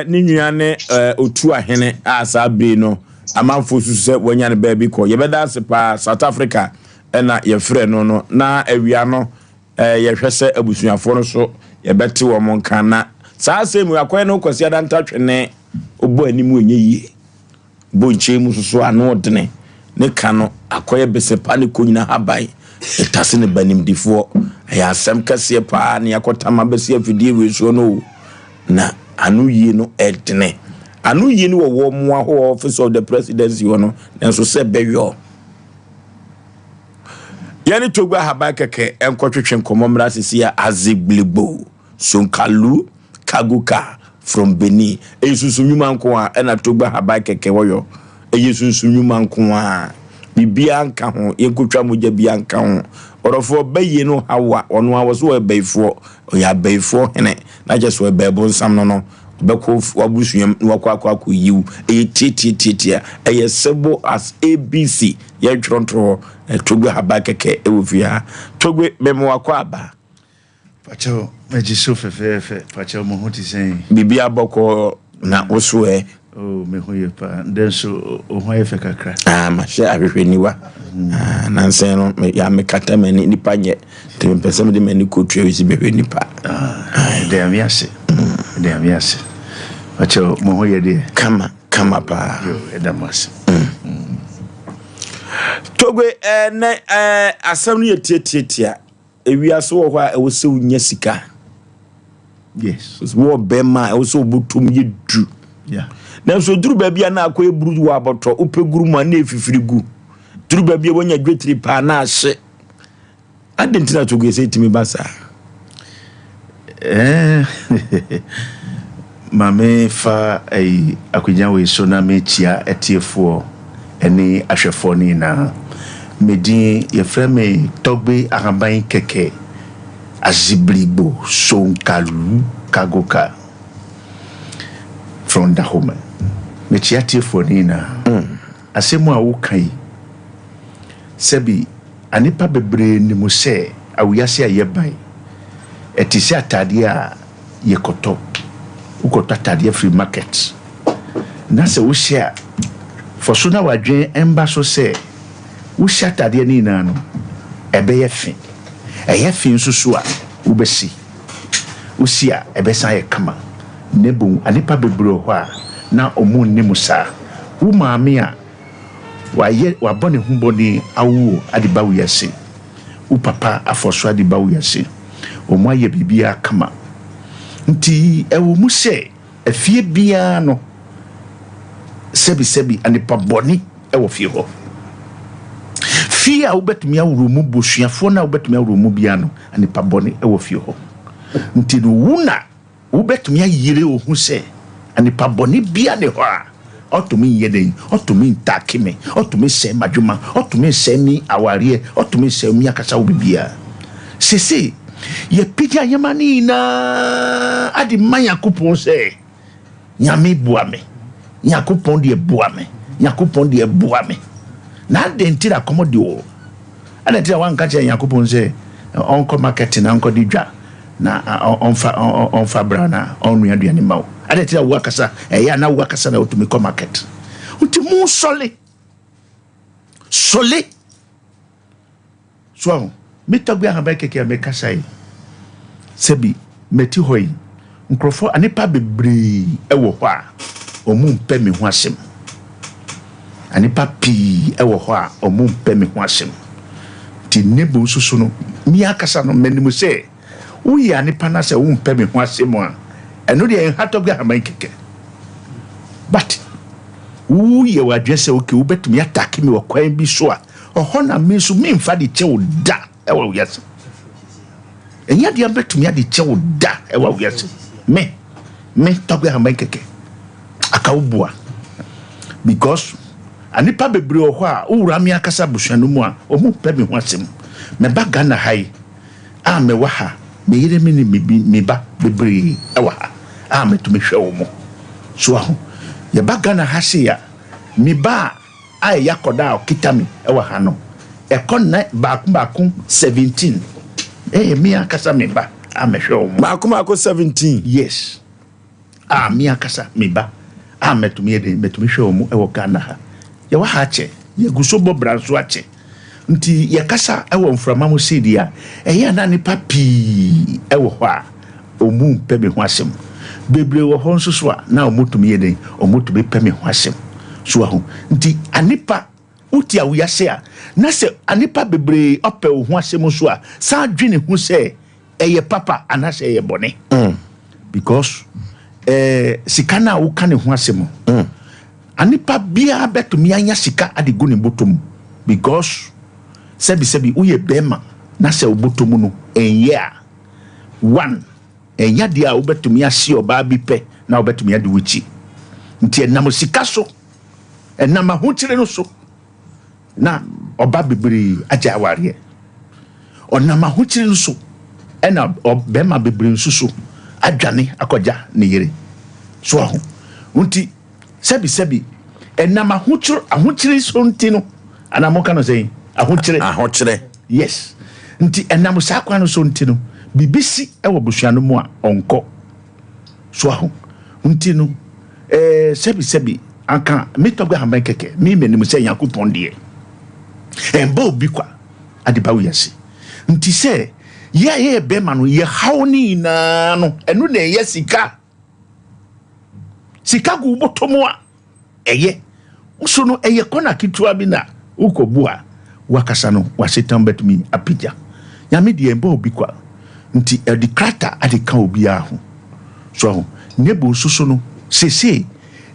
ne nua ne Otu Ahene a saa bere no amanfoɔ susu sɛ wanya no baabi kɔ. Yɛbɛda ase paa South Africa ɛna yɛfrɛ no no na awia no yɛhwɛ sɛ abusuafoɔ no so yɛbɛte wɔn nka na saa asɛm mu akɔyɛ no Kwasi Adanta twene ɔbɔ anim ɛnyɛ yie. Bɔ nkyɛn mu soso ano ɔdene ne ka no akɔyɛ bese pa ne konyina haban ɛtase ne ba nimdifoɔ. Ɛyɛ asɛm kɛseɛ paa ne akɔtam abɛsi afidie wei soɔ no o. Na ano yie no ɛdene. Ano yie no wɔ wɔ moa hɔ office of the presidency hɔ no nanso sɛ bɛyɔ. Yɛne Togo ahaban kɛkɛ nkɔtwetwe nkɔmmɔ mmra sisi a Azigblibo Sonkalu Kaguka from Benin. Ɛyɛ sunsum nnwuma nko a ɛna Togba haban kɛkɛ wɔyɔ. Ɛyɛ sunsum nnwuma nko a. Biribiara nka ho. Yɛnkɔtwa mogya biara nka ho. Ɔdɔfoɔ bayie no haw a, ɔno ara wɔ so ɔyɛ bayifoɔ. Ɔyɛ abayifoɔ hene. Na kyerɛ sɛ ɔyɛ baibonsam no no. Ɔbɛkɔ w'abusua mu na wakɔ akɔ akɔyi wo. Ɛyɛ tiatiatiatia. Ɛyɛ simple as ABC. Yɛntwerɛ ntoro hɔ. Na Togbe Haban kɛkɛ wɔ fie ha. Togbe, mema wakɔ aba. Pakyɛw, magye so fɛfɛɛfɛ. Pakyɛw, mo ho te sɛn? Biribiara bɔkɔɔ na wo so ɛ? Oh, me ho yɛ paa. Ndɛ nso, wo ho ayɛ fɛ kakra. Ah, mahyɛ ahwehwɛniwa. Ah, nansa no, me, ya mekata m'ani, nipa nyɛ. Nti mepɛ sɛ mede m'ani kɔtua wi si bɛhwɛ nipa. Ah, ɛda Nyame ase. Ɛda Nyame ase. Pakyɛw, mo ho yɛ deɛ? Kama, kama paa. Yo, ɛda mo ase. Togbe, ɛnɛ, eh, asɛm no yɛ tiatiatia. Ewiase wɔ hɔ a ɛwɔ sɛ wonya sika. Yes. Wɔ bɛrima a ɛwɔ sɛ obotom yɛ du. Yeah. Nanso duru baabi a na akɔ eburu wɔ abɔtɔ, wopɛ guru mu a na efifiri gu. Duru baabi a wonya dwetiri paa na ahye. Adɛn nti na Togo sɛ etumi ba saa? Eh, ma me fa ayi akonnwa wei so na mekyia atiefoɔ ne ahwɛfoɔ no nyinaa. Me din yɛfrɛ me Tɔgbe Ahaban Kɛkɛ Azibrigbo Sonkalu Kagoka from Dahomey. Mekyia atiefoɔ no nyinaa. Asɛm a woka yi, sɛbi anepa bebree nim sɛ awiase a yɛba yi, ɛte sɛ ataadeɛ a yɛkɔtɔ. Wokɔtɔ ataadeɛ firi market na sɛ wohyɛ a, fɔ so na w'adwene mba so sɛ wohyɛ ataadeɛ no nyinaa no, ɛbɛyɛ fe. Ɛyɛ fe nso so a, wobɛsi. Wosi a, ɛbɛsan ayɛ kama. Na mmom anepa bebree wɔ hɔ a, na wɔnnim saa. Wo maame a wayɛ wabɔ ne ho bɔne awo wo de ba wiase. Wo papa afɔ so ade ba wiase. Wɔn ayɛ biribiara kama. Nti ɛwɔ mu sɛ afie biara no sɛbisɛbi anepa bɔne wɔ fie hɔ. Fie a wobɛtumi aworo mu busuafoɔ no a wobɛtumi aworo mu biara no anepa bɔne wɔ fie hɔ. Nti no wo na Wobɛtumi ayere wo ho sɛ nipa bɔne biara nni hɔ a ɔtumi nyɛ dɛn, ɔtumi ntaake me, ɔtumi nsɛe m'adwuma, ɔtumi nsɛe me awareɛ, ɔtumi nsɛe me ankasa wo biribiara. Seesei yɛpagya nneɛma no nyinaa ade ma Nyankopɔn sɛ, Nyame boa me, Nyankopɔn deɛ boa me, Nyankopɔn deɛ boa me. Na adɛn nti na kɔm de wo? Adɛn nti na woanka kyerɛ Nyankopɔn sɛ ɔnkɔ market na ɔnkɔdi dwa na ɔmfa ɔmfa bra na ɔnnoa aduane mma wo? Adɛn nti na wo akasa ɛyɛ a na wo akasa na wotumi kɔ market? Nti mo sɔle sɔle so aho me tɔgbe ahaban kɛkɛ a mekasa yi sɛbi mɛti hɔ yi nkurɔfoɔ anipa bebree ɛwɔ hɔ a wɔn mpɛ me ho asɛm. Nnipa pii wɔ hɔ a wɔmpɛ me ho asɛm. Nti Nebo nso so no, me ankasa no, manim sɛ woyɛ onipa na sɛ wompɛ me ho asɛm a, ɛno deɛ ɛnha tɔgbe ahaman kɛkɛ. But woyɛ w'adwene sɛ okay, wobɛtumi atake me wɔ kwan bi so a, ɔhɔ na me nso memfa de kyɛ wo da wɔ wiase. Ɛnyɛ adeɛ a mɛtumi ade kyɛ wo da wɔ wiase. Me, me tɔgbe ahaman kɛkɛ. Aka wo boa. Because anipa bebree wɔ hɔ a wowura me ankasa abusua no mu a wɔn pɛ me ho asɛm. Mɛba Ghana ha yi a mewɔ ha, me yere me ne me ba bebree wɔ ha a mɛtumi hwɛ wɔn. So aho. Yɛba Ghana ha sei a, me ba a ɛyɛ akɔda a ɔkita me wɔ ha no, ɛkɔ nna baako baako 17. Ɛyɛ me ankasa me ba a mɛhwɛ wɔn. Baako baako 17? Yes. A me ankasa me ba a mɛtumi yɛ dɛn mɛtumi hwɛ wɔn wɔ Ghana ha. Yɛwɔ ha akyɛ, yɛgu so bɔ bra nso akyɛ. Nti yɛkasa wɔ mframa mu sei deɛ a, ɛyɛ a na nnipa pii wɔ hɔ a wɔn mpɛ me ho asɛm. Bebree wɔ hɔ nso so a na wɔtumi yɛ dɛn, wɔtumi pɛ me ho asɛm. So wahu? Nti anipa wote awiase a na sɛ anipa bebree ɔpɛ wo ho asɛm nso a, san dwene ho sɛ ɛyɛ papa anaasɛ ɛyɛ bɔne mm. because eh, sika no a woka ne ho asɛm mm. anipa biara bɛtumi anya sika ade gu ne bɔtɔ mu because sɛbisɛbi woyɛ bɛrima na sɛ wo bɔtɔ mu no ɛnyɛ a one ɛnya deɛ a wobɛtumi ase ɔbaa bi pɛ na wobɛtumi ade wo akyi nti ɛnam sika so ɛnam ahokyere no so na ɔba bebree agyae awareɛ. Ɔnam ahokyere no so ɛna bɛrima bebree nso so adwane akɔgya ne yere. So aho nti sɛbi sɛbi ɛnam ahokyere ahokyere so nti no anaa mo ka no sɛn ahokyere. Ahokyere. Yes nti ɛnam saa kwan no so nti no biribi si ɛwɔ busua no mu a ɔnkɔ. So aho nti no ɛɛ sɛbi sɛbi anka me tɔgbe ahaban kɛkɛ me menim sɛ Nyankopɔn deɛ ɛnbɔ obi kwa ade ba wiase nti sɛ yɛ a yɛyɛ bɛrima no yɛ haw ne nyinaa no ɛno na ɛyɛ sika sika gu bɔtɔ mu a ɛyɛ so no ɛyɛ kɔna ketewa bi na wokɔbu a wakasa no wasetan bɛtumi apagya nyame deɛ ɛbɔ obi kwa nti ɛde krata ade ka obiara ho so ho nebo nso so no sese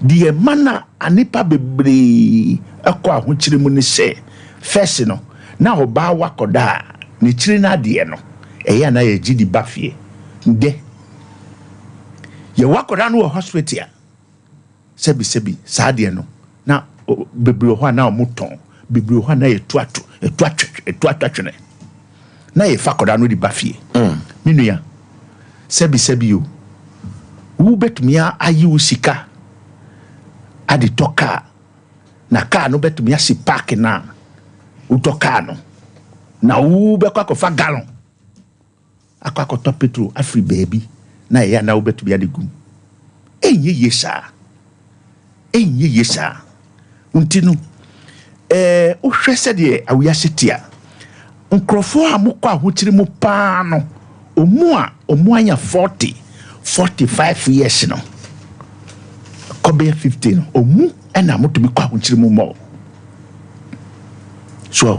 deɛ ɛma na anipa bebree ɛkɔ ahokyere mu ne sɛ fɛs no na ɔbaa wakɔda a ne kyiri no adeɛ no ɛyɛ ana yɛgye di ba fie ndɛ yɛwɔ akɔda no wɔ hospital a sɛbisɛbi saa adeɛ no na bebree wɔ hɔ a na wɔn tɔn bebree wɔ hɔ a na yɛtu ato ɛtu atwe ɛtu ato atwene na yɛfa akɔda no de ba fie me nua sɛbisɛbi o wobɛtumi ayi wo sika ade tɔ kaa na kaa no bɛtumi asi park na wotɔ kaa no na wobɛkɔ akɔfa gallon akɔ akɔtɔ petrol afiri baabi na ɛyɛ anaa wobɛtumi ade gum ɛnyɛ yie saa ɛnyɛ yie saa nti no ɛɛ wohwɛ sɛdeɛ awiase te a nkurɔfoɔ a mokɔ ahokyere mu paa no ɔmu a ɔmu anya 40 45 years no kɔbɛyɛ 50 no ɔmu ɛna motumi kɔ ahokyere mu mmɔ so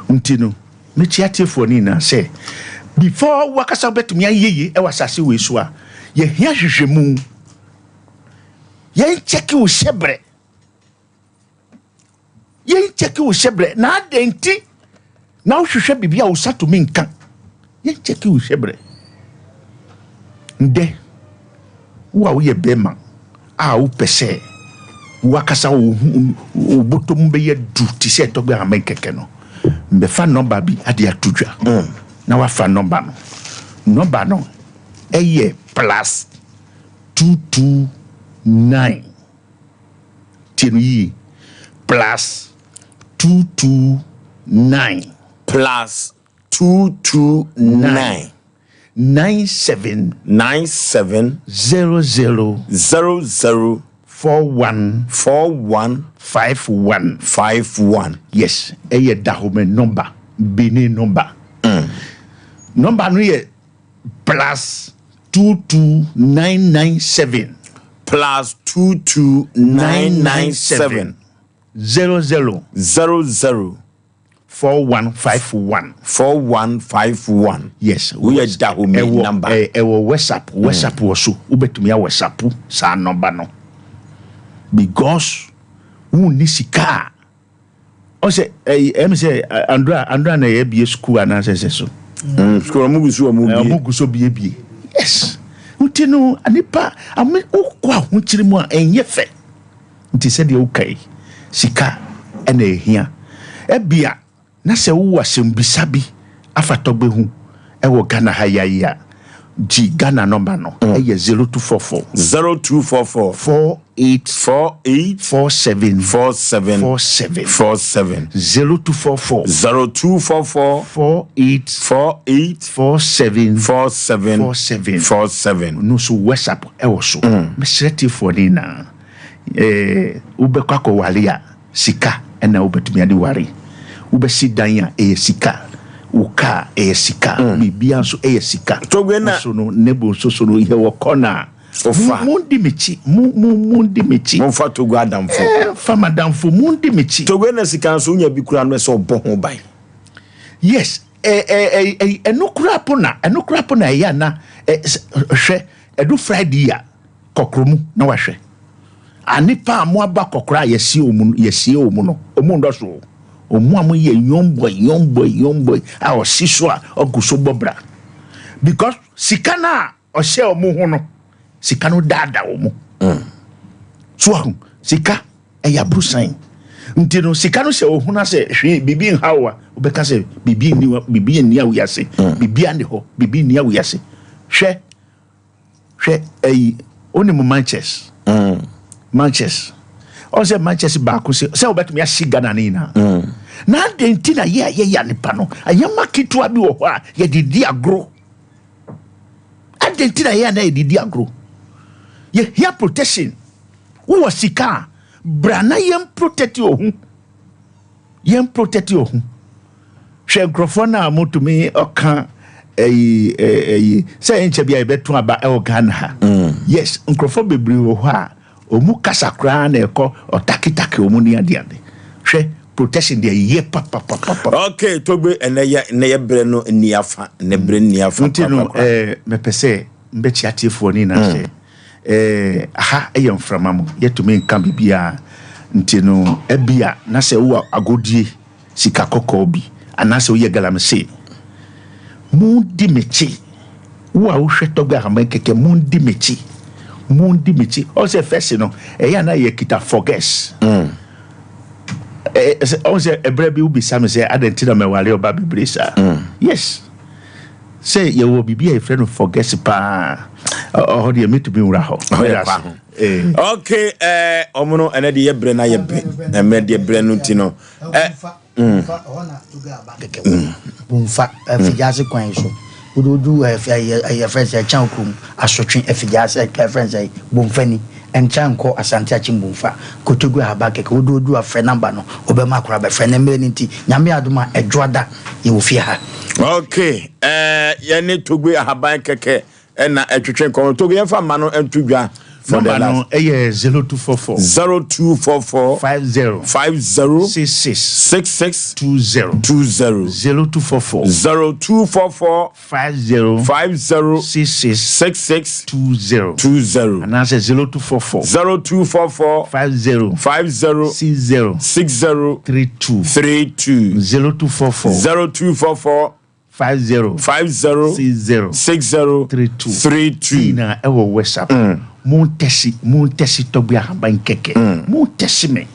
nti no mekyia tiefoɔ no nyinaa sɛ before wakasa wobɛtumi ayɛ yie ɛwɔ asase wei so a yɛhia hwehwɛmu yɛnkyɛke wo hyɛberɛ yɛnkyɛke wo hyɛberɛ na adɛn nti na wohwehwɛ biribi a wo sa tumi nka yɛnkyɛke wo hyɛberɛ ndɛ wo a woyɛ bɛrima a wopɛ sɛ wakasa wo wo bɔtɔ mu bɛyɛ du te sɛ ɛtɔgbɛ amɛn kɛkɛ no mbɛfa nɔmba bi ade ato dwa na wafa nɔmba no nɔmba no ɛyɛ plus 229 tie no yie plus 229 plus 229 97 97 00 00 41 41 51 51. Yes, ɛyɛ Dahomey number, Benin number. Number no yɛ plus 22997 plus 22997 00 00 4151 4151. Yes, Woyɛ Dahomey ɛwɔ number. ɛwɔ WhatsApp, WhatsApp wɔ so wobɛtumi a WhatsApp saa number no because wonni sika a ɔsɛ ɛyi ɛmi sɛ Andra Andra na ɛyɛ bie school anaasɛ sɛ so. School ɔmo gu so ɔmo bie. Ɔmo gu so biebie. Yes, nti no nipa ame wokɔ ahokyere mu a ɛnyɛ fɛ nti sɛdeɛ woka yi sika ɛna ehia ɛbia na sɛ wowɔ asɛmbisa bi afa tɔgbe ho ɛwɔ Ghana ha yayi a gyi Ghana nɔmba no ɛyɛ 0244 0244 48 48 47 47 47 47 0244 0244 48 48 47 47 47 47. no so WhatsApp ɛwɔ so mesrɛ tiefoɔ ne nyinaa ɛɛ wobɛkɔ akɔware a sika ɛna wobɛtumi ade ware wobɛsi dan a ɛyɛ sika wo kaa ɛyɛ sika biribia nso ɛyɛ sika Togbe na- so no nebo nso so no yɛwɔ kɔna a Ofa. mondi m'akyi mondi m'akyi Momfa Togo adamfo. Fa madamfo mondi m'akyi. Togo na sika nso wonya bi kura no sɛ ɔbɔ ho ban. Yes, ɛno kura po na ɛno kura po na ɛyɛ ana hwɛ ɛdo Friday a kɔkɔrɔ mu na wahwɛ anipa a mo aba kɔkɔrɔ a yɛsie ɔmu yɛsie ɔmu no ɔmu ndɔ so ɔmu a mo yɛ young boy young boy young boy a ɔsi so a ɔgu so bɔ bra because sika na ɔhyɛ ɔmu ho no sika no daadaa ɔmu so ahu sika ɛyɛ aburusan nti no sika no sɛ ohun asɛ hwee biribi nha wo a wobɛka sɛ biribi nni wa biribi nni awiase biribi ani hɔ biribi nni awiase hwɛ hwɛ ɛyi onim Manchester. Manches. Ɔn sɛ manches baako sɛ sɛ wobɛtumi ahye Ghana no nyinaa. Na adɛn nti na yɛ a yɛyɛ nipa no ayɛma ketewa bi wɔ hɔ a yɛde di agorɔ. Adɛn nti na yɛ a na yɛde di agorɔ. Yɛhia protection. Wowɔ sika a bra na yɛn protect wɔ ho. Yɛn protect wɔ ho. Hwɛ nkurɔfoɔ no a motumi ɔka ɛyi ɛyi sɛ nkyɛ bi a yɛbɛto aba ɛwɔ Ghana ha. Yes, nkurɔfoɔ bebree wɔ hɔ a ɔmu kasa koraa na ɛkɔ ɔtaketake ɔmu ne adeade. Hwɛ protection deɛ yɛ papapapapa. Okay, Togbe, ɛnɛ yɛ ɛnɛ yɛ brɛ no nni afa, ɛnɛ brɛ nni afa. Nti no mɛpɛ sɛ mbɛkyia atiefoɔ ne nyinaa sɛ aha ɛyɛ mframa mu, yɛtumi nka biribiara. Nti no ɛbia na sɛ wowɔ agodie sika kɔkɔɔ bi anaasɛ woyɛ galamsey, mundi m'akyi. Wo a wohwɛ Togbe Ahaban kɛkɛ, mundi m'akyi, mundi m'akyi. Ɔn sɛ fɛsi no ɛyɛ ana yɛ kita forgets. Ɔn sɛ ɛbrɛ bi wobisa me sɛ adɛn nti na mɛware ɔba bebree saa. Yes, sɛ yɛwɔ biribi a yɛfrɛ no forgets paa. Ɔhɔ deɛ metumi nwura hɔ. Ɔhɔ yɛ kwa ho. Okay, ɔmo no ɛnɛ deɛ yɛ brɛ na yɛ bɛ ɛmɛ deɛ brɛ no ti no Bomfa afigyase kwan so wododu yɛfrɛ sɛ ɛkyɛn kurom asotwe afigyase ɛfrɛ sɛ Bomfa ni ɛnkyɛn nkɔ Asante Akyem Bomfa Kotogu Ahaba kɛkɛ wododu afrɛ namba no wobɛma akora bɛfrɛ ne mmerɛ no nti Nyame adom a ɛdwoada yɛwɔ fie ha. Okay, yɛne Togbe Ahaban kɛkɛ ɛna ɛtwetwe nkɔmɔ. Togbe, yɛmfa mma no nto dwa for the Number no last. ɛyɛ 0244 0244 50 50 66 66 20 20 0244 0244 50 50 66 66 20 20 anaasɛ 0244 0244 50 50 60 60 32 32 0244 0244 50 50 60 60 32 32. Na ɛwɔ WhatsApp. Montɛsi montɛsi Tɔgbe Ahaban kɛkɛ, montɛsi me,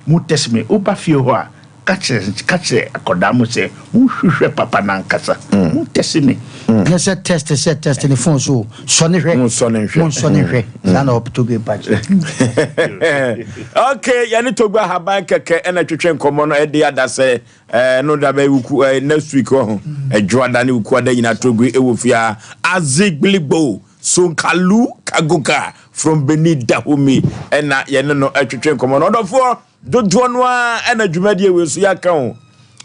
montɛsi me. Woba fie hɔ a, ka kyerɛ ka kyerɛ akɔdaa mo sɛ monhwehwɛ papa nankasa. Montɛsi me. Nyɛ sɛ test sɛ test ne phone so sɔ ne hwɛ. Monsɔ ne hwɛ. Monsɔ ne hwɛ saa na ɔptogbe mpakyɛ. Okay, yɛne Togbe Ahaban kɛkɛ ɛna twetwe nkɔmmɔ no. Ɛde ada sɛ no da bɛ wuku next week hɔ ho ɛdwoada ne wuku ada nyina Togbe ɛwɔ fie a Azigbiligbo Sonkalu Kagoka from Benin Dahomey ɛna yɛne no ɛtwetwe nkɔmmɔ no. Ɔdɔfoɔ dodoɔ no a ɛna dwumadie wei so yɛaka ho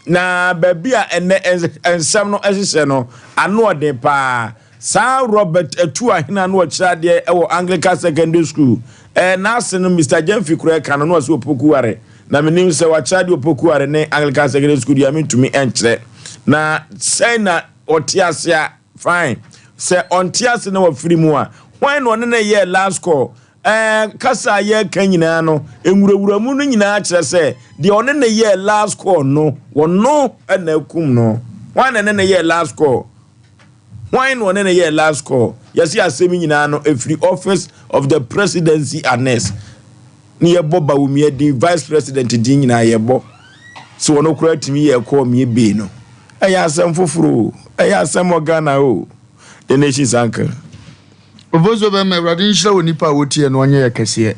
na baabi a ɛnɛ nsɛm no ɛhyehyɛ no ano ɔden paa. Saa Robert Atu Ahena no ɔkyerɛ adeɛ ɛwɔ Anglican Secondary School n'ase no Mr Jemfi kura ɛka no na ɔsɛ Opoku Ware na menim sɛ wakyerɛ adeɛ Opoku Ware ne Anglican Secondary School deɛ mentumi ɛnkyerɛ na sɛn na ɔte ase a fine. Sɛ ɔnte ase na wafiri mu a, hwan na ɔne ne yɛɛ last call? Kasa a yɛreka nyinaa no, nwurawura mu no nyinaa kyerɛ sɛ deɛ ɔne ne yɛɛ last call no, wɔno na akum no. Hwan na ɛne ne yɛɛ last call? Hwan na ɔne ne yɛɛ last call? Yɛsi asɛm nyinaa no ɛfiri Office of the Presidency Annex ne yɛbɔ Bawumia din, vice president din nyinaa yɛbɔ so. Wɔn koraa tumi yɛ kɔɔ mie bee no. Ɛyɛ asɛm foforɔ o, ɛyɛ asɛm wɔ Ghana o. The Nation's Uncle. Ofosuo bɛma Awurade nhyira wɔ nipa a wɔtie no ɔnyɛ yɛ kɛseɛ.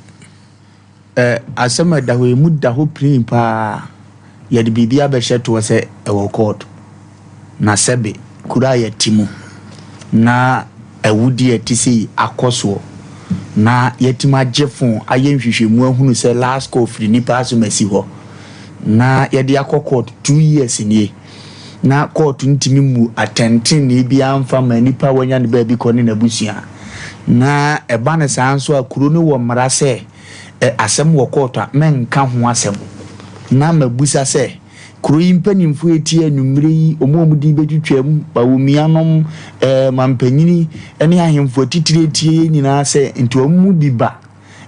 Asɛm a ɛda hɔ emu da hɔ pirin paa. Yɛde biribi abɛhyɛ toɔ sɛ ɛwɔ court. Na sɛbe kuro a yɛte mu na awudie a ɛte sei akɔ soɔ na yɛtumi agye phone ayɛ nhwehwɛmu ahunu sɛ last call firi nipa asom asi hɔ na yɛde akɔ court 2 years nie na court ntumi mu atɛntenenee biara mfa ma nipa a wanya ne baabi kɔ ne n'abusua. Na ɛba ne saa nso a, kuro no wɔ mmara sɛ asɛm wɔ court a mɛnka ho asɛm. Na mabusa sɛ kuro yi mpanimfoɔ etie anwummerɛ yi, ɔmo a ɔmo din bɛtwitwa mu, bawumianom, mampanyini ne ahemfo atitire etie yɛn nyinaa sɛ nti ɔmo mu bi ba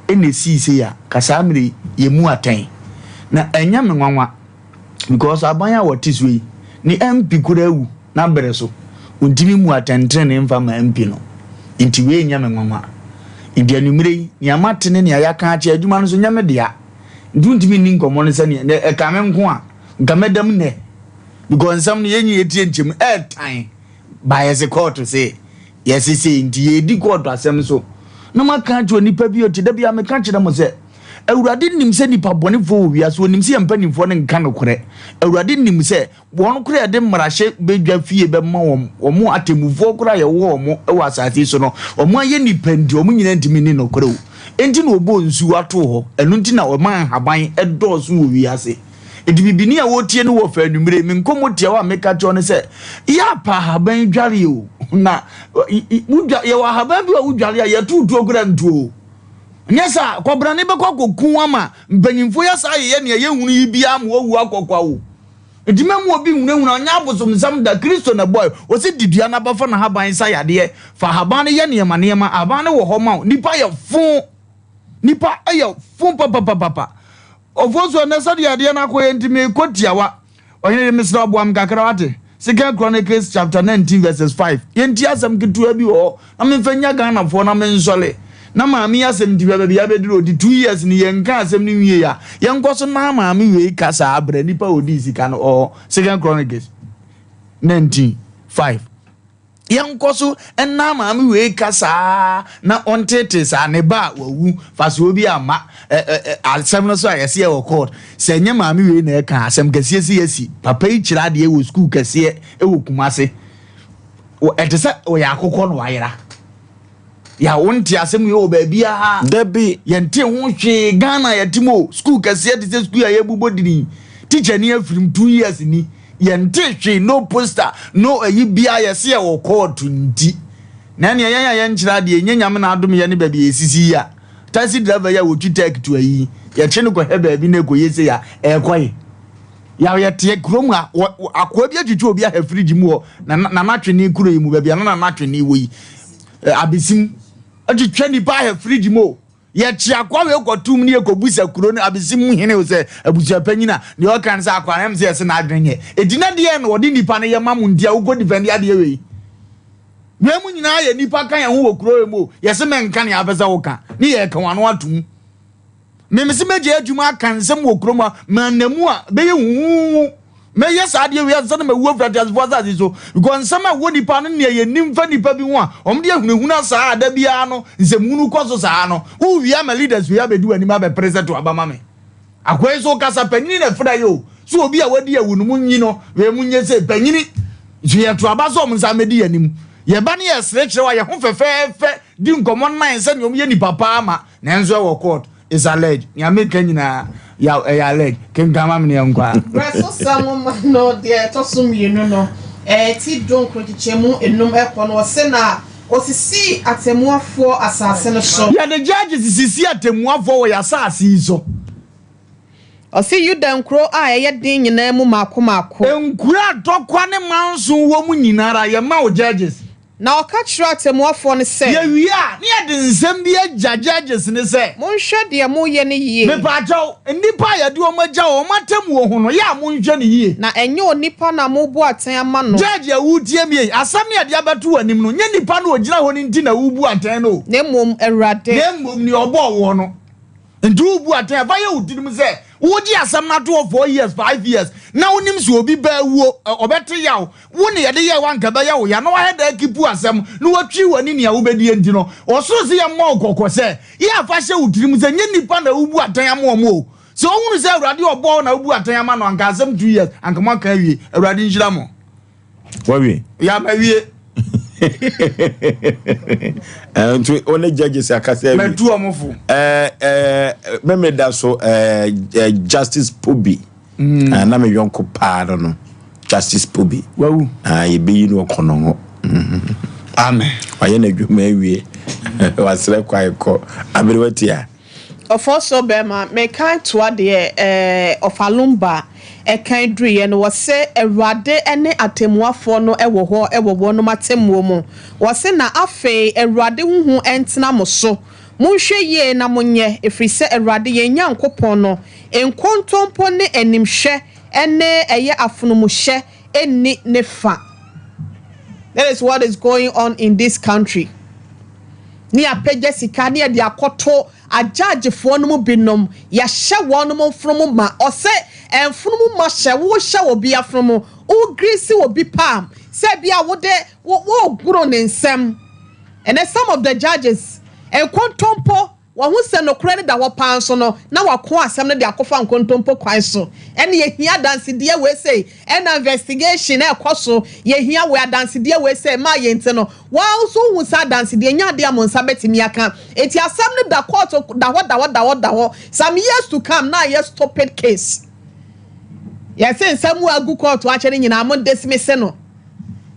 ɛna esii sei a kasaa mmerɛ yi yɛmu atɛn na ɛnyɛ me nwanwa because aban a wɔte so yi ne MP kura awu n'abere so ntumi mu atɛntɛnne mfa ma MP no. Nti wei nyɛ me nwanwa. Nti anwummerɛ yi nea mate ne nea yɛaka akyɛ adwuma no so nyɛ me dea nti wontumi nni nkɔmmɔ no sɛneɛ nɛ ɛka me nko a nka mɛdam nnɛ because nsɛm no yɛnyi yɛtie nkyɛmu ɛɛtan ba yɛse kɔɔto se yɛse sei nti yɛdi kɔɔto asɛm so. Na maka akyerɛ onipa bi a ɔte da bi a meka kyerɛ mo sɛ, Awurade nim sɛ nnipa bɔnefoɔ wɔ wiase, ɔnim sɛ yɛn mpanimfoɔ no nka nokorɛ. Awurade nim sɛ wɔn koraa a yɛde mmarahyɛ badwa fie bɛma wɔn, wɔn atemmufoɔ koraa a yɛwɔ wɔn wɔ asase yi so no, wɔn ayɛ nnipa nti, wɔn nyinaa ntumi nni nokorɛ o. Enti na ɔbɔɔ nsuo too hɔ, ɛno nti na ɔmaa nhaban dɔɔso wɔ wiase. Enti bibini a wotie no wɔ fɛ anwummere yi, me nkɔmmɔ tiawa a meka kyerɛ wo ne sɛ, yɛ apa ahaban dware o. Na wodwa yɛwɔ ahaban bi a wodware a yɛto tuo kora ntuo o. Nyɛ saa, kɔbrane bɛkɔ akɔku ama mpanyimfoɔ yi asa ayeyɛ nea yɛhunu yi biara ma wawu akɔkwa o. Enti mɛmu obi nhunahuna, ɔnyɛ abosomsɛm da, Kristo na ɛbɔe. Ɔse di dua no aba fa n'ahaban sa yadeɛ, fa ahaban no yɛ nneɛma nneɛma, ahaban no wɔ hɔ ma wo. Nipa yɛ fo, nipa yɛ fo papapapapa. Ofosu, ɛnnɛ sɛdeɛ adeɛ no akɔyɛ nti merekɔ tiawa. Ɔhene de mesrɛ wo boa me kakra wate. Second Chronicles chapter 19 verses 5. Yɛntie asɛm ketewa bi wɔ hɔ na memfa nya Ghanafoɔ na mensɔre. Na maame yi asɛm nti hwɛ baabi abɛduru ɔdi 2 years ni yɛnka asɛm no nwie a yɛnkɔ so naa maame wei ka saa berɛ nipa a ɔdii sika no ɔɔ Second Chronicles 19 5. Yɛnkɔ so nna maame wei ka saa na ɔnteetee saa ne ba a wawu fasoɔ bi amma asɛm no so a yɛse yɛwɔ court sɛ ɛnyɛ maame wei na ɛka asɛm kɛseɛ si asi papa yi kyerɛ adeɛ wɔ sukuu kɛseɛ wɔ Kumase ɛte sɛ ɔyɛ akokɔ na wayera Ya wo nte asɛm wei wɔ baabiara. Dabi. Yɛnte ho hwee Ghana yɛte mu o. School kɛseɛ te sɛ school a yɛbobɔ dini. Teacher ni afirim 2 years ni. Yɛnte hwee no poster no ayi biara yɛse yɛwɔ court nti. Na ɛneɛ yɛn a yɛnkyerɛ adeɛ nyɛ Nyame na adom yɛne baabi a yɛsisi yi a. Taxi driver yi a wɔtwi tɛk to ayi yɛkye no kɔhɛ baabi na ɛkɔyɛ sei a ɛkɔye. Yaw yɛteɛ kurom ha akoa bi atwitwi obi ahɛ fridge mu wɔ Nana Twene kuro yi mu baabi a na Nana Twene wɔ yi. Abesim atwitwa nipa ahɛ fridge mu o. Yɛkye akoa wei kɔtom ne yɛkɔbusa kuro no abesim mu hene o sɛ abusuapanyin a deɛ ɔka no sɛ akoa no ɛm sɛ yɛse n'adwene nyɛ. Enti na deɛ na ɔde nipa no yɛ ma mo nti a wokɔ defend adeɛ wei. Wei mu nyinaa yɛ nipa ka yɛn ho wɔ kuro wei mu o. Yɛse mɛnka nea apɛ sɛ woka ne yɛka wɔn ano atom. Me mese mɛgyae adwuma aka nsɛm wɔ kurom ha, manna mu a, bɛyɛ huhuuhu. Mɛyɛ saa adeɛ wei ansa na mawu afiri ateasefoɔ asase so. Because nsɛm a ɛwɔ nipa no nea yɛnim fa nipa bi ho a, wɔde ahunahuna saa a da biara no nsɛmhunu kɔ so saa no, wowie ama leaders wei abɛdi w'anim abɛpere sɛ to aba ma me. Akoa yi so kasa panyini na ɛfra yi o. So obi a wadi awu no monyi no, wei monyɛ sei, panyini. So yɛto aba sɛ wɔn nsa mmɛdi yɛn anim. Yɛba ne yɛsere kyerɛ wɔ yɛn ho fɛfɛɛfɛ di nkɔmmɔ nan sɛnea wɔyɛ nipa paa ma. Nanso ɛwɔ court, it's alleged. Nea meka nyinaa, yaw, ɛyɛ alleged. Kenkan ma me na yɛnkɔ a. Berɛsosɛm nwoma no deɛ ɛtɔ so mmienu no, ti dunkron nkyekyɛmu enum kɔ no, ɔse na ɔsisii atɛmmuafoɔ asase no so. Yɛde judges sisi atɛmmuafoɔ wɔ yɛn asase yi so. Ɔse Yuda nkuro a ɛyɛ den nyinaa mu mmaako mmaako. Nkuro a tɔkwa ne manso wɔ mu nyinara, yɛma wo judges. Na ɔka kyerɛɛ atɛmmuafoɔ no sɛ. Yɛwie a, na yɛde nsɛm bi agya judges no sɛ. Monhwɛ deɛ moreyɛ no yie. Mepaakyɛw, nnipa a yɛde wɔn agya wɔn atemmuo ho no, yɛ a monhwɛ no yie. Na ɛnyɛ onipa na morebu atɛn ama no. Judge a woretie me yi, asɛm no a yɛde abɛto w'anim no, nyɛ nipa no a ɔgyina hɔ no nti na worebu atɛn no o. Na mmom Awurade. Na mmom nea ɔbɔɔ woɔ no. Nti worebu atɛn a, fa yɛ wo tirim sɛ wogye asɛm no ato hɔ 4 years, 5 years, na wonim sɛ obi ba awuo, ɔbɛte yaw. Wo ne yɛde yɛɛ wo anka ɛbɛyɛ wo ya na wahɛ da akipu asɛm na watwi w'ani nea wobɛdie nti no, ɔsoro se yɛmmɔ wo kɔkɔ sɛ, yɛ a fa hyɛ wo tirim sɛ nyɛ nnipa na wobu atɛn ama wɔn o. Sɛ wohunu sɛ Awurade a ɔbɔɔ wo na wobu atɛn ama no anka asɛm 2 years anka moaka awie. Awurade nhyira mo. Wawie? Ya mawie. Nti wo ne judges akasa awie. Matu wɔn fo. Meme da so Justice Pobi. Na me yɔnko paa no Justice Pobi. Wawu. Yɛbɛyi no ɔkɔnɔngɔ. Amen. Wayɛ n'adwuma awie. Wasrɛ kwae kɔ. Abere watia. Ɔfɔ so bɛrima, mekan toa deɛ ɔfalumba ɛkan duruiɛ no, wɔse Awurade ne atemmuafoɔ no wɔ hɔ wɔ wɔnom atemmuo mu. Wɔse na afei Awurade ho hu ntena mo so. Monhwɛ yie na monyɛ, ɛfiri sɛ Awurade yɛn Nyankopɔn no, nkontompo ne animhwɛ ne ɛyɛ afonomuhyɛ nni ne fa. That is what is going on in this country. Ne yɛapagya sika ne yɛde akɔto agyagyefoɔ no mu binom, yɛahyɛ wɔn mfonomu ma. Ɔsɛ mfonomu ma hyɛ, wohyɛ obi afonomu, wogirisi obi palm, sɛ bi a wode wogoro ne nsam. And then some of the judges, Nkontompo, Wahu sɛ nokorɛ no da hɔ paa nso no, na wako asɛm no de akɔfa nkontompo kwan so. Ɛne yɛhia adansedie wei sei, ɛna investigation ɛrekɔ so, yɛhia wei, adansedie wei sei, ɛmaa yɛn nti no, woa nso wohu sɛ adansedie nyɛ adeɛ a mo nsa bɛtumi aka. Enti asɛm no da court da hɔ da hɔ da hɔ da hɔ, some years to come na ayɛ stupid case. Yɛse nsɛm a agu court akyɛ no nyinaa mo dismiss no,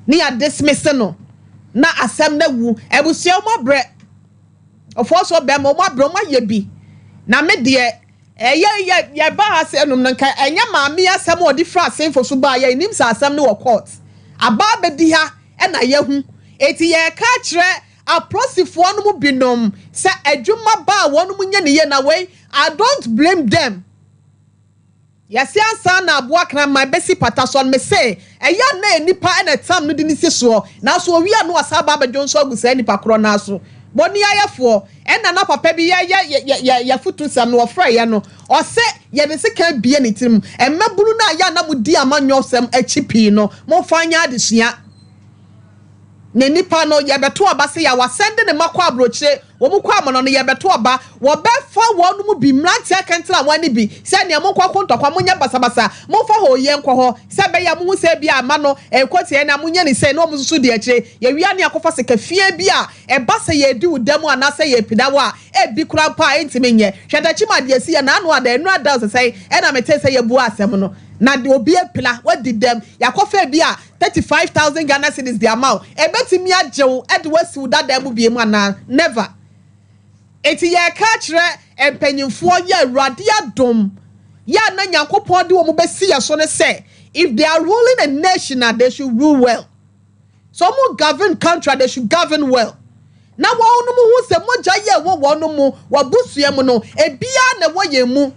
ne yɛ dismiss no, na asɛm no awu. Abusua wɔn abrɛ. Ɔfoɔ so bɛrima, wɔn abrɛ, wɔn ayɛ bi. Na me deɛ, ɛyɛ yɛ yɛba ha sɛ nom no nka ɛnyɛ maame asɛm a ɔde firi asenfo so baa yɛ nim sɛ asɛm no wɔ court. Aba abɛdi ha ɛna yɛhu. Eti yɛreka akyerɛ aprosifoɔ no mu binom sɛ adwuma ba a wɔn nyɛ ne yie na wei I don't blame them. Yɛse ansa na aboa kraman bɛsi pata soɔ no, mese ɛyɛ a na nnipa na ɛtam no de no si soɔ, nanso ɔwie a na wasan aba abɛdwonsɔ agu saa nnipa korɔ no ara so. Boniayɛfoɔ, ɛna na papa bi yɛyɛ yɛ yɛ afutusɛm no, ɔfrɛɛ yɛ no, ɔse yɛde sekan bue ne tirim. Mmabunu no a ɛyɛ a na modi amanyɔsɛm akyi pii no, momfa nyɛ adesua. Na nnipa no, yɛbɛto aba sɛ yɛ a wasɛnde ne mma kɔ aburokyire, Wɔn kɔ amono no, yɛbɛto aba. Wɔbɛfa wɔn mu bi, mmeranteɛ akɛntɛn no bi, sɛ nea monkɔ ko ntɔkwa, monyɛ basabasa, momfa hooyɛ nkɔ hɔ, sɛ ɛbɛyɛ a mohu sɛ ebia mma no rekɔ tia yɛn na monyɛ no sei, na wɔn nso so di akyire. Yɛwie a na yɛakɔfa sika fia bi a ɛba sɛ yɛredi wo dɛm anaasɛ yɛrepira wo a, ebi koraa mpo a ɛntumi nyɛ. Hwɛ daakye mu adeɛ asi yɛn ano ada, nnora da ɔsɛsɛe ɛna metee sɛ yɛabua asɛm no, na deɛ obi apira, wadi dɛm, yɛakɔfa ebi a 35,000 Ghana cedis de ama wo, ɛbɛtumi agye wo de wo asi wo dadaa mu biom anaa? Never. Enti yɛreka akyerɛ mpanyinfoɔ yɛ Awurade adom yɛ a na Nyankopɔn de wɔn bɛsi yɛ so no sɛ, if they are ruling a nation a, they should rule well. Sɛ wɔn govern country a, they should govern well. Na wɔnom hu sɛ mogya yi a ɛwɔ wɔnom mu, w'abusua mu no, ebiara na ɛwɔ yɛn mu.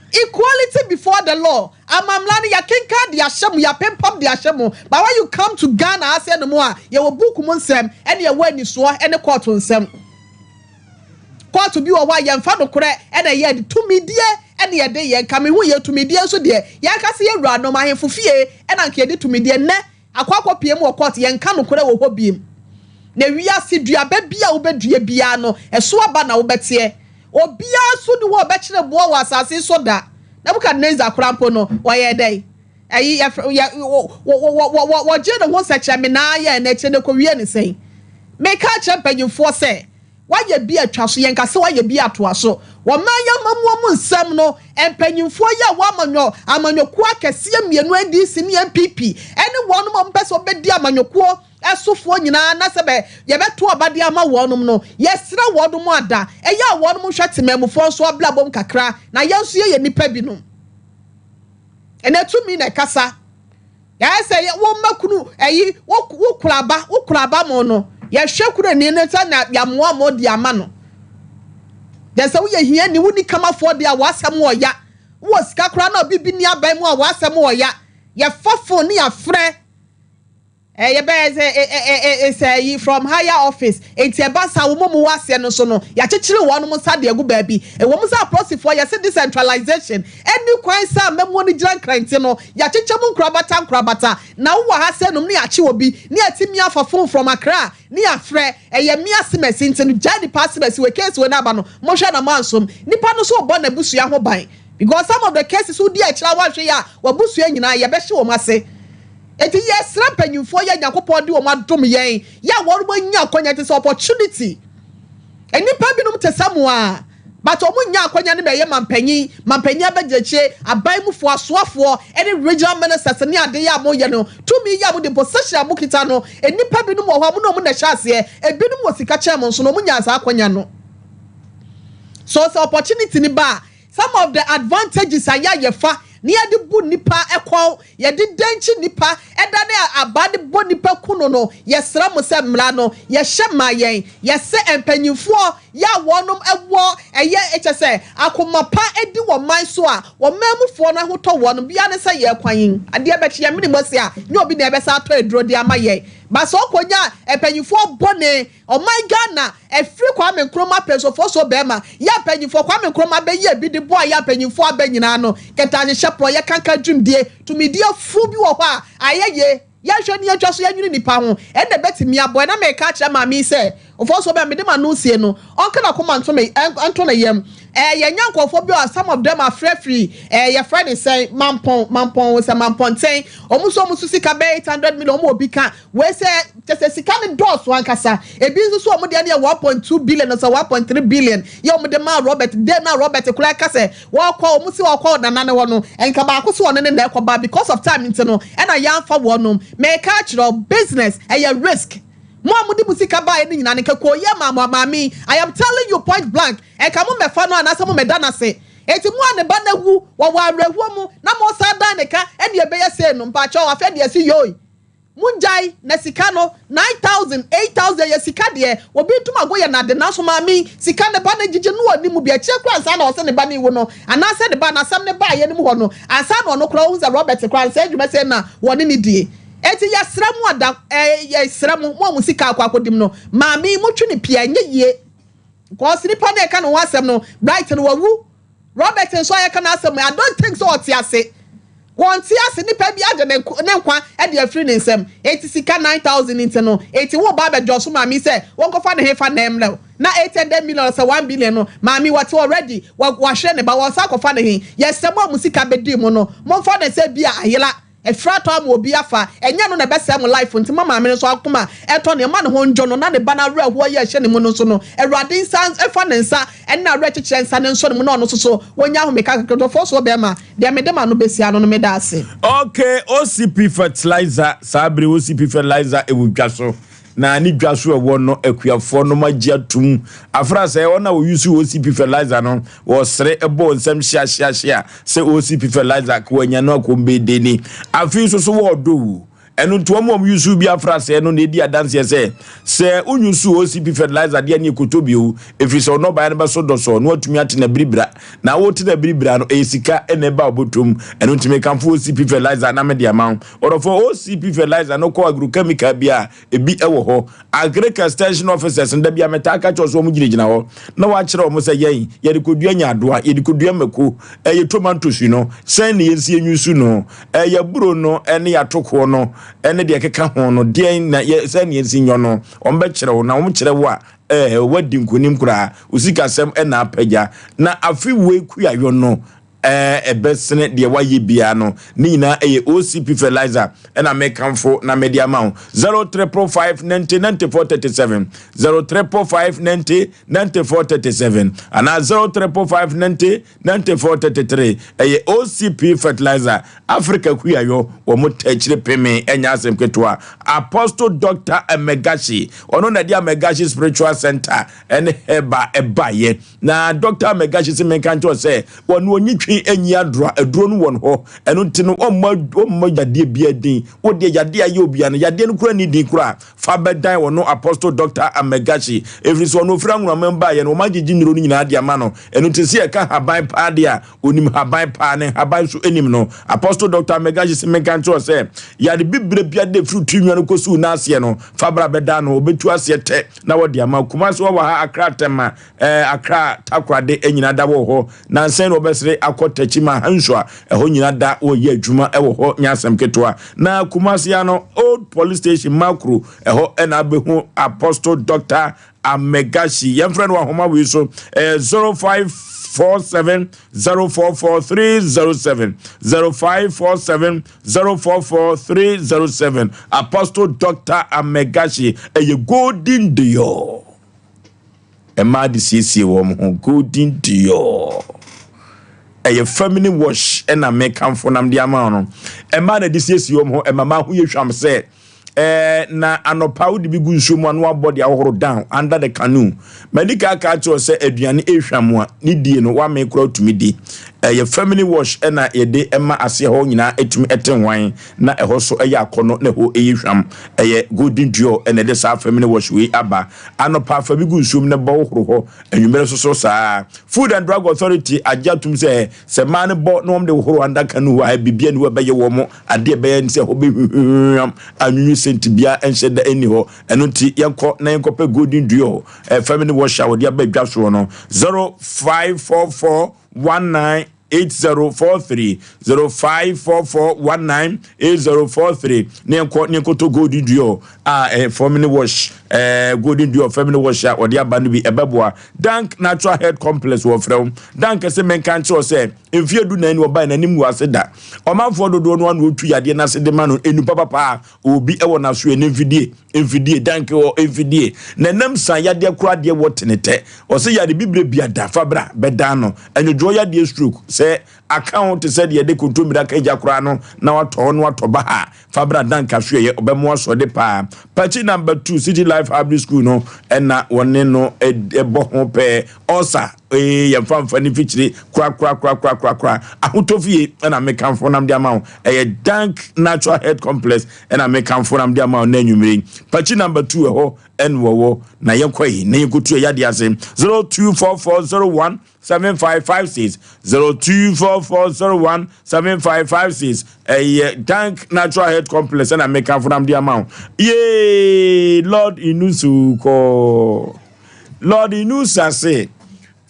Equality before the law, amamra no yɛakenkan de ahyɛ mo, yɛapempam de ahyɛ mo, but when you come to Ghana ha sɛ nom a, yɛwɔ book mu nsɛm, ɛne ɛwɔ anisoɔ ne kɔɔto nsɛm. Kɔɔto bi wɔ hɔ a yɛmfa nokorɛ na ɛyɛ ade, tumidie na yɛde yɛ, nka mehu yɛ tumidie nso deɛ, yɛn ankasa yɛn wuranom, ahemfo fie na nka yɛde tumidie, nnɛ Akɔ akɔpie mu wɔ court yɛnka nokorɛ wɔ hɔ biem. Na wiase duaba bi a wobɛdua biara no ɛso aba na wobɛteɛ. Obiara nso nni hɔ a ɔbɛkyere boɔ wɔ asase yi so da. Nebuchadnezzar koraa mpo no ɔyɛɛ dɛn? Ɛyi yɛfrɛ yɛ wɔ wɔ wɔ wɔ wɔgyee ne ho nsɛkyerɛmenaa yɛɛ no akyire no ɛkɔwiee no sɛn? Meka akyerɛ mpanyinfoɔ sɛ Woayɛ bi atwa so, yɛnka sɛ woayɛ bi atoa so. Wɔman yi amammuo mu nsɛm no, mpanyimfoɔ yi a wɔ amanyɔ amanyɔkuo akɛseɛ mmienu NDC ne NPP ne wɔnom a wɔpɛ sɛ wɔbɛdi amanyɔkuo sofoɔ nyinaa na sɛ bɛ yɛbɛto aba de ama wɔnom no, yɛsrɛ wɔnom ada, ɛyɛ a wɔnom nhwɛ temanmufoɔ nso abrabɔ mu kakra na yɛn nso yɛyɛ nnipa binom. Ɛnɛ tumi na ɛkasa. Yɛayɛ sɛ yɛ wo mma kunu ɛyi wo wo kura ba wo kura ba mo no yɛhwɛ kunu ni no sɛ na yɛamoa mo de ama no. Yɛ sɛ woyɛ hia ni wo ni kamafoɔ deɛ a w'asɛm wɔ ya wowɔ sika koraa na obi bi ni aban mu a w'asɛm wɔ ya yɛfa phone ne yɛafrɛ Eh, yɛbɛyɛ sɛ eh, eh, eh, eh, sɛ yi from higher office. Enti ɛba saa, wɔn a wɔwɔ aseɛ no nso no, yɛakyekyere wɔn nsa de agu baabi. Ɛwɔ mu sɛ apolisifoɔ yɛse decentralization ɛnni kwan sɛ amammuo no gyina nkrante no, yɛakyekyɛ mu nkorabata nkorabata. Na wowɔ ha sɛ nom ne yɛakye obi, ne yɛatumi afa phone from Accra ne yɛafrɛ, ɛyɛ me asemasi nti no, gyae nipa asemasi wei, case wei no aba no, monhwɛ na moansom. Nipa no nso rebɔ n'abusua ho ban. Because some of the cases wodi akyire a woanhwɛ yie a, w'abusua nyinaa yɛbɛhye wɔn ase. Enti yɛsrɛ mpanyimfoɔ yi a Nyankopɔn de wɔn adom yɛn yi a wɔn anya akwanya te sɛ opportunity. Nnipa binom te sɛ mo a but wɔn nnya akwanya no bɛyɛ mampanyin, mampanyin abɛgyinakyire, aban mufoɔ, asoafoɔ ne regional ministers ne ade yi a moyɛ no, tumi yi a mode position a mokita no, nnipa binom wɔ hɔ a mo ne wɔn na ɛhyɛ aseɛ, ebinom wɔ sika kyɛn mo nso no wɔn nyaa saa akwanya no. So sɛ opportunity no ba a, Some of the advantages a yɛ a yɛfa na yɛde bu nnipa kɔn, yɛde dankyi nnipa, dane abaa de bɔ nnipa ku no no, yɛsrɛ mo sɛ mmara no yɛhyɛ ma yɛn. Yɛsɛ mpanyinfoɔ yɛ a wɔnom wɔ ɛyɛ kyɛ sɛ akoma pa di wɔ man so a wɔn man mufoɔ no ahotɔ wɔnom biara ne sɛ yɛn kwan yi adeɛ bɛkye yɛn mene mu ase a nyɛ obi na ɛbɛsa atɔ aduro de ama yɛn ba sɛ ɔkɔnya mpanyinfoɔ bɔne Ɔman Ghana ɛfiri Kwame Nkrumah pɛnsofoɔ so bɛɛma yɛ mpanyinfoɔ Kwame Nkrumah bɛ yɛ bi de boa yɛ mpanyinfoɔ abɛ nyinaa no kɛtɛ ahyehyɛ porɔ yɛ kanka dwumdie tumidie fuu bi wɔ hɔ a ayɛ ye. Yɛnhwɛ ne yɛntwa so yɛnwene nipa ho ɛna ɛbɛtumi aboa. Na meka akyerɛ maame yi sɛ ɔfɔ so bɛ mede m'ano sie no, ɔnka n'akoma nto me nto ne yam. Yɛnya nkurɔfoɔ bi a some of them afrɛfiri yɛfrɛ ne sɛn, Mampɔn, Mampɔn sɛ Mampɔntɛn, ɔmo nso ɔmo so sika bɛyɛ 800 million. Ɔmo obi ka wei sɛ kyɛ sɛ sika no dɔɔso ankasa. Ebi nso so ɔmo deɛ no yɛ 1.2 billion sɛ 1.3 billion yɛ ɔmo de maa Robert de na Robert kura ka sɛ wɔkɔ ɔmo si wɔkɔ nana ne hɔ no, nka baako so ɔno ne na ɛkɔ ba because of time nti no ɛna yɛnfa wɔnom. Mɛka akyerɛ, business ɛyɛ risk. Mo a mo de mo sika baa yɛ ne nyinaa ne nka kò yɛ maa mo maame, I am telling you point blank, ɛka mo mɛfa no anaasɛ mo mɛda n'ase. Eti mo a ne ba na wu wɔwɔ awerɛhoɔ mu na mo san dan ne ka ɛne ɛbɛyɛ sei no, mpakyɛw, afɛ deɛ si yoi mo ngyae na sika no 9,000, 8,000 yɛ sika deɛ obi ntum ago yɛ nade. Nanso maame, sika ne ba ne gyigye no wɔ ne mu bi akyire kora ansa na ɔsɛ ne ba ne wo no anaasɛ ne ba n'asɛm ne ba yɛ ne mu hɔ no ansa na ɔno kora ohun sɛ Robert kora nsa adwuma sɛ na wɔne ne die. Eti yɛsrɛ mo ada yɛsrɛ mo, mo a mo sika akɔ akɔdim no, maame, mo twe ne pia nyɛ yie kɔɔsi nipa na ɛka ne ho asɛm no, Bright no wawu. Robert nso a yɛka n'asɛm, I don't think so ɔte ase. Wɔn ti ase nipa bi agye ne nkwa de afiri ne nsam. Eti sika 9,000 nti no eti wo ba abɛdɔ so maame sɛ wɔn kɔfa ne hefa na ɛmrɛw na 800 million sɛ 1 billion no, maame wɔte already wahwɛ ne ba wɔn nsa akɔfa ne he. Yɛsɛ mo a mo sika bɛdi mu no, mo nfa ne sɛ bi a ayela efra atɔ ama obi afa, ɛnyɛ no na ɛbɛsɛɛ mo life. Nti ma maame no nso akoma ɛtɔ ne ma ne ho ndwo no na ne ba no awerɛhoɔ yɛ ɛhyɛ ne mu no nso no, Awurade nsa ɛfa ne nsa ɛne awerɛkyekyerɛ nsa ne nso ne mu na ɔno nso so wɔnya ahomeka kakratɔfoɔ so bɛrima deɛ mede ma no bɛsia no, meda ase. Okay, OCP fertilizer, saa bere OCP fertilizer ɛwɔ dwa so na ne dwa so ɛwɔ no, akuafoɔ no agye atum afra sɛ wɔn a wɔuse OCP fertilizer no wɔsere ɛbɔ nsɛm hyeahyeahyea sɛ OCP fertilizer ka wɔanya no akɔmbɛde ni. Afei nso so wɔɔdɔ wu ɛno nti wɔn a wɔn use bi afra sɛ no na edi adanseɛ sɛ sɛ wonyuse OCP fertilizer deɛ ne ekoto bio, efiri sɛ ɔnɔbaeɛ no bɛso dɔsɔ na watumi ate na biribira na wote na biribira no ɛyɛ sika ɛna ɛba ɔbɔtɔm. Ɛno ntumi kanfo OCP fertilizer na mede ama wo ɔdɔfo. OCP fertilizer no kɔ agrochemical bi a ebi ɛwɔ hɔ, agric extension officers nda bi a mɛtaa ka kyerɛ so wɔn gyinagyina hɔ na wɔakyerɛ wɔn sɛ yɛn yɛde kodua nyaadoa, yɛde kodua mako, ɛyɛ tomatoes no sɛn ne yɛnsi enyu no, ɛyɛ buro no ɛne yɛatokoɔ no ɛne deɛ ɛkeka ho no deɛn na yɛ sɛn ne yɛnsi nyɔ no. Wɔn bɛkyerɛ wo na wɔn kyerɛ wo a wadi nkonim koraa, osikasɛm ɛna apagya na afi wei kuayɔ no ɛbɛsene deɛ wayɛ biara no. Ne nyinaa ɛyɛ OCP fertilizer ɛna mekamfo na mede ama wo. 0555 90 94 37, 0555 90 94 37 anaa 0555 90 94 33. Ɛyɛ OCP fertilizer, Africa kuayɔ wɔn mo tɛkyerɛ peme ɛnyɛ asɛm ketewa. Apostle Dr Amegashi, ɔno na de Amegashi Spiritual Center ɛne heba ɛbaeɛ na Dr Amegashi sɛ menka nkyɛw sɛ wɔn onyi twi enyi adora aduro no wɔn hɔ. Ɛno nti no ɔmmɔ yadeɛ bia din wodeɛ yadeɛ ayɛ obia no yadeɛ no kura ne din kura fa bɛdan wɔn no Apostle Dr Amegashi, ɛfiri sɛ ɔno ofiri anwonama baeɛ no wɔn agyegye nnuro no nyinaa de ama no. Ɛno nti sɛ yɛka haban paa deɛ a onim haban paa ne haban nso anim no. Apostle Dr Amegashi sɛ menka nkyerɛ sɛ yade bibire bia de firi tu nwa no kɔsiw n'aseɛ no fa bra bɛda no, wɔbɛtu aseɛ tɛ na wɔde ama. Kumase wɔ ha, Akra, Tɛma, Akra, Takorade nyinaa da wɔ hɔ. Nansɛn na wɔbɛsere akɔ Tɛkyima Hanso a ɛhɔ nyinaa da wɔyɛ adwuma ɛwɔ hɔ, nyɛ asɛm ketewa. Na Kumase ano Old Police Station Makro ɛhɔ ɛna abɛhu Apostle Dr Amegashi. Yɛmfrɛ no ahoma wei so, 0547 044 307, 0547 044 307. Apostle Dr Amegashi. Ɛyɛ Golden Dior, mmaa de siesie wɔn ho. Golden Dior ɛyɛ feminine wash ɛna mekamfo nam de ama no. Mmaa na de siesie wɔn ho, ɛma mmaa ho yɛ hwam sɛ na anɔpa wode bi gu nsuo mu ano abɔ de ahohoro down under the canoe. Madi ka aka kyerɛ sɛ aduane ehwam a ne die no wame kora tumi di. Ɛyɛ feminine wash ɛna yɛde ɛma aseɛ hɔ nyinaa ɛtumi ɛte hwan na ɛhɔ so ɛyɛ akɔnɔ na ɛhɔ ɛyɛ hwam. Ɛyɛ Golden Dior ɛna ɛde saa feminine wash wei aba. Anɔpa afa bi gu nsuo mu na bɔ hohoro hɔ, anwummerɛ nso so saa. Food and Drug Authority agye atum sɛ mmaa no bɔ na wɔn de hohoro under canoe hɔ a, biribi ani hɔ ɛbɛyɛ wɔn adeɛ ɛbɛyɛ ne sɛ hɔ bɛhwehwɛm anwunwu sɛnti bia ɛnhyɛ da ɛnni hɔ. Ɛno nti yɛnkɔ na yɛnkɔpɛ Golden Dior feminine wash a wɔde aba adwa soɔ no. 0544 19. 8043 0544 19 8043 ne yɛnkɔ ne yɛnkɔtɔ golden duo a ɛyɛ family wash ɛɛ golden duo family wash a wɔde aba no bi ɛbɛboa dank natural health complex wɔ frɛ wo dank sɛ menka nkyerɛ sɛ mfeɛ du nan ni wɔbae n'anim gu ase da ɔmanfoɔ dodoɔ no ano ɔtu yadeɛ no ase de ma no nnipa papa a obi ɛwɔ n'aso ɛne mfidie mfidie dank wɔ mfidie na ɛnam san yadeɛ koraa deɛ wɔ tenetɛ ɔsɛ yade bibire bia da fa bra bɛdan no ɛnwodwoɔ yadeɛ stroke sɛ aka ho te sɛ deɛ yɛde kontommire aka gya koraa no na watɔ hɔ na watɔ ba ha fa bra dank asoɛyɛ ɔbɛmo asɔde paa pakyi number 2 city life hybrid school no ɛna wɔne no ɛbɔ ho pɛɛ ɔsa ee yɛmfa mfa ne mfikyire korakorakorakorakorakora ahotɔ fie ɛna mekamfo nam de ama wo ɛyɛ dank natural health complex ɛna mekamfo nam de ama wo na anwummere pakyi number 2 ɛhɔ ɛne wɔwɔ na yɛnkɔ yi na yɛnkɔtu ɛyɛ adeɛ ase 024401 7556 024401 7556 ɛyɛ dank natural health complex ɛna mekamfo nam de ama wo yee lord inusu kɔɔ Lord Inusa se,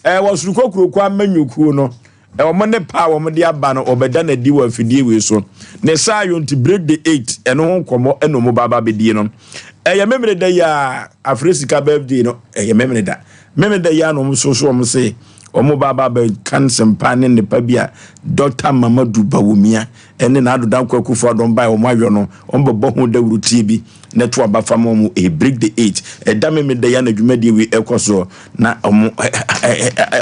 Wɔ Sorokɔ Kurokɔ amanyɔkuo no, wɔn ne pa a wɔde aba no, wɔbɛda no adi wɔ afidie wei so. Ne saa yɔ nti, break the eight, ɛno ho nkɔmmɔ ɛna wɔn ba bɛdie no. Ɛyɛ Memeneda yi a, afrɛ sika birthday no, ɛyɛ Memeneda. Memeneda yi a na wɔn so so wɔn se, wɔn ba ba bɛka nsɛmpa ne nnepa bi a Dr. Mamadu Bawumia ɛne Nana Addo Dankwa Akufo-Addo bae wɔn ayɔ no, wɔn bɛbɔ ho dawuro tie bi. na to aba fa ma wɔn eh, break the eight ɛda me meda ya na dwumadie wei ɛkɔ soɔ na wɔn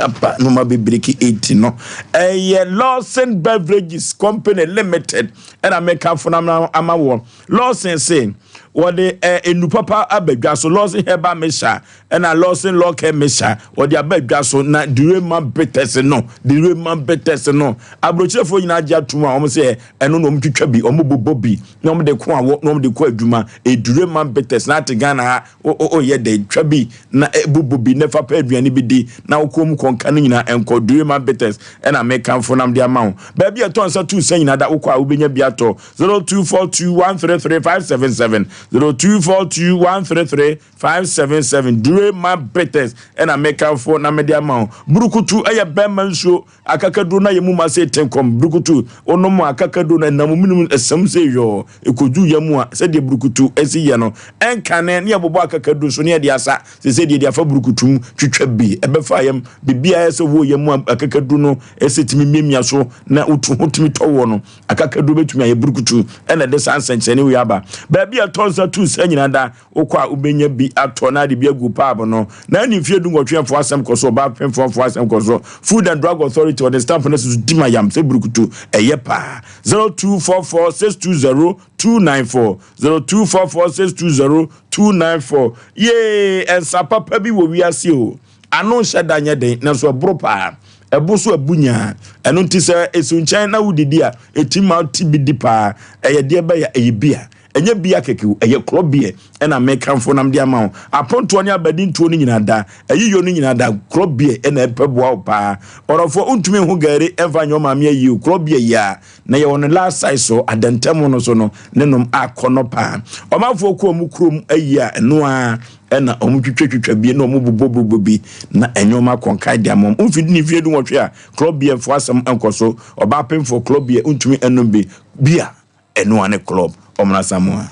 aba na wɔn abɛ break eight no ɛyɛ Lawson Beverages Company Limited ɛna meka fo na ama wɔ Lawson se wɔde ɛ enu papa aba dwa so Lawson herbal mixture ɛna Lawson Lawcare mixture wɔde aba dwa so na Durema bitters no Durema bitters no aburokyerefoɔ nyinaa agye atum a wɔn sɛ ɛno na wɔn twitwa bi wɔn bobɔ bi na wɔn de ko awɔ na wɔn de kɔ adwuma edure man bitters na ate Ghana ha o o yɛ dɛ twa bi na ebubu bi na fa pɛ aduane bi di na wokɔ mu kɔnka no nyinaa ɛnkɔ dure man bitters ɛna mekamfo nam de ama wo baabi a ɛtɔ nsa tu nsa nyinaa da wokɔ a wobɛnya bi atɔ 0242133577 0242133577 dure man bitters ɛna mekamfo na mede ama wo burukutu ɛyɛ bɛrima nsuo Akakaduro no ayɛ mu ma sɛ tenkom, brukutu, wonom a akakaduro no ɛnam wo menem ɛsam sɛ yɔɔ, ɛkɔduru yam a, sɛdeɛ brukutu si yɛ no, ɛnkane ne yɛbobɔ akakaduro so ne yɛde asa, seesei deɛ yɛde afa brukutu mu, twitwa bi, ɛbɛfa yam, biribiara sɛ wɔ yam a akakaduro no ɛsɛ tumi miamia so na wotu ho tumi tɔ woɔ no, akakaduro bɛtumi ayɛ brukutu ɛna ɛde saa nsɛnkyerɛnne wei aba. Baabi a ɛtɔ nsa tu nsa nyinaa da, Wokɔ a wobɛnya bi atɔ na ade bi agu pub no. Na ɛne mfeɛ dunwɔtwe ɛfoɔ asɛm kɔ so, ɔbaa pemfoɔ ɛfoɔ asɛm kɔ so. Food and Drug Authority ɔde stamp no asi so di ma yam sɛ burukutu ɛyɛ paa. 0244 620 294 0244 620 294 Yee nsa papa bi wɔ wiase o. Ano nhyɛ da nyɛ den nanso ɛboro paa. Ɛbo so abu nyaa. Ɛno nti sɛ ɛsi nkyɛn na wodidi a ɛtumi ma wote bi di paa. Ɛyɛ deɛ bɛyɛ ɛyɛ bi a. Ɛnyɛ beer kɛkɛ o, ɛyɛ klɔ beer ɛna mekamfo nam de ama wo. Apontoɔ ne abadintoɔ no nyinaa da, ayiyɔ no nyinaa da, klɔ beer ɛna ɛbɛboa wo paa. Ɔdɔfoɔ, wontumi nho gari ɛmfa nyɛ wo maame ayie o, klɔ beer yi ara na yɛwɔ no last size so, adantamu no so no, ne nom akɔnɔ paa. Ɔmanfoɔ kɔ wɔn kurom ayie a, ɛno ara ɛna wɔn twitwatwitwa bi na wɔn bobɔbobɔ bi na ɛnneɛma akɔnkae de ama wɔn. Womfi ne mfeɛ dunwɔtwe a, klɔ beer mfoɔ asɛm nkɔ so. Ɔbaa pemfoɔ, klɔ beer, wontumi nnom bi. Beer. Ɛno ara ne club ɔmena Samoa.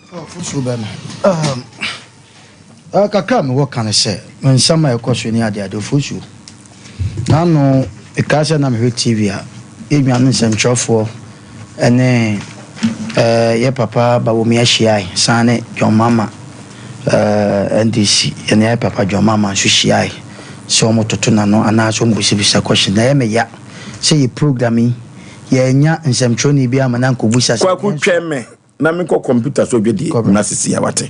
Foforɔ bɛ no um, kakra a mewɔ ka ne sɛ nsɛm a ɛkɔ so ne adeade ofosuo n'ano mekaa sɛ na mehwɛ TV a yɛn nuanom nsɛmtwerɛfoɔ ne yɛ papa Bawumia hyiae san ne John Mahama NDC yɛne yɛ papa John Mahama nso hyiae sɛ wɔtoto n'ano anaasɛ wɔbisabisa question na ɛyɛ me ya sɛ yɛ program yi Yɛannya nsɛmtwerɛni biara amma no ankɔbisa sɛ, Kwaku Yɛn nso. twɛn me na menkɔ kɔmputa so dwadie Kɔbra. mmra sisi a wate.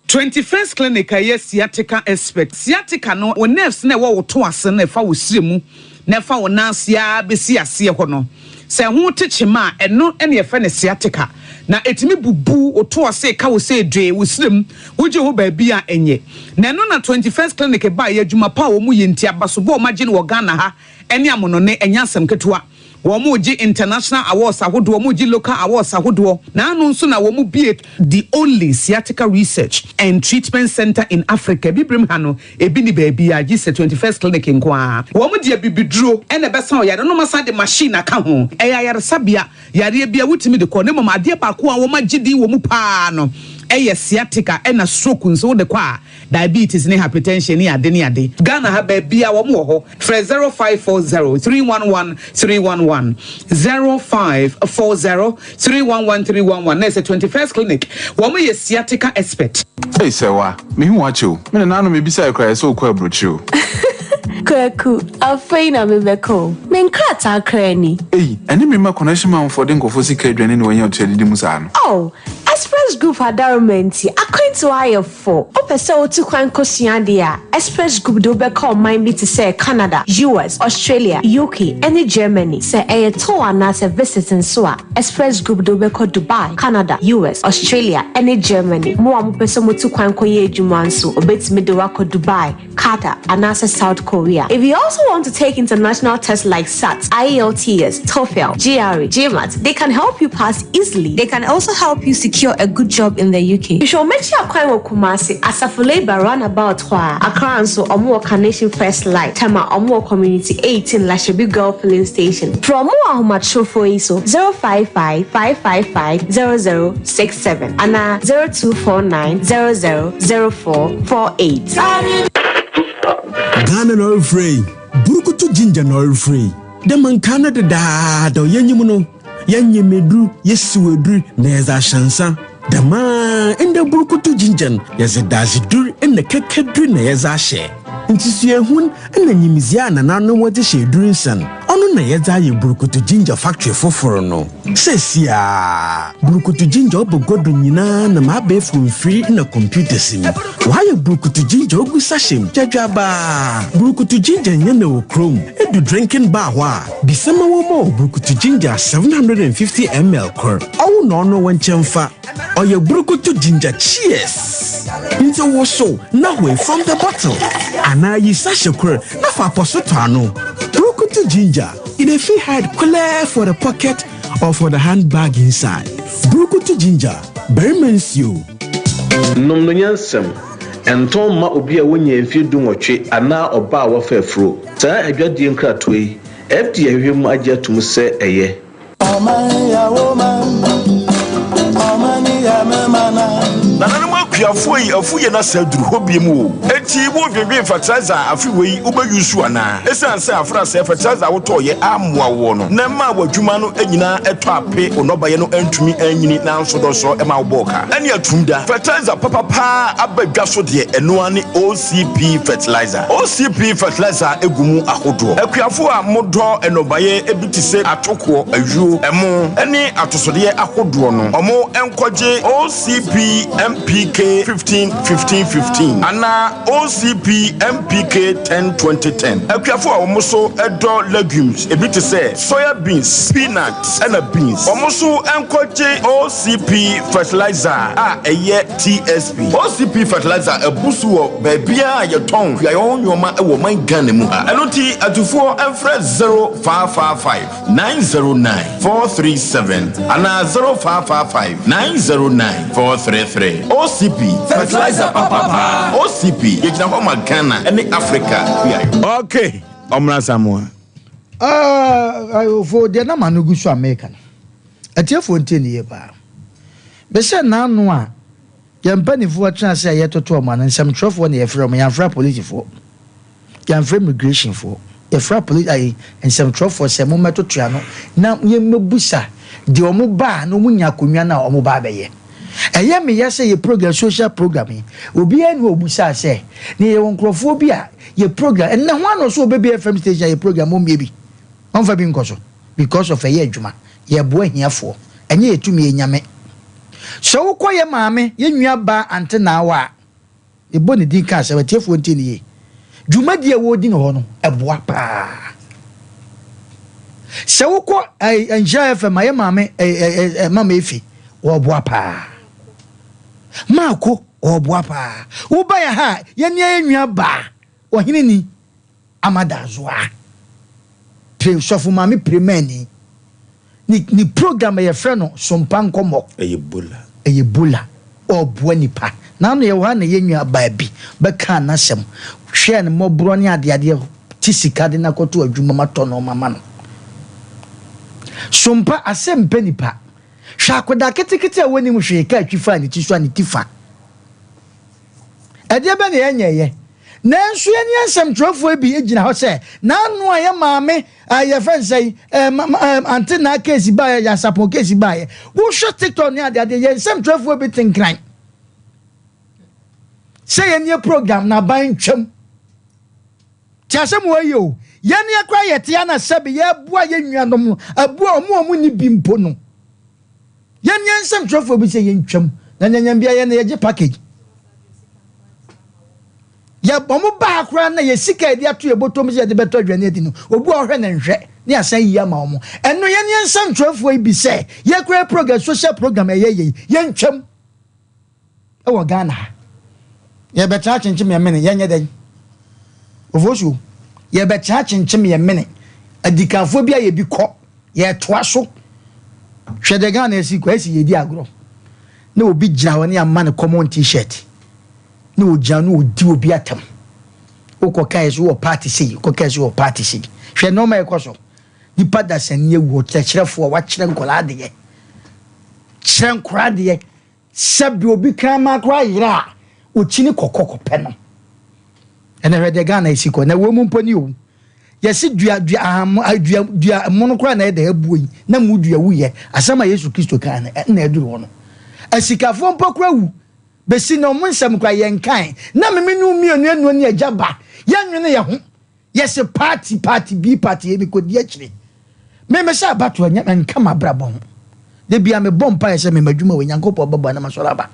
21st Clinic a ɛyɛ sciatica expert. Sciatica no, wo nerves no a ɛwɔ wo to ase no a ɛfa wo srɛ mu na ɛfa wo nan ase ara bɛsi aseɛ hɔ no, sɛ ɛho te kyema a, ɛno na yɛfrɛ no sciatica. Na ɛtumi bubu wo to ase, ka wo sɛ dwee, wo srɛ mu, wogye ho baabi a ɛnyɛ. Na ɛno na 21st Clinic baeɛ, adwuma pa a wɔyɛ nti, abasobɔ a wɔagye no wɔ Ghana ha ne amonɔne, ɛnyɛ asɛm ketewa. Wɔregye international awards ahodoɔ, wɔregye local awards ahodoɔ. Naano nso na wɔbue the only sciatica research and treatment centre in Africa. Abibirem ha no, ebi nni baabiara gye sɛ 21st Clinic nko ara. Wɔde abibiduro na ɛbɛsa wo yareɛ na wɔasan de machine aka ho. Ɛyɛ ayaresabea, yareɛ biara wotumi de kɔ na mmom adeɛ baako a wɔagye din wɔ mu pa ara no yɛ sciatica ɛna stroke nso wode kɔ a diabetes ne hypertension ne ade ne ade. Ghana ha baabia wɔn wɔ hɔ. Frɛ 0540 311 311, 0540 311 311 na ɛsɛ 21st Clinic. Wɔn yɛ sciatica expert. Ei Sɛwa, mehu wo akyɛ o. Me nananom mebisae koraa yɛ sɛ wokɔ aburokyire o. Kwaku, afei na mebɛkɔ o. Me nkrataa koraa ni. Ei, ɛne me mma connection manfoɔ de nkurɔfoɔ sika adwane ne wɔanya otua didi mu saa no. Oh, Express Group adaworoma nti, akwantuo ayɛ fo. Wopɛ sɛ wotu kwan kosua adeɛ a, Express Group de wo bɛkɔ ɔman bi te sɛ Canada, US, Australia, UK, ne Germany. Sɛ ɛyɛ tour anaasɛ visit nso a, Express Group de wo bɛkɔ Dubai, Canada, US, Australia, ne Germany. Mo a mopɛ sɛ motu kwan kɔyɛ adwuma nso, wɔbɛtumi de wo akɔ Dubai, Qatar, anaasɛ South Korea. If you also want to take international tests like SAT, IELTS, TOEFL, GRE, GMAT, they can help you pass easily. They can also help you secure a good job in the UK. Hwehwɛ wɔn akyi akwan wɔ Kumasi, Asafo Labour Runabout hɔ a. Accra nso, wɔn wɔ Carnation First Light, Tema, wɔn wɔ Community 18 Lashibi Girl Filling Station. Frɛ wɔn wɔ ahomatrofoɔ yi so, 055 555 0067 anaa 0249 00 0448. Ghana na ɔrefrɛ yi, Burukutu Ginger na ɔrefrɛ yi. Dɛ ma nkaa no dedaada yɛnyim no, yɛnyem edur, yesiw edur na yɛdze ahyɛ nsa. Dɛm ara ndɛ Burukutu Ginger no, yɛdze dadzedur na kɛkɛdur na yɛdze ahyɛ. Ntsusuehun na nyimdzee a nananom wɔdze hyɛ edur nsa no, ɔno na yɛdze ayɛ Burukutu Ginger factory fofor no. Seseiara, Burukutu Ginger ɔba gua do nyina nam abaɛfor mfir na computers mu. Wɔayɛ Burukutu Ginger ogu sachet mu gyadwabaa. Burukutu Ginger nnyɛ na wɔ kurom. Edu drinking bar hɔ a, bisa ma wɔmma wo Burukutu Ginger 750 ml kor. Ɔwo na ɔno wo nkyɛn fa. Ɔyɛ Burukutu Ginger Cheers! Ntsi wosow na hoe from the bottle anaa yi sachet kor na fa apɔso tɔ ano. Burukutu Ginger. E dey fit hide clear for the pocket or for the handbag inside. Burukutu ginger, barima nsuo. Nom no nyansam. Ɛntɔn mma obi a wanya mfeɛ dunwɔtwe anaa ɔbaa a wafa afuro. Saa adwadie nkratoɔ yi, FDA ahwehwɛ mu agye atom sɛ ɛyɛ. Nananom akuafoɔ yi afu yɛn asa aduru hɔ biom o. Enti wo dwendwen fertilizer a afe wei wo bɛ use anaa? Esiane sɛ afrasɛɛ fertilizer a wo tɔɔ yɛ ammoa woɔ no na ɛmaa w'adwuma no nyinaa ɛtɔ ape wo nnɔbaeɛ no antumi anyini nanso dɔsɔ ɛma wo bɔɔ ka ɛne atum da. Fertilizer papa paa aba dwa so deɛ ɛno ara ne OCP fertilizer. OCP fertilizer gu mu ahodoɔ. Akuafoɔ a mo dɔ nnɔbaeɛ bi te sɛ atokoɔ, ayuo, ɛmo ne atosodeɛ ahodoɔ no ɔmo nkɔgye OCP MPK 15 15 15 anaa OCP MPK 10 20 10. Akuafoɔ a wɔn nso dɔ legumes ebi te sɛ soya beans, peanut ɛna beans wɔn nso nkɔgye OCP fertilizer a ɛyɛ TSP. OCP fertilizer abu so wɔ baabiara a yɛtɔn kuayɔ ho nnoɔma wɔ ɔman Ghana mu ha. Ɛno nti atufoɔ mfrɛ 0555 909 437 anaa 0555 909 433. OCP, fertilizer papa paa. OCP, yɛgyina hɔ ma Ghana ne Africa kuayɔ. Ok, ɔmmra Samoa. Ah, ofo deɛ na m'ano gu so a meka no, atiefoɔ ntie no yie paa. Mesɛ n'ano a yɛn mpanimfoɔ tena ase a yɛtoto wɔn ano, nsɛmtwerɛfoɔ na yɛfrɛ wɔn, yɛamfrɛ apolisifoɔ, yɛamfrɛ immigrationfoɔ, yɛfrɛ apoli ayi nsɛmtwerɛfoɔ sɛ mommɛtoto ano na yɛmmɛbusa deɛ wɔn ba a na wɔn nya akonnwa no a wɔn ba abɛyɛ. Ɛyɛ me ya sɛ yɛ program social program yi obiara ni obusaa sɛ na yɛwɔ nkurɔfoɔ bi a yɛ program ɛnna ho ano so ɔbɛbi FM station a yɛ program ɔmmie bi ɔmfa bi nkɔ so because of ɛyɛ adwuma yɛboa ahiafoɔ ɛnyɛ yɛ tumi yɛ nyame sɛ wokɔ yɛ maame yɛ nua baa ante naawa a mebɔ ne din ka asɛm atiefoɔ ntie ne yie dwumadie a wɔredi no hɔ no ɛboa paa sɛ wokɔ Nhyira FM a yɛ maame mama efi wɔboa paa maako wɔboa paa woba yɛ ha a yɛnea yɛ nua baa ɔhene ni amadazoa pire sɔfo maame pire mani. Ne ne program a yɛfrɛ no Sompa Nkɔmmɔ. Ɛyɛ Bola. Ɛyɛ Bola. Ɔreboa nipa. N'ano yɛwɔ ha na yɛn nua baa bi bɛkaa n'asɛm. Hwɛɛ no mmɔborɔ ne adeadeɛ te sika de no akɔto adwuma mu atɔ nnoɔma ma no. Sompa asɛm mpɛ nipa. Hwɛ akwadaa ketekete a wɔnnim hwee kaa twi faa ne ti so a ne ti fa. Ɛdeɛ bɛn na yɛnyɛeɛ? Nanso yɛn yɛn nsɛmtwerɛfoɔ yi bi gyina hɔ sɛ n'ano a yɛn maame a yɛfrɛ no sɛn eh, ma, ma, eh, ante naa keesi baeɛ, Nyansapɔn keesi baeɛ. Wohwɛ TikTok ne adeadeɛ, yɛn nsɛmtwerɛfoɔ bi te nkran sɛ yɛnyɛ program na aban ntwam. Te asɛm wɔ yi o, yɛn yɛ koraa yɛte ana sɛbe yɛboa yɛn nuanom, aboa wɔn a wɔn nni bi mpo no. Yɛn yɛn nsɛmtwerɛfoɔ bi sɛ yɛntwam na nyanyam bia yɛn na yɛgye package. Yɛ wɔn ba ha koraa na yɛ sika yɛde ato yɛ bɔtɔm sɛ yɛde bɛtɔ aduane adi no, obi a ɔhwɛ na nhwɛ ne asan yi ama wɔn. Ɛno yɛn yɛn nsɛmtwerɛfoɔ yi bi sɛ yɛkura program social program ɛyɛ yɛi yɛntwam ɛwɔ Ghana ha. Yɛbɛtena akyenkyem yɛn mene yɛnyɛ dɛn? Ofosuo yɛbɛtena akyenkyem yɛn mene adikanfoɔ bi a yɛbi kɔ Yɛtoa so. Hwɛ deɛ Ghana asi kɔ, asi yɛdi agorɔ. Na obi gyina hɔ ne ama no common t-shirt. Na ogyina na odi obi atam. Wokɔ kae so wɔ party sei, wokɔ kae so wɔ party sei. Hwɛ nneɛma ɛkɔ so. Nipa dasani awu, ɔkyerɛkyerɛfoɔ a wakyerɛ nkwadaa adeɛ. Kyerɛ nkwadaa adeɛ. Sɛbe obi kraman koraa yera a, okyini kɔkɔ kɔpɛ no. Ɛnɛ hwɛ deɛ Ghana esi kɔ. Na ɛwɔ mu mpo ni o. Yɛse dua dua ahammo ah, dua dua mono koraa na ɛda abuo yi na mu dua wuyɛ. Asɛm a Yesu Kristo kaa no ɛna aduru hɔ no. Asikafoɔ mpo koraa wu. Besi na ɔmo nsɛm koraa yɛnkae. Na meme ne wo mmienu ɛnoɔ ne agya ba. Yɛnwene yɛ ho. Yɛse party party bi party me kɔdi akyire. Me me sɛ abatoɔ nyɛ nka m'abrabɔ ho. Da bia me bɔ mpaeɛ sɛ me m'adwuma wɔ Nyankopɔn bɛboa na masɔre aba.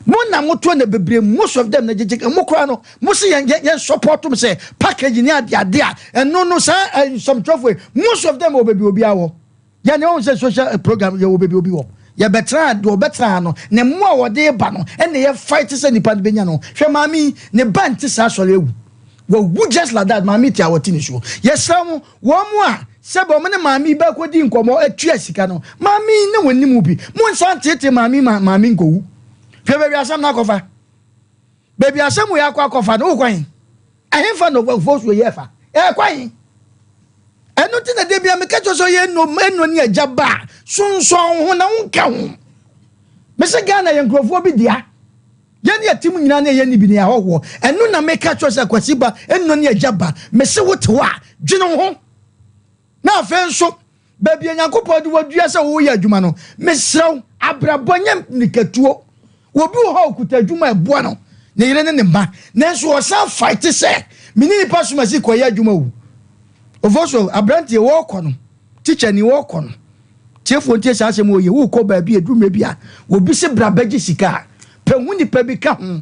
Mo na mo toɔ na bebree most of them na gyegye mo koraa no mo se yɛn yɛn support mo sɛ package ne ade ade a ɛno no saa nsɛmtwerɛfoɔ yi most of them wɔ baabi obiara wɔ. Yɛn deɛ wɔn sɛ social eh, program yɛ wɔ baabi obi wɔ. Yɛbɛtena ha deɛ ɔbɛtena ha no ne mmoa a wɔde ba no ɛna yɛ fight sɛ nipa no bɛnya no. Hwɛ maame yi ne ba nte saa asɔre awu. Wawu just like that maame te a wɔte ne suo. Yɛsrɛ mo wɔn mo a sɛbi wɔn ne maame yi bɛkɔ di nkɔmɔ atua sika no maame yi ne wɔn nim bi. Mo nsa nteetee maame yi ma maame nkɔwu. Hwɛ baabi asɛm no akɔfa. Baabi asɛm wei akɔ akɔfa no wokɔ he? Ɛhefa na ɔfosuo yi ɛfa? Ɛkɔ he? Ɛno nti na da bia meka kyerɛ sɛ ɔyɛ eno eno ne agya ba a sonsɔn wo ho na wonka ho. Mese Ghana yɛ nkurɔfoɔ bi dea. Yɛne yɛte mu nyinaa ne yɛyɛ ne bi ne yɛ ahɔhoɔ. Ɛno na meka kyerɛ sɛ Kwasi ba eno ne agya ba. Mese wote hɔ a dwene wo ho. Na afei nso, baabi a Nyankopɔn de wo adua sɛ woreyɛ adwuma no, mesrɛ wo, abrabɔ nyɛ mmirikatuo. Obi wɔ hɔ a ɔkuta adwuma a ɛboa no, ne yere ne ne mma, nanso ɔsan fight sɛ, me ne nipa somasi kɔyɛ adwuma o. Ofosuo, aberanteɛ, wɔrekɔ no, tikyani, wɔrekɔ no, tiefoɔ ntie saa asɛm wɔ yie, worekɔ baabi a ɛduru mmerɛ bi a, obi se bra bɛgye sika a, pɛ ho nipa bi ka ho,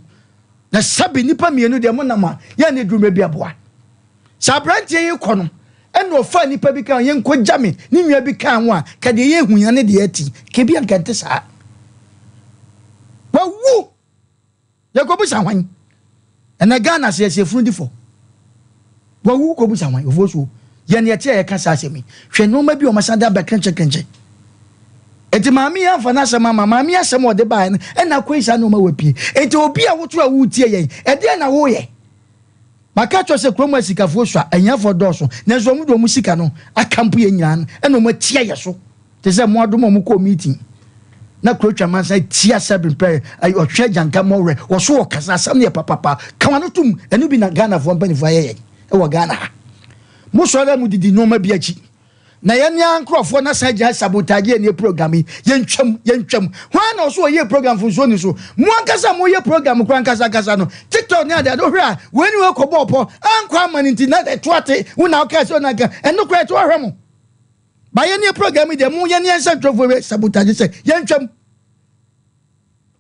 na sɛbe nnipa mmienu deɛ monam a, yɛn ne ɛduru mmerɛ bi aboa. Sɛ aberanteɛ yi rekɔ no, ɛna ɔfaa nnipa bi kaa ho, yɛnkɔgya me ne nua bi kaa ho a, ka deɛ yɛhu ya ne deɛ ati, ka bi anka nte saa. Wawu! Yɛkɔbusa hwan? Ɛnɛ Ghana sɛ yɛsɛ funu di fɔ. Wawu kɔbusa hwan? Ofuo suo. Yɛn yɛte a yɛka saa asɛm yi. Hwɛ nneɛma bi a wɔasan de abɛkrenkyenkrenkye. Enti maame yi amfa n'asɛm amma. Maame yi asɛm a ɔde baeɛ no, ɛna akɔyi saa nneɛma wɔ pie. Enti obi a woto a woretie yɛn, ɛdeɛn na woyɛ? Maka akyerɛ wo sɛ kurom asikafoɔ sua, ahiafoɔ dɔɔso, nanso wɔn de wɔn sika no akampo yɛn nyinaa no ɛna wɔn atia yɛ so te sɛ mmoadoma a wɔn kɔɔ meeting na kuro twa mansa tia sɛbin pɛ ɔtwe agyanka mɔwerɛ wɔso wɔ kasa asɛm no yɛ papapa ka wɔn ano tom ɛno bi na Ghanafoɔ mpanimfoɔ ayɛ yɛn ɛwɔ Ghana ha mo sɔre a mo didi nneɛma bi akyi Na yɛn ara nkurɔfoɔ no asan agyina sabotage yɛn program yi. Yɛntwam, yɛntwam. Hwan na ɔso ɔyɛ program mfomsoɔ ni so? Mo ankasa a moyɛ program koraa ankasa ankasa no, TikTok ne adeade, wohwɛ a, wei ne wei kɔbɔɔ pɔ, ankɔ ama no nti na ɛto ate, wo na wokaa sɛ ɔna nka, ɛno koraa ɛto ahwɛ mo. Ba yɛn ne program yi deɛ, mo yɛn ne yɛn nsɛntwerɛfoɔ wei sabotage sɛ yɛntwam.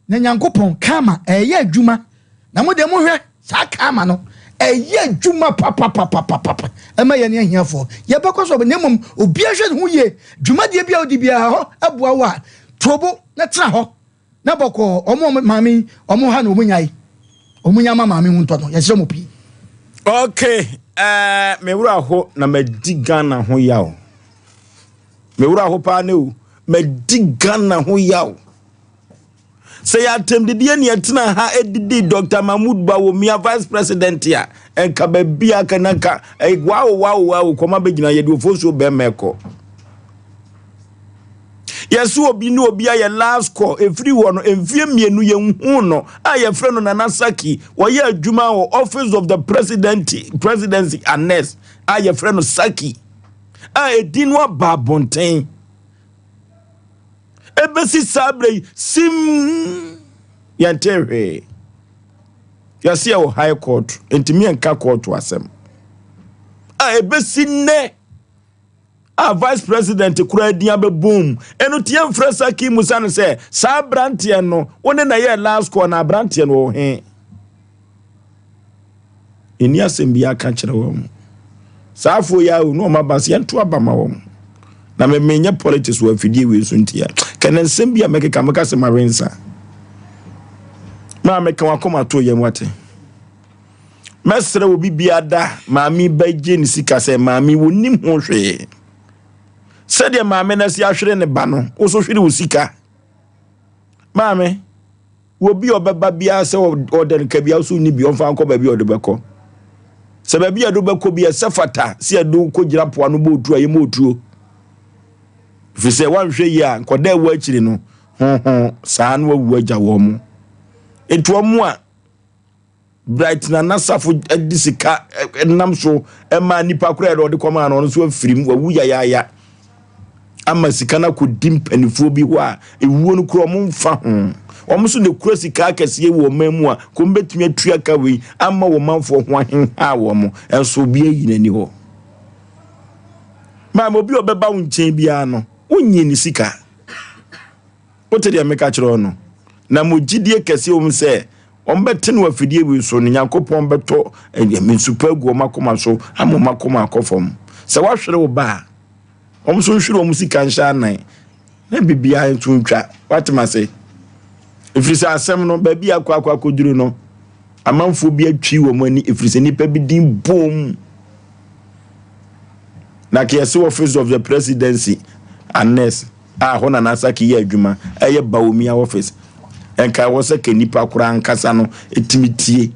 Na Nyankopɔn, karma, ɛyɛ adwuma. Na mo deɛ mohwɛ, saa karma no, ɛyɛ adwuma papapapapapa ɛma yɛne ahiafoɔ. Yɛbɛkɔ so, na mmom obiara hwɛ ne ho yie. Dwumadie bi a wodi biara hɔ ɛboa wo a, to bo na tena hɔ na bɔkɔɔ. Wɔn a maame yi, wɔn ha na wɔn nyae. Wɔn nya ma maame ho ntɔ no. Yɛsrɛ mo pii. Okay, eh, me wura ho na madi Ghana ho yaw. Me wura ho paa ne o. Madi Ghana ho yaw. Sɛ yɛ atɛmdidiɛ ne ɛtena ha ɛdidi Dr. Mahmoud Bawumia vice president a, ɛnka baabi a ka na nka wow wow wow kɔma bɛgyina yɛde ofosuo bɛrima ɛkɔ. Yɛse obi ne obi ayɛ last call ɛfiri hɔ no mfie mmienu yɛnhuu no a yɛfrɛ no Nana Saki wɔyɛ adwuma wɔ office of the president presidency annex a yɛfrɛ no Saki a ɛdin no aba abɔnten ɛbɛsi saa berɛ yi sim yɛnte hwee yɛse yɛwɔ high court ntumi yɛnka court asɛm a ɛbɛsi nnɛ a vice president koraa din abɛbom ɛno nti yɛmfrɛ Saki Musa no sɛ saa aberanteɛ no wo ne na yɛ last call na aberanteɛ no wɔ he ɛni asɛm bi aka kyerɛ wɔn saa afoɔ yi awo na wɔn aba sɛ yɛnto aba ma wɔn na memenyɛ politics wɔ afidie wei so ntia kɛnɛ nsɛm bi a mɛkeka mɛka sɛ mawe nsa maa meka wakoma to yɛn wate Mɛsrɛ obi biara da maame bɛgye ne sika sɛ maame wɔnim ho hwee. Sɛdeɛ maame no asi ahwere ne ba no, wo so hwere wo sika. Maame, obi a ɔbɛba biara sɛ ɔda no ka biara so nni bi ɔmfa nkɔ baabi a ɔde bɛkɔ. Sɛ baabi a ɛde bɛkɔ bi ɛsɛ fata sɛ ɛde kɔgyina po ano bɔ otuo a yɛmmɔ otuo. Ɛfiri sɛ woanhwɛ yie a nkɔda ɛwɔ akyiri no ho saa na wawu agya wɔn mo. Nti wɔn a Bright Nana Safo de sika nam so maa nipa koraa yɛde ɔde kɔmaa no ɔno nso afiri mu wawu yayaaya ama sika no akɔdi mpanimfoɔ bi hɔ a ewuo no kura wɔn mfa ho wɔn nso na ekura sika akɛseɛ wɔ ɔman mu a kɔn bɛtumi atua ka wei ama wɔn manfoɔ ho ahenha wɔn nso obi ayi n'ani hɔ maame obi a ɔbɛba wo nkyɛn biara no wonyi ne sika. Wote deɛ meka kyerɛ wo no? Na mo gyidie kɛseɛ wɔ mu sɛ wɔbɛte no afidie wei so no, Nyankopɔn bɛtɔ nsu pa agu wɔn akoma so ama wɔn akoma akɔ fam. Sɛ woahwere wo ba a, wɔn nso nhwere wɔn sika nhyɛ anan na biribiara nso ntwa. Woate m'ase? Ɛfiri sɛ asɛm no, baabi a akɔ akɔ akɔduru no, amanfoɔ bi atwi wɔn ani ɛfiri sɛ nnipa bi din bom. Na kɛse office of the presidency annex a hɔ na Nasaki yɛ adwuma, ɛyɛ Bawumia office. Nka ɛwɔ sɛ ka nipa koraa ankasa no tumi tie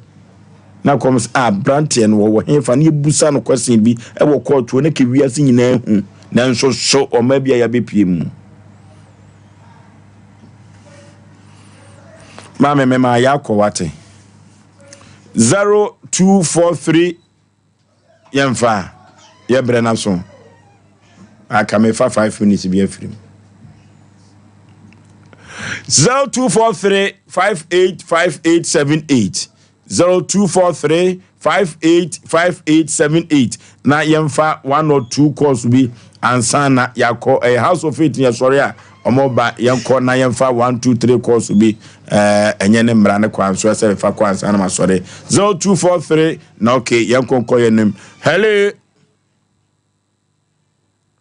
na kɔm sɛ ah aberanteɛ no wɔwɔ hefa na yɛbusa no question bi ɛwɔ kɔɔto na ka wiase nyinaa hu nanso so ɔma bi a yɛabɛpie mu. Maame mema yɛakɔ wate. 0243 Yɛmfa yɛ brɛ no aso. Aka mefa 5 minutes bi afiri mu. 0243 585878 0243 585878 na yɛmfa one or two calls bi ansa na yɛakɔ ɛyɛ house of faith yɛsɔre a wɔn ba yɛnkɔ na yɛmfa one two three calls bi ɛɛ ɛnyɛ ne mmara ne kwan so ɛsɛ mefa kɔ ansa na masɔre 0243 Na okay, yɛn kɔ nkɔ yɛn nim. Hello.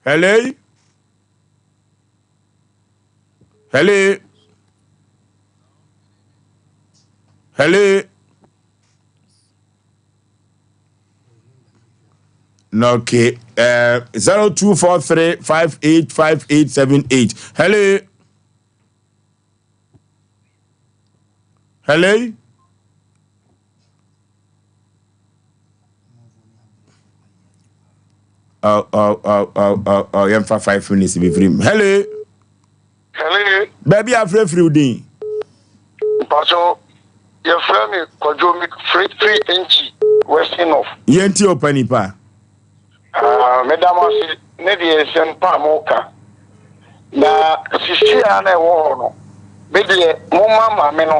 Hello. Hello. Hello. Na okay, 0243 585878. Hello. Hello. Oh, oh, oh, oh, oh, oh, yɛmfa 5 minutes bɛfiri mu. Hello. Hello. Baabi a frɛfiri wo din. Mpacho, yɛfrɛ me Kwadwo me frɛfiri Nkyi, Western North. Yɛnti ɔpa nipa. Ah, meda mo ase ne deɛ nsɛm pa a moka. Na sisi a na ɛwɔ hɔ no, me deɛ momma maame no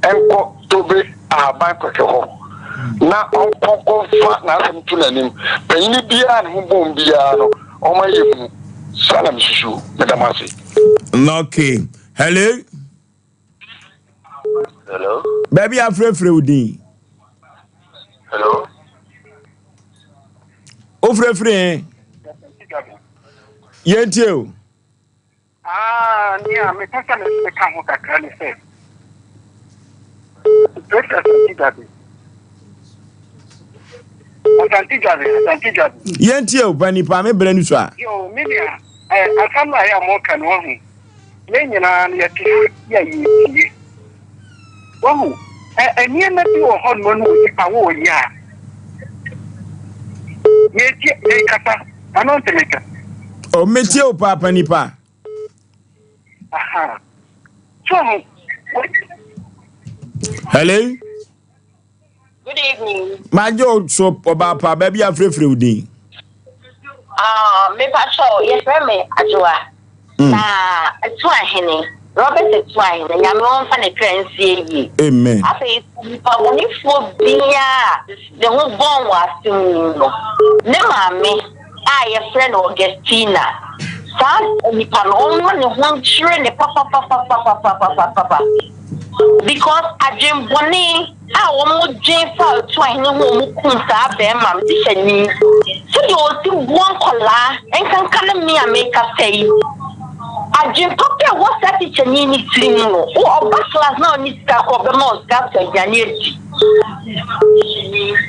nkɔ Tobe ahaban kɔhwɛ hɔ na ɔnkɔ nkɔfa n'asɛm to n'anim. Panyini biara ne ho bom biara no, ɔma yɛ mu. Saa na mesusu. Meda mo ase. Okay. Hello. Hello. Baabi afrɛfrɛ wo din. Hello. Wofrɛfrɛ yɛn. Yɛntie o. Ah, nea mepɛ sɛ meka ho kakra ne sɛ, Grace Asante Dwabe. Asante Dwabe, Asante Dwabe. Yɛntie o, pa nipa me brɛ no so a. Yo, me nua. Asɛm no a ɛyɛ a moka no, wahu, yɛn nyinaa no yɛte ha yɛ a yɛretie. Wahu, ɛ, nneɛma bi wɔ hɔ nom no onipa wɔreyɛ a, yɛretie, yɛrekasa, ano nte meka. O, metie wo paapa nipa. Aha. So, Hello? Good evening. Magye wo so ɔbaa pa baabi a frɛfrɛ wo din. Ah, mepa kyɛw yɛfrɛ me Adwoa. Mm. Na Atuahene, Robert Atuahene, Nyame ɔmfa ne kra nsie yie. Amen. Afei nipa bɔnefoɔ biara ne ho bɔn wɔ asɛm yi mu no, ne maame a yɛfrɛ no Augustina, saa nipa no ɔmma ne ho nkyerɛ ne papapapapapapapapa because adwenbɔne a wɔn dwen fa Otuahene ho wɔn kum saa bɛɛma no tihyɛni sɛdeɛ ɔsi boa nkɔlaa nkanka ne me a mekasa yi adwen papa ɛwɔ saa tihyɛni ne tirim no wo ɔba class na ɔne sika kɔ ɔbɛma ɔsika atɔ aduane adi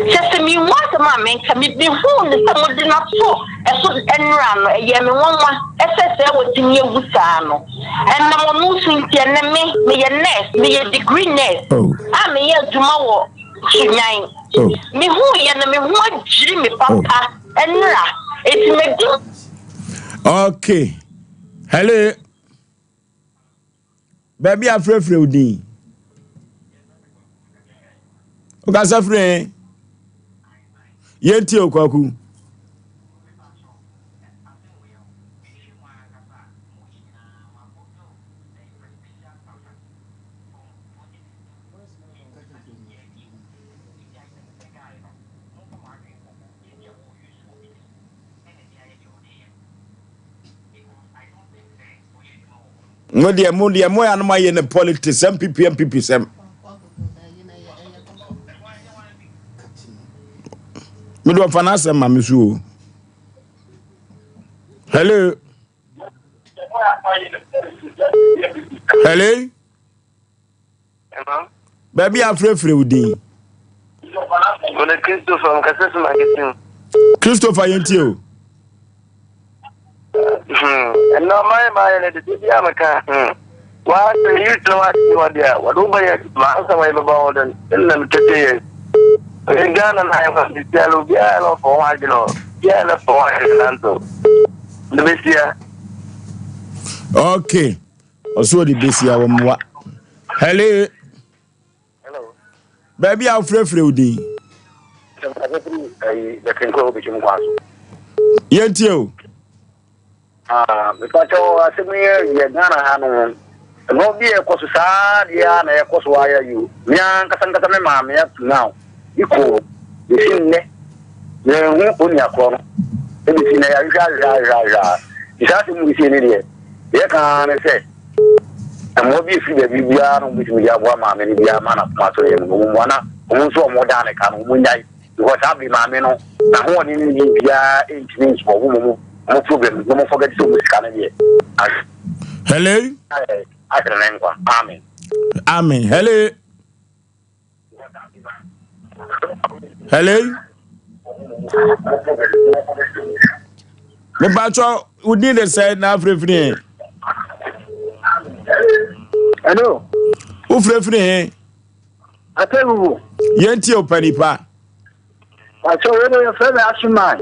kyɛ sɛ mehu asɛm a menka mehuu ne sɛ mode no ato ɛso ɛnora no ɛyɛ me nwanwa ɛsɛ sɛ wɔtumi awu saa no Ɛnam ɔno so nti, ɛnnɛ me, meyɛ nurse, meyɛ degree nurse oh. a meyɛ adwuma wɔ Sunyan. Oh. Mehu yɛ no, me ho adwiri me papa oh. ɛnra, eti medi. Okay. Hello. Baabi a frɛfrɛ wo din. Wokasa firi he? Yɛntie o Kwaku. Mo deɛ mo deɛ mo yɛ anoma yɛ ne politics MPP MPP sɛm. Me deɛ ɔfa n'asɛm ma me so o. Hello. Hello. Baabi a afrɛfrɛ wo din. Mene Christopher mkasa fi Mankesim. Christopher yɛn tie o. Ɛnna ɔman yɛ maa yɛ no dede bi a meka. Waa sɛ youth na waa ti wɔde a wɔde wo bɛyɛ adwuma ansa wɔyɛ bɛba hɔ dɛn ɛnna me tete yɛ. Ɛyɛ Ghana na ayɛ hɔ sisi ala obiara na ɔfɔ ho adwene hɔ obiara na ɔfɔ ho adwene nanto ne bɛsia. Okay. Ɔsɛ ɔde besia wɔ mmoa. Hello. Baabi a wofrɛfrɛ wo din. Yɛntie o. Mepakyɛ asɛm yi yɛ Ghana ha no ɛnɔ bi ɛkɔ so saa deɛ a na ɛkɔ so ayɛ yi o me ankasa nkasa me maame up to now bi kɔ bɛsi nnɛ yɛnhu onua korɔ no ɛbɛsi nnɛ yɛahwehwɛ ahwehwɛ ahwehwɛ ahwehwɛ a nti saa asɛm mu sie ne deɛ deɛ ɛka ara ne sɛ mmoa bi ɛfiri baabi biara na wɔbɛtumi de aboa maame no biara ma n'akoma so yɛ no wɔn mmoa na wɔn nso wɔn da ne ka no wɔn nyae because saa bere maame no n'ahoɔden ne ne biara ntumi nsɔ wɔn mu wɔn problem na wɔn forget sɛ wɔn sika no deɛ Hello. ahwere ne nkwa amen. Amen. Hello. Hello. Mepatsɔ wo din de sɛ na afirafiri he? Hello. Wo firafiri he? Atebubu. Yɛn tie o panipa. Patsɔ wo de yɛfrɛ me Asuman.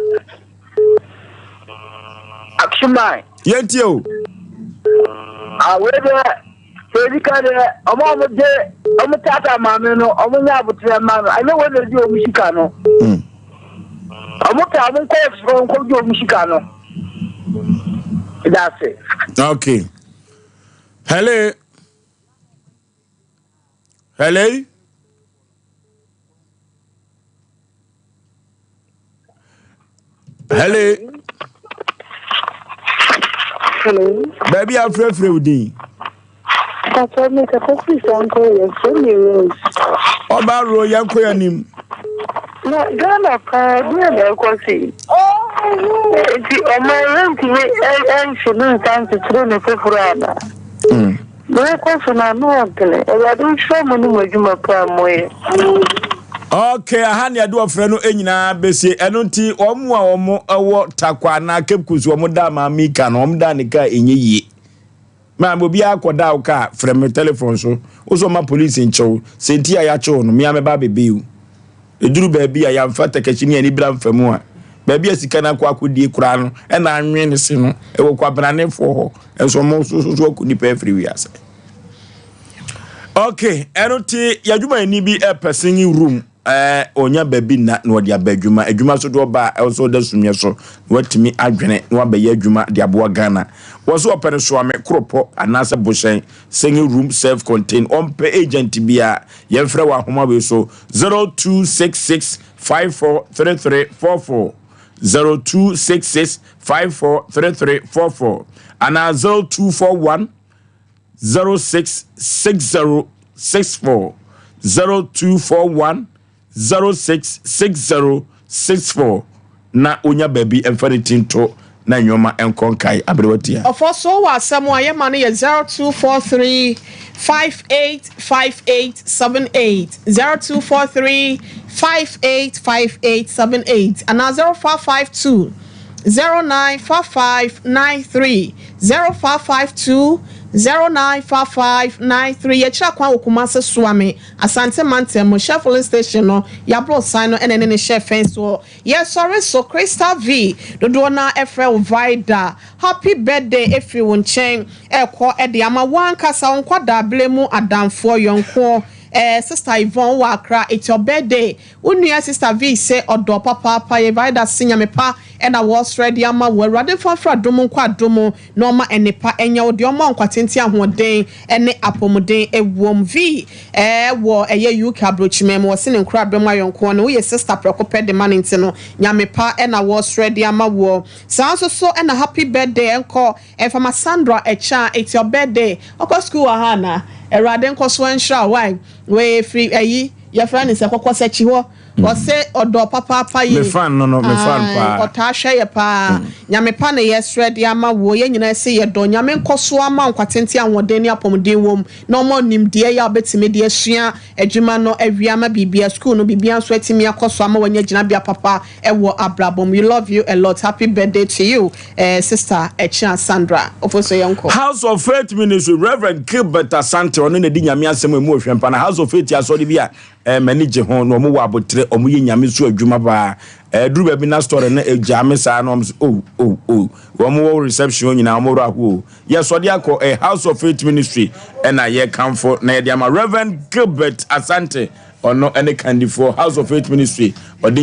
Asuman. Yɛn tie o. Ah, wei deɛ sɛ edi ka deɛ ɔmo a ɔmo de ɔmo taataa maame no ɔmo nya abotrɛ ma no ɛnyɛ wɔn na edi ɔmo sika no. Ɔmo pɛ ɔmo nkɔ ɛforo nkɔ di ɔmo sika no. That's it. Okay. Hello. Hello. Hello. Hello. Baabi a frɛfrɛ wo din. Papa mi kasa firi sanko yɛ fɛ mi Rose. Ɔba ro yɛn kɔ yɛn nim. Na Ghana paa deɛ na ɛkɔ so yi. Nti ɔman yɛntumi ɛnhye ne nsa nkyekyere ne foforɔ ana. Deɛ ɛkɔ so no ano ɔdene. Awurade nhyira mo ne mo adwuma pa a moyɛ. Okay, aha ne yɛde ɔfrɛ no nyinaa bɛsie. Ɛno nti wɔn a wɔn wɔ Tarkwa anaa Cape Coast wɔn da maame ka no, wɔn da ne kaa ɛnyɛ yie. Maame obiara kɔda wo kaa frɛ me telephone so. Wo so ɔma polisi nkyɛw. Sɛ nti a yɛakyew no, mmea mɛba abɛbɛyi wo. Ɛduru baabi a yɛamfa takahyi ne anibra mfa mu a, baabi a sika no akɔ akɔdie koraa no, ɛna anwe ne se no, ɛwɔ kwabenanefoɔ hɔ. Ɛnso wɔn nso so akɔ nipa afiri wiase. Okay, ɛno ti yɛadwumayɛni bi ɛpɛ singing room ɛɛ ɔnya baabi nna na ɔde aba adwuma adwuma so de ɔba a ɛwɔ sɛ ɔda sumiɛ so na watumi adwene na wabɛyɛ adwuma de aboa Ghana wɔ so ɔpɛ no soame koropɔ anaasɛ bohyɛn singing room self contained ɔmpɛ agent biara yɛmfrɛ wɔ ahoma wei so 0266 543344 0266 543344 anaa 0241 066064 0241 066064 na onya baabi mfa ne ti nto na nneɛma nkɔ nkae aberewa tia. Ɔfɔ so wɔ asɛm a yɛma no yɛ 0243 585878 0243 585878 anaa 0552 095593 0552 095593 Yɛkyerɛ kwan wɔ Kumase Suame, Asante Mantam mu, Shell Filling Station no, Yɛaboro sign no ɛna ɛne ne hyɛ fɛn soɔ. Yɛsɔre so, Crystal V, dodoɔ no ara frɛ wo Vida. Happy birthday ɛfiri wo nkyɛn ɛrekɔ de ama wo ankasa, wo nkwadaa berɛ mu adamfoɔ, yɔnkoɔ, eh, Sister Yvonne wowɔ Accra, it's your birthday. Wo nua sister Vee se ɔdɔ papaapa yɛ Vida se Nyame pa na wɔsrɛ de ama wo Awurade mfa mfra adom nkɔ adom mu na ɔma nnepa nyɛ wo deɛ ɔma wo nkwatenten ahoɔden ne apɔmuden ɛwom Vee wɔ ɛyɛ UK abrokyiman mu ɔse ne nkorabɛ mu ayɔnkoɔ no woyɛ sister prɛko pɛ de ma no nti no Nyame pa na wɔsrɛ de ama woɔ saa nso so na happy birthday nkɔ ɛmfa ma Sandra Ɛkyaa it's your birthday ɔkɔ school wɔ ha anaa Awurade nkɔso nhyira wo wai wei firi ayi Yɛfrɛ no sɛ kɔkɔsakyi hɔ. Ɔse ɔdɔ papaapa yie. Me fan no no, me fan paa. Ae, ɔtaa hwɛ yɛ paa. Nyame pa na yɛsrɛ de ama woɔ. Yɛn nyinaa se yɛdɔ. Nyame nkɔso ama wo nkwatenten, ahoɔden ne apɔmuden wom na ɔma wo nimdeɛ yɛ a wobɛtumi de asua adwuma no awie ama biribia, school no biribia nso atumi akɔ so ama wanya gyinabea papa wɔ abrabɔ mu. We love you a lot. Happy birthday to you eh, sister Akyea Sandra. Ofosu yɛnkɔ. House of Faith Ministry, Rev. Gilbert Asante, ɔno na ɛdi Nyame asɛm a ɛmu ɔhwɛ mpa na House of Faith yɛ asɔre bi a eh, m'ani gye ho na wɔn wɔ aboterɛ, wɔn yɛ Nyame so adwuma paa. Ɛduru baabi na story no ɛgyaa me saa na wɔn sɛ oh oh oh, wɔn wɔ reception hɔ nyinaa wɔn werɛ aho o. Yɛsɔde akɔ eh, House of Faith Ministry ɛna yɛkamfo na yɛde ama Rev. Gilbert Asante, ɔno ɛne kandifoɔ House of Faith Ministry, ɔde.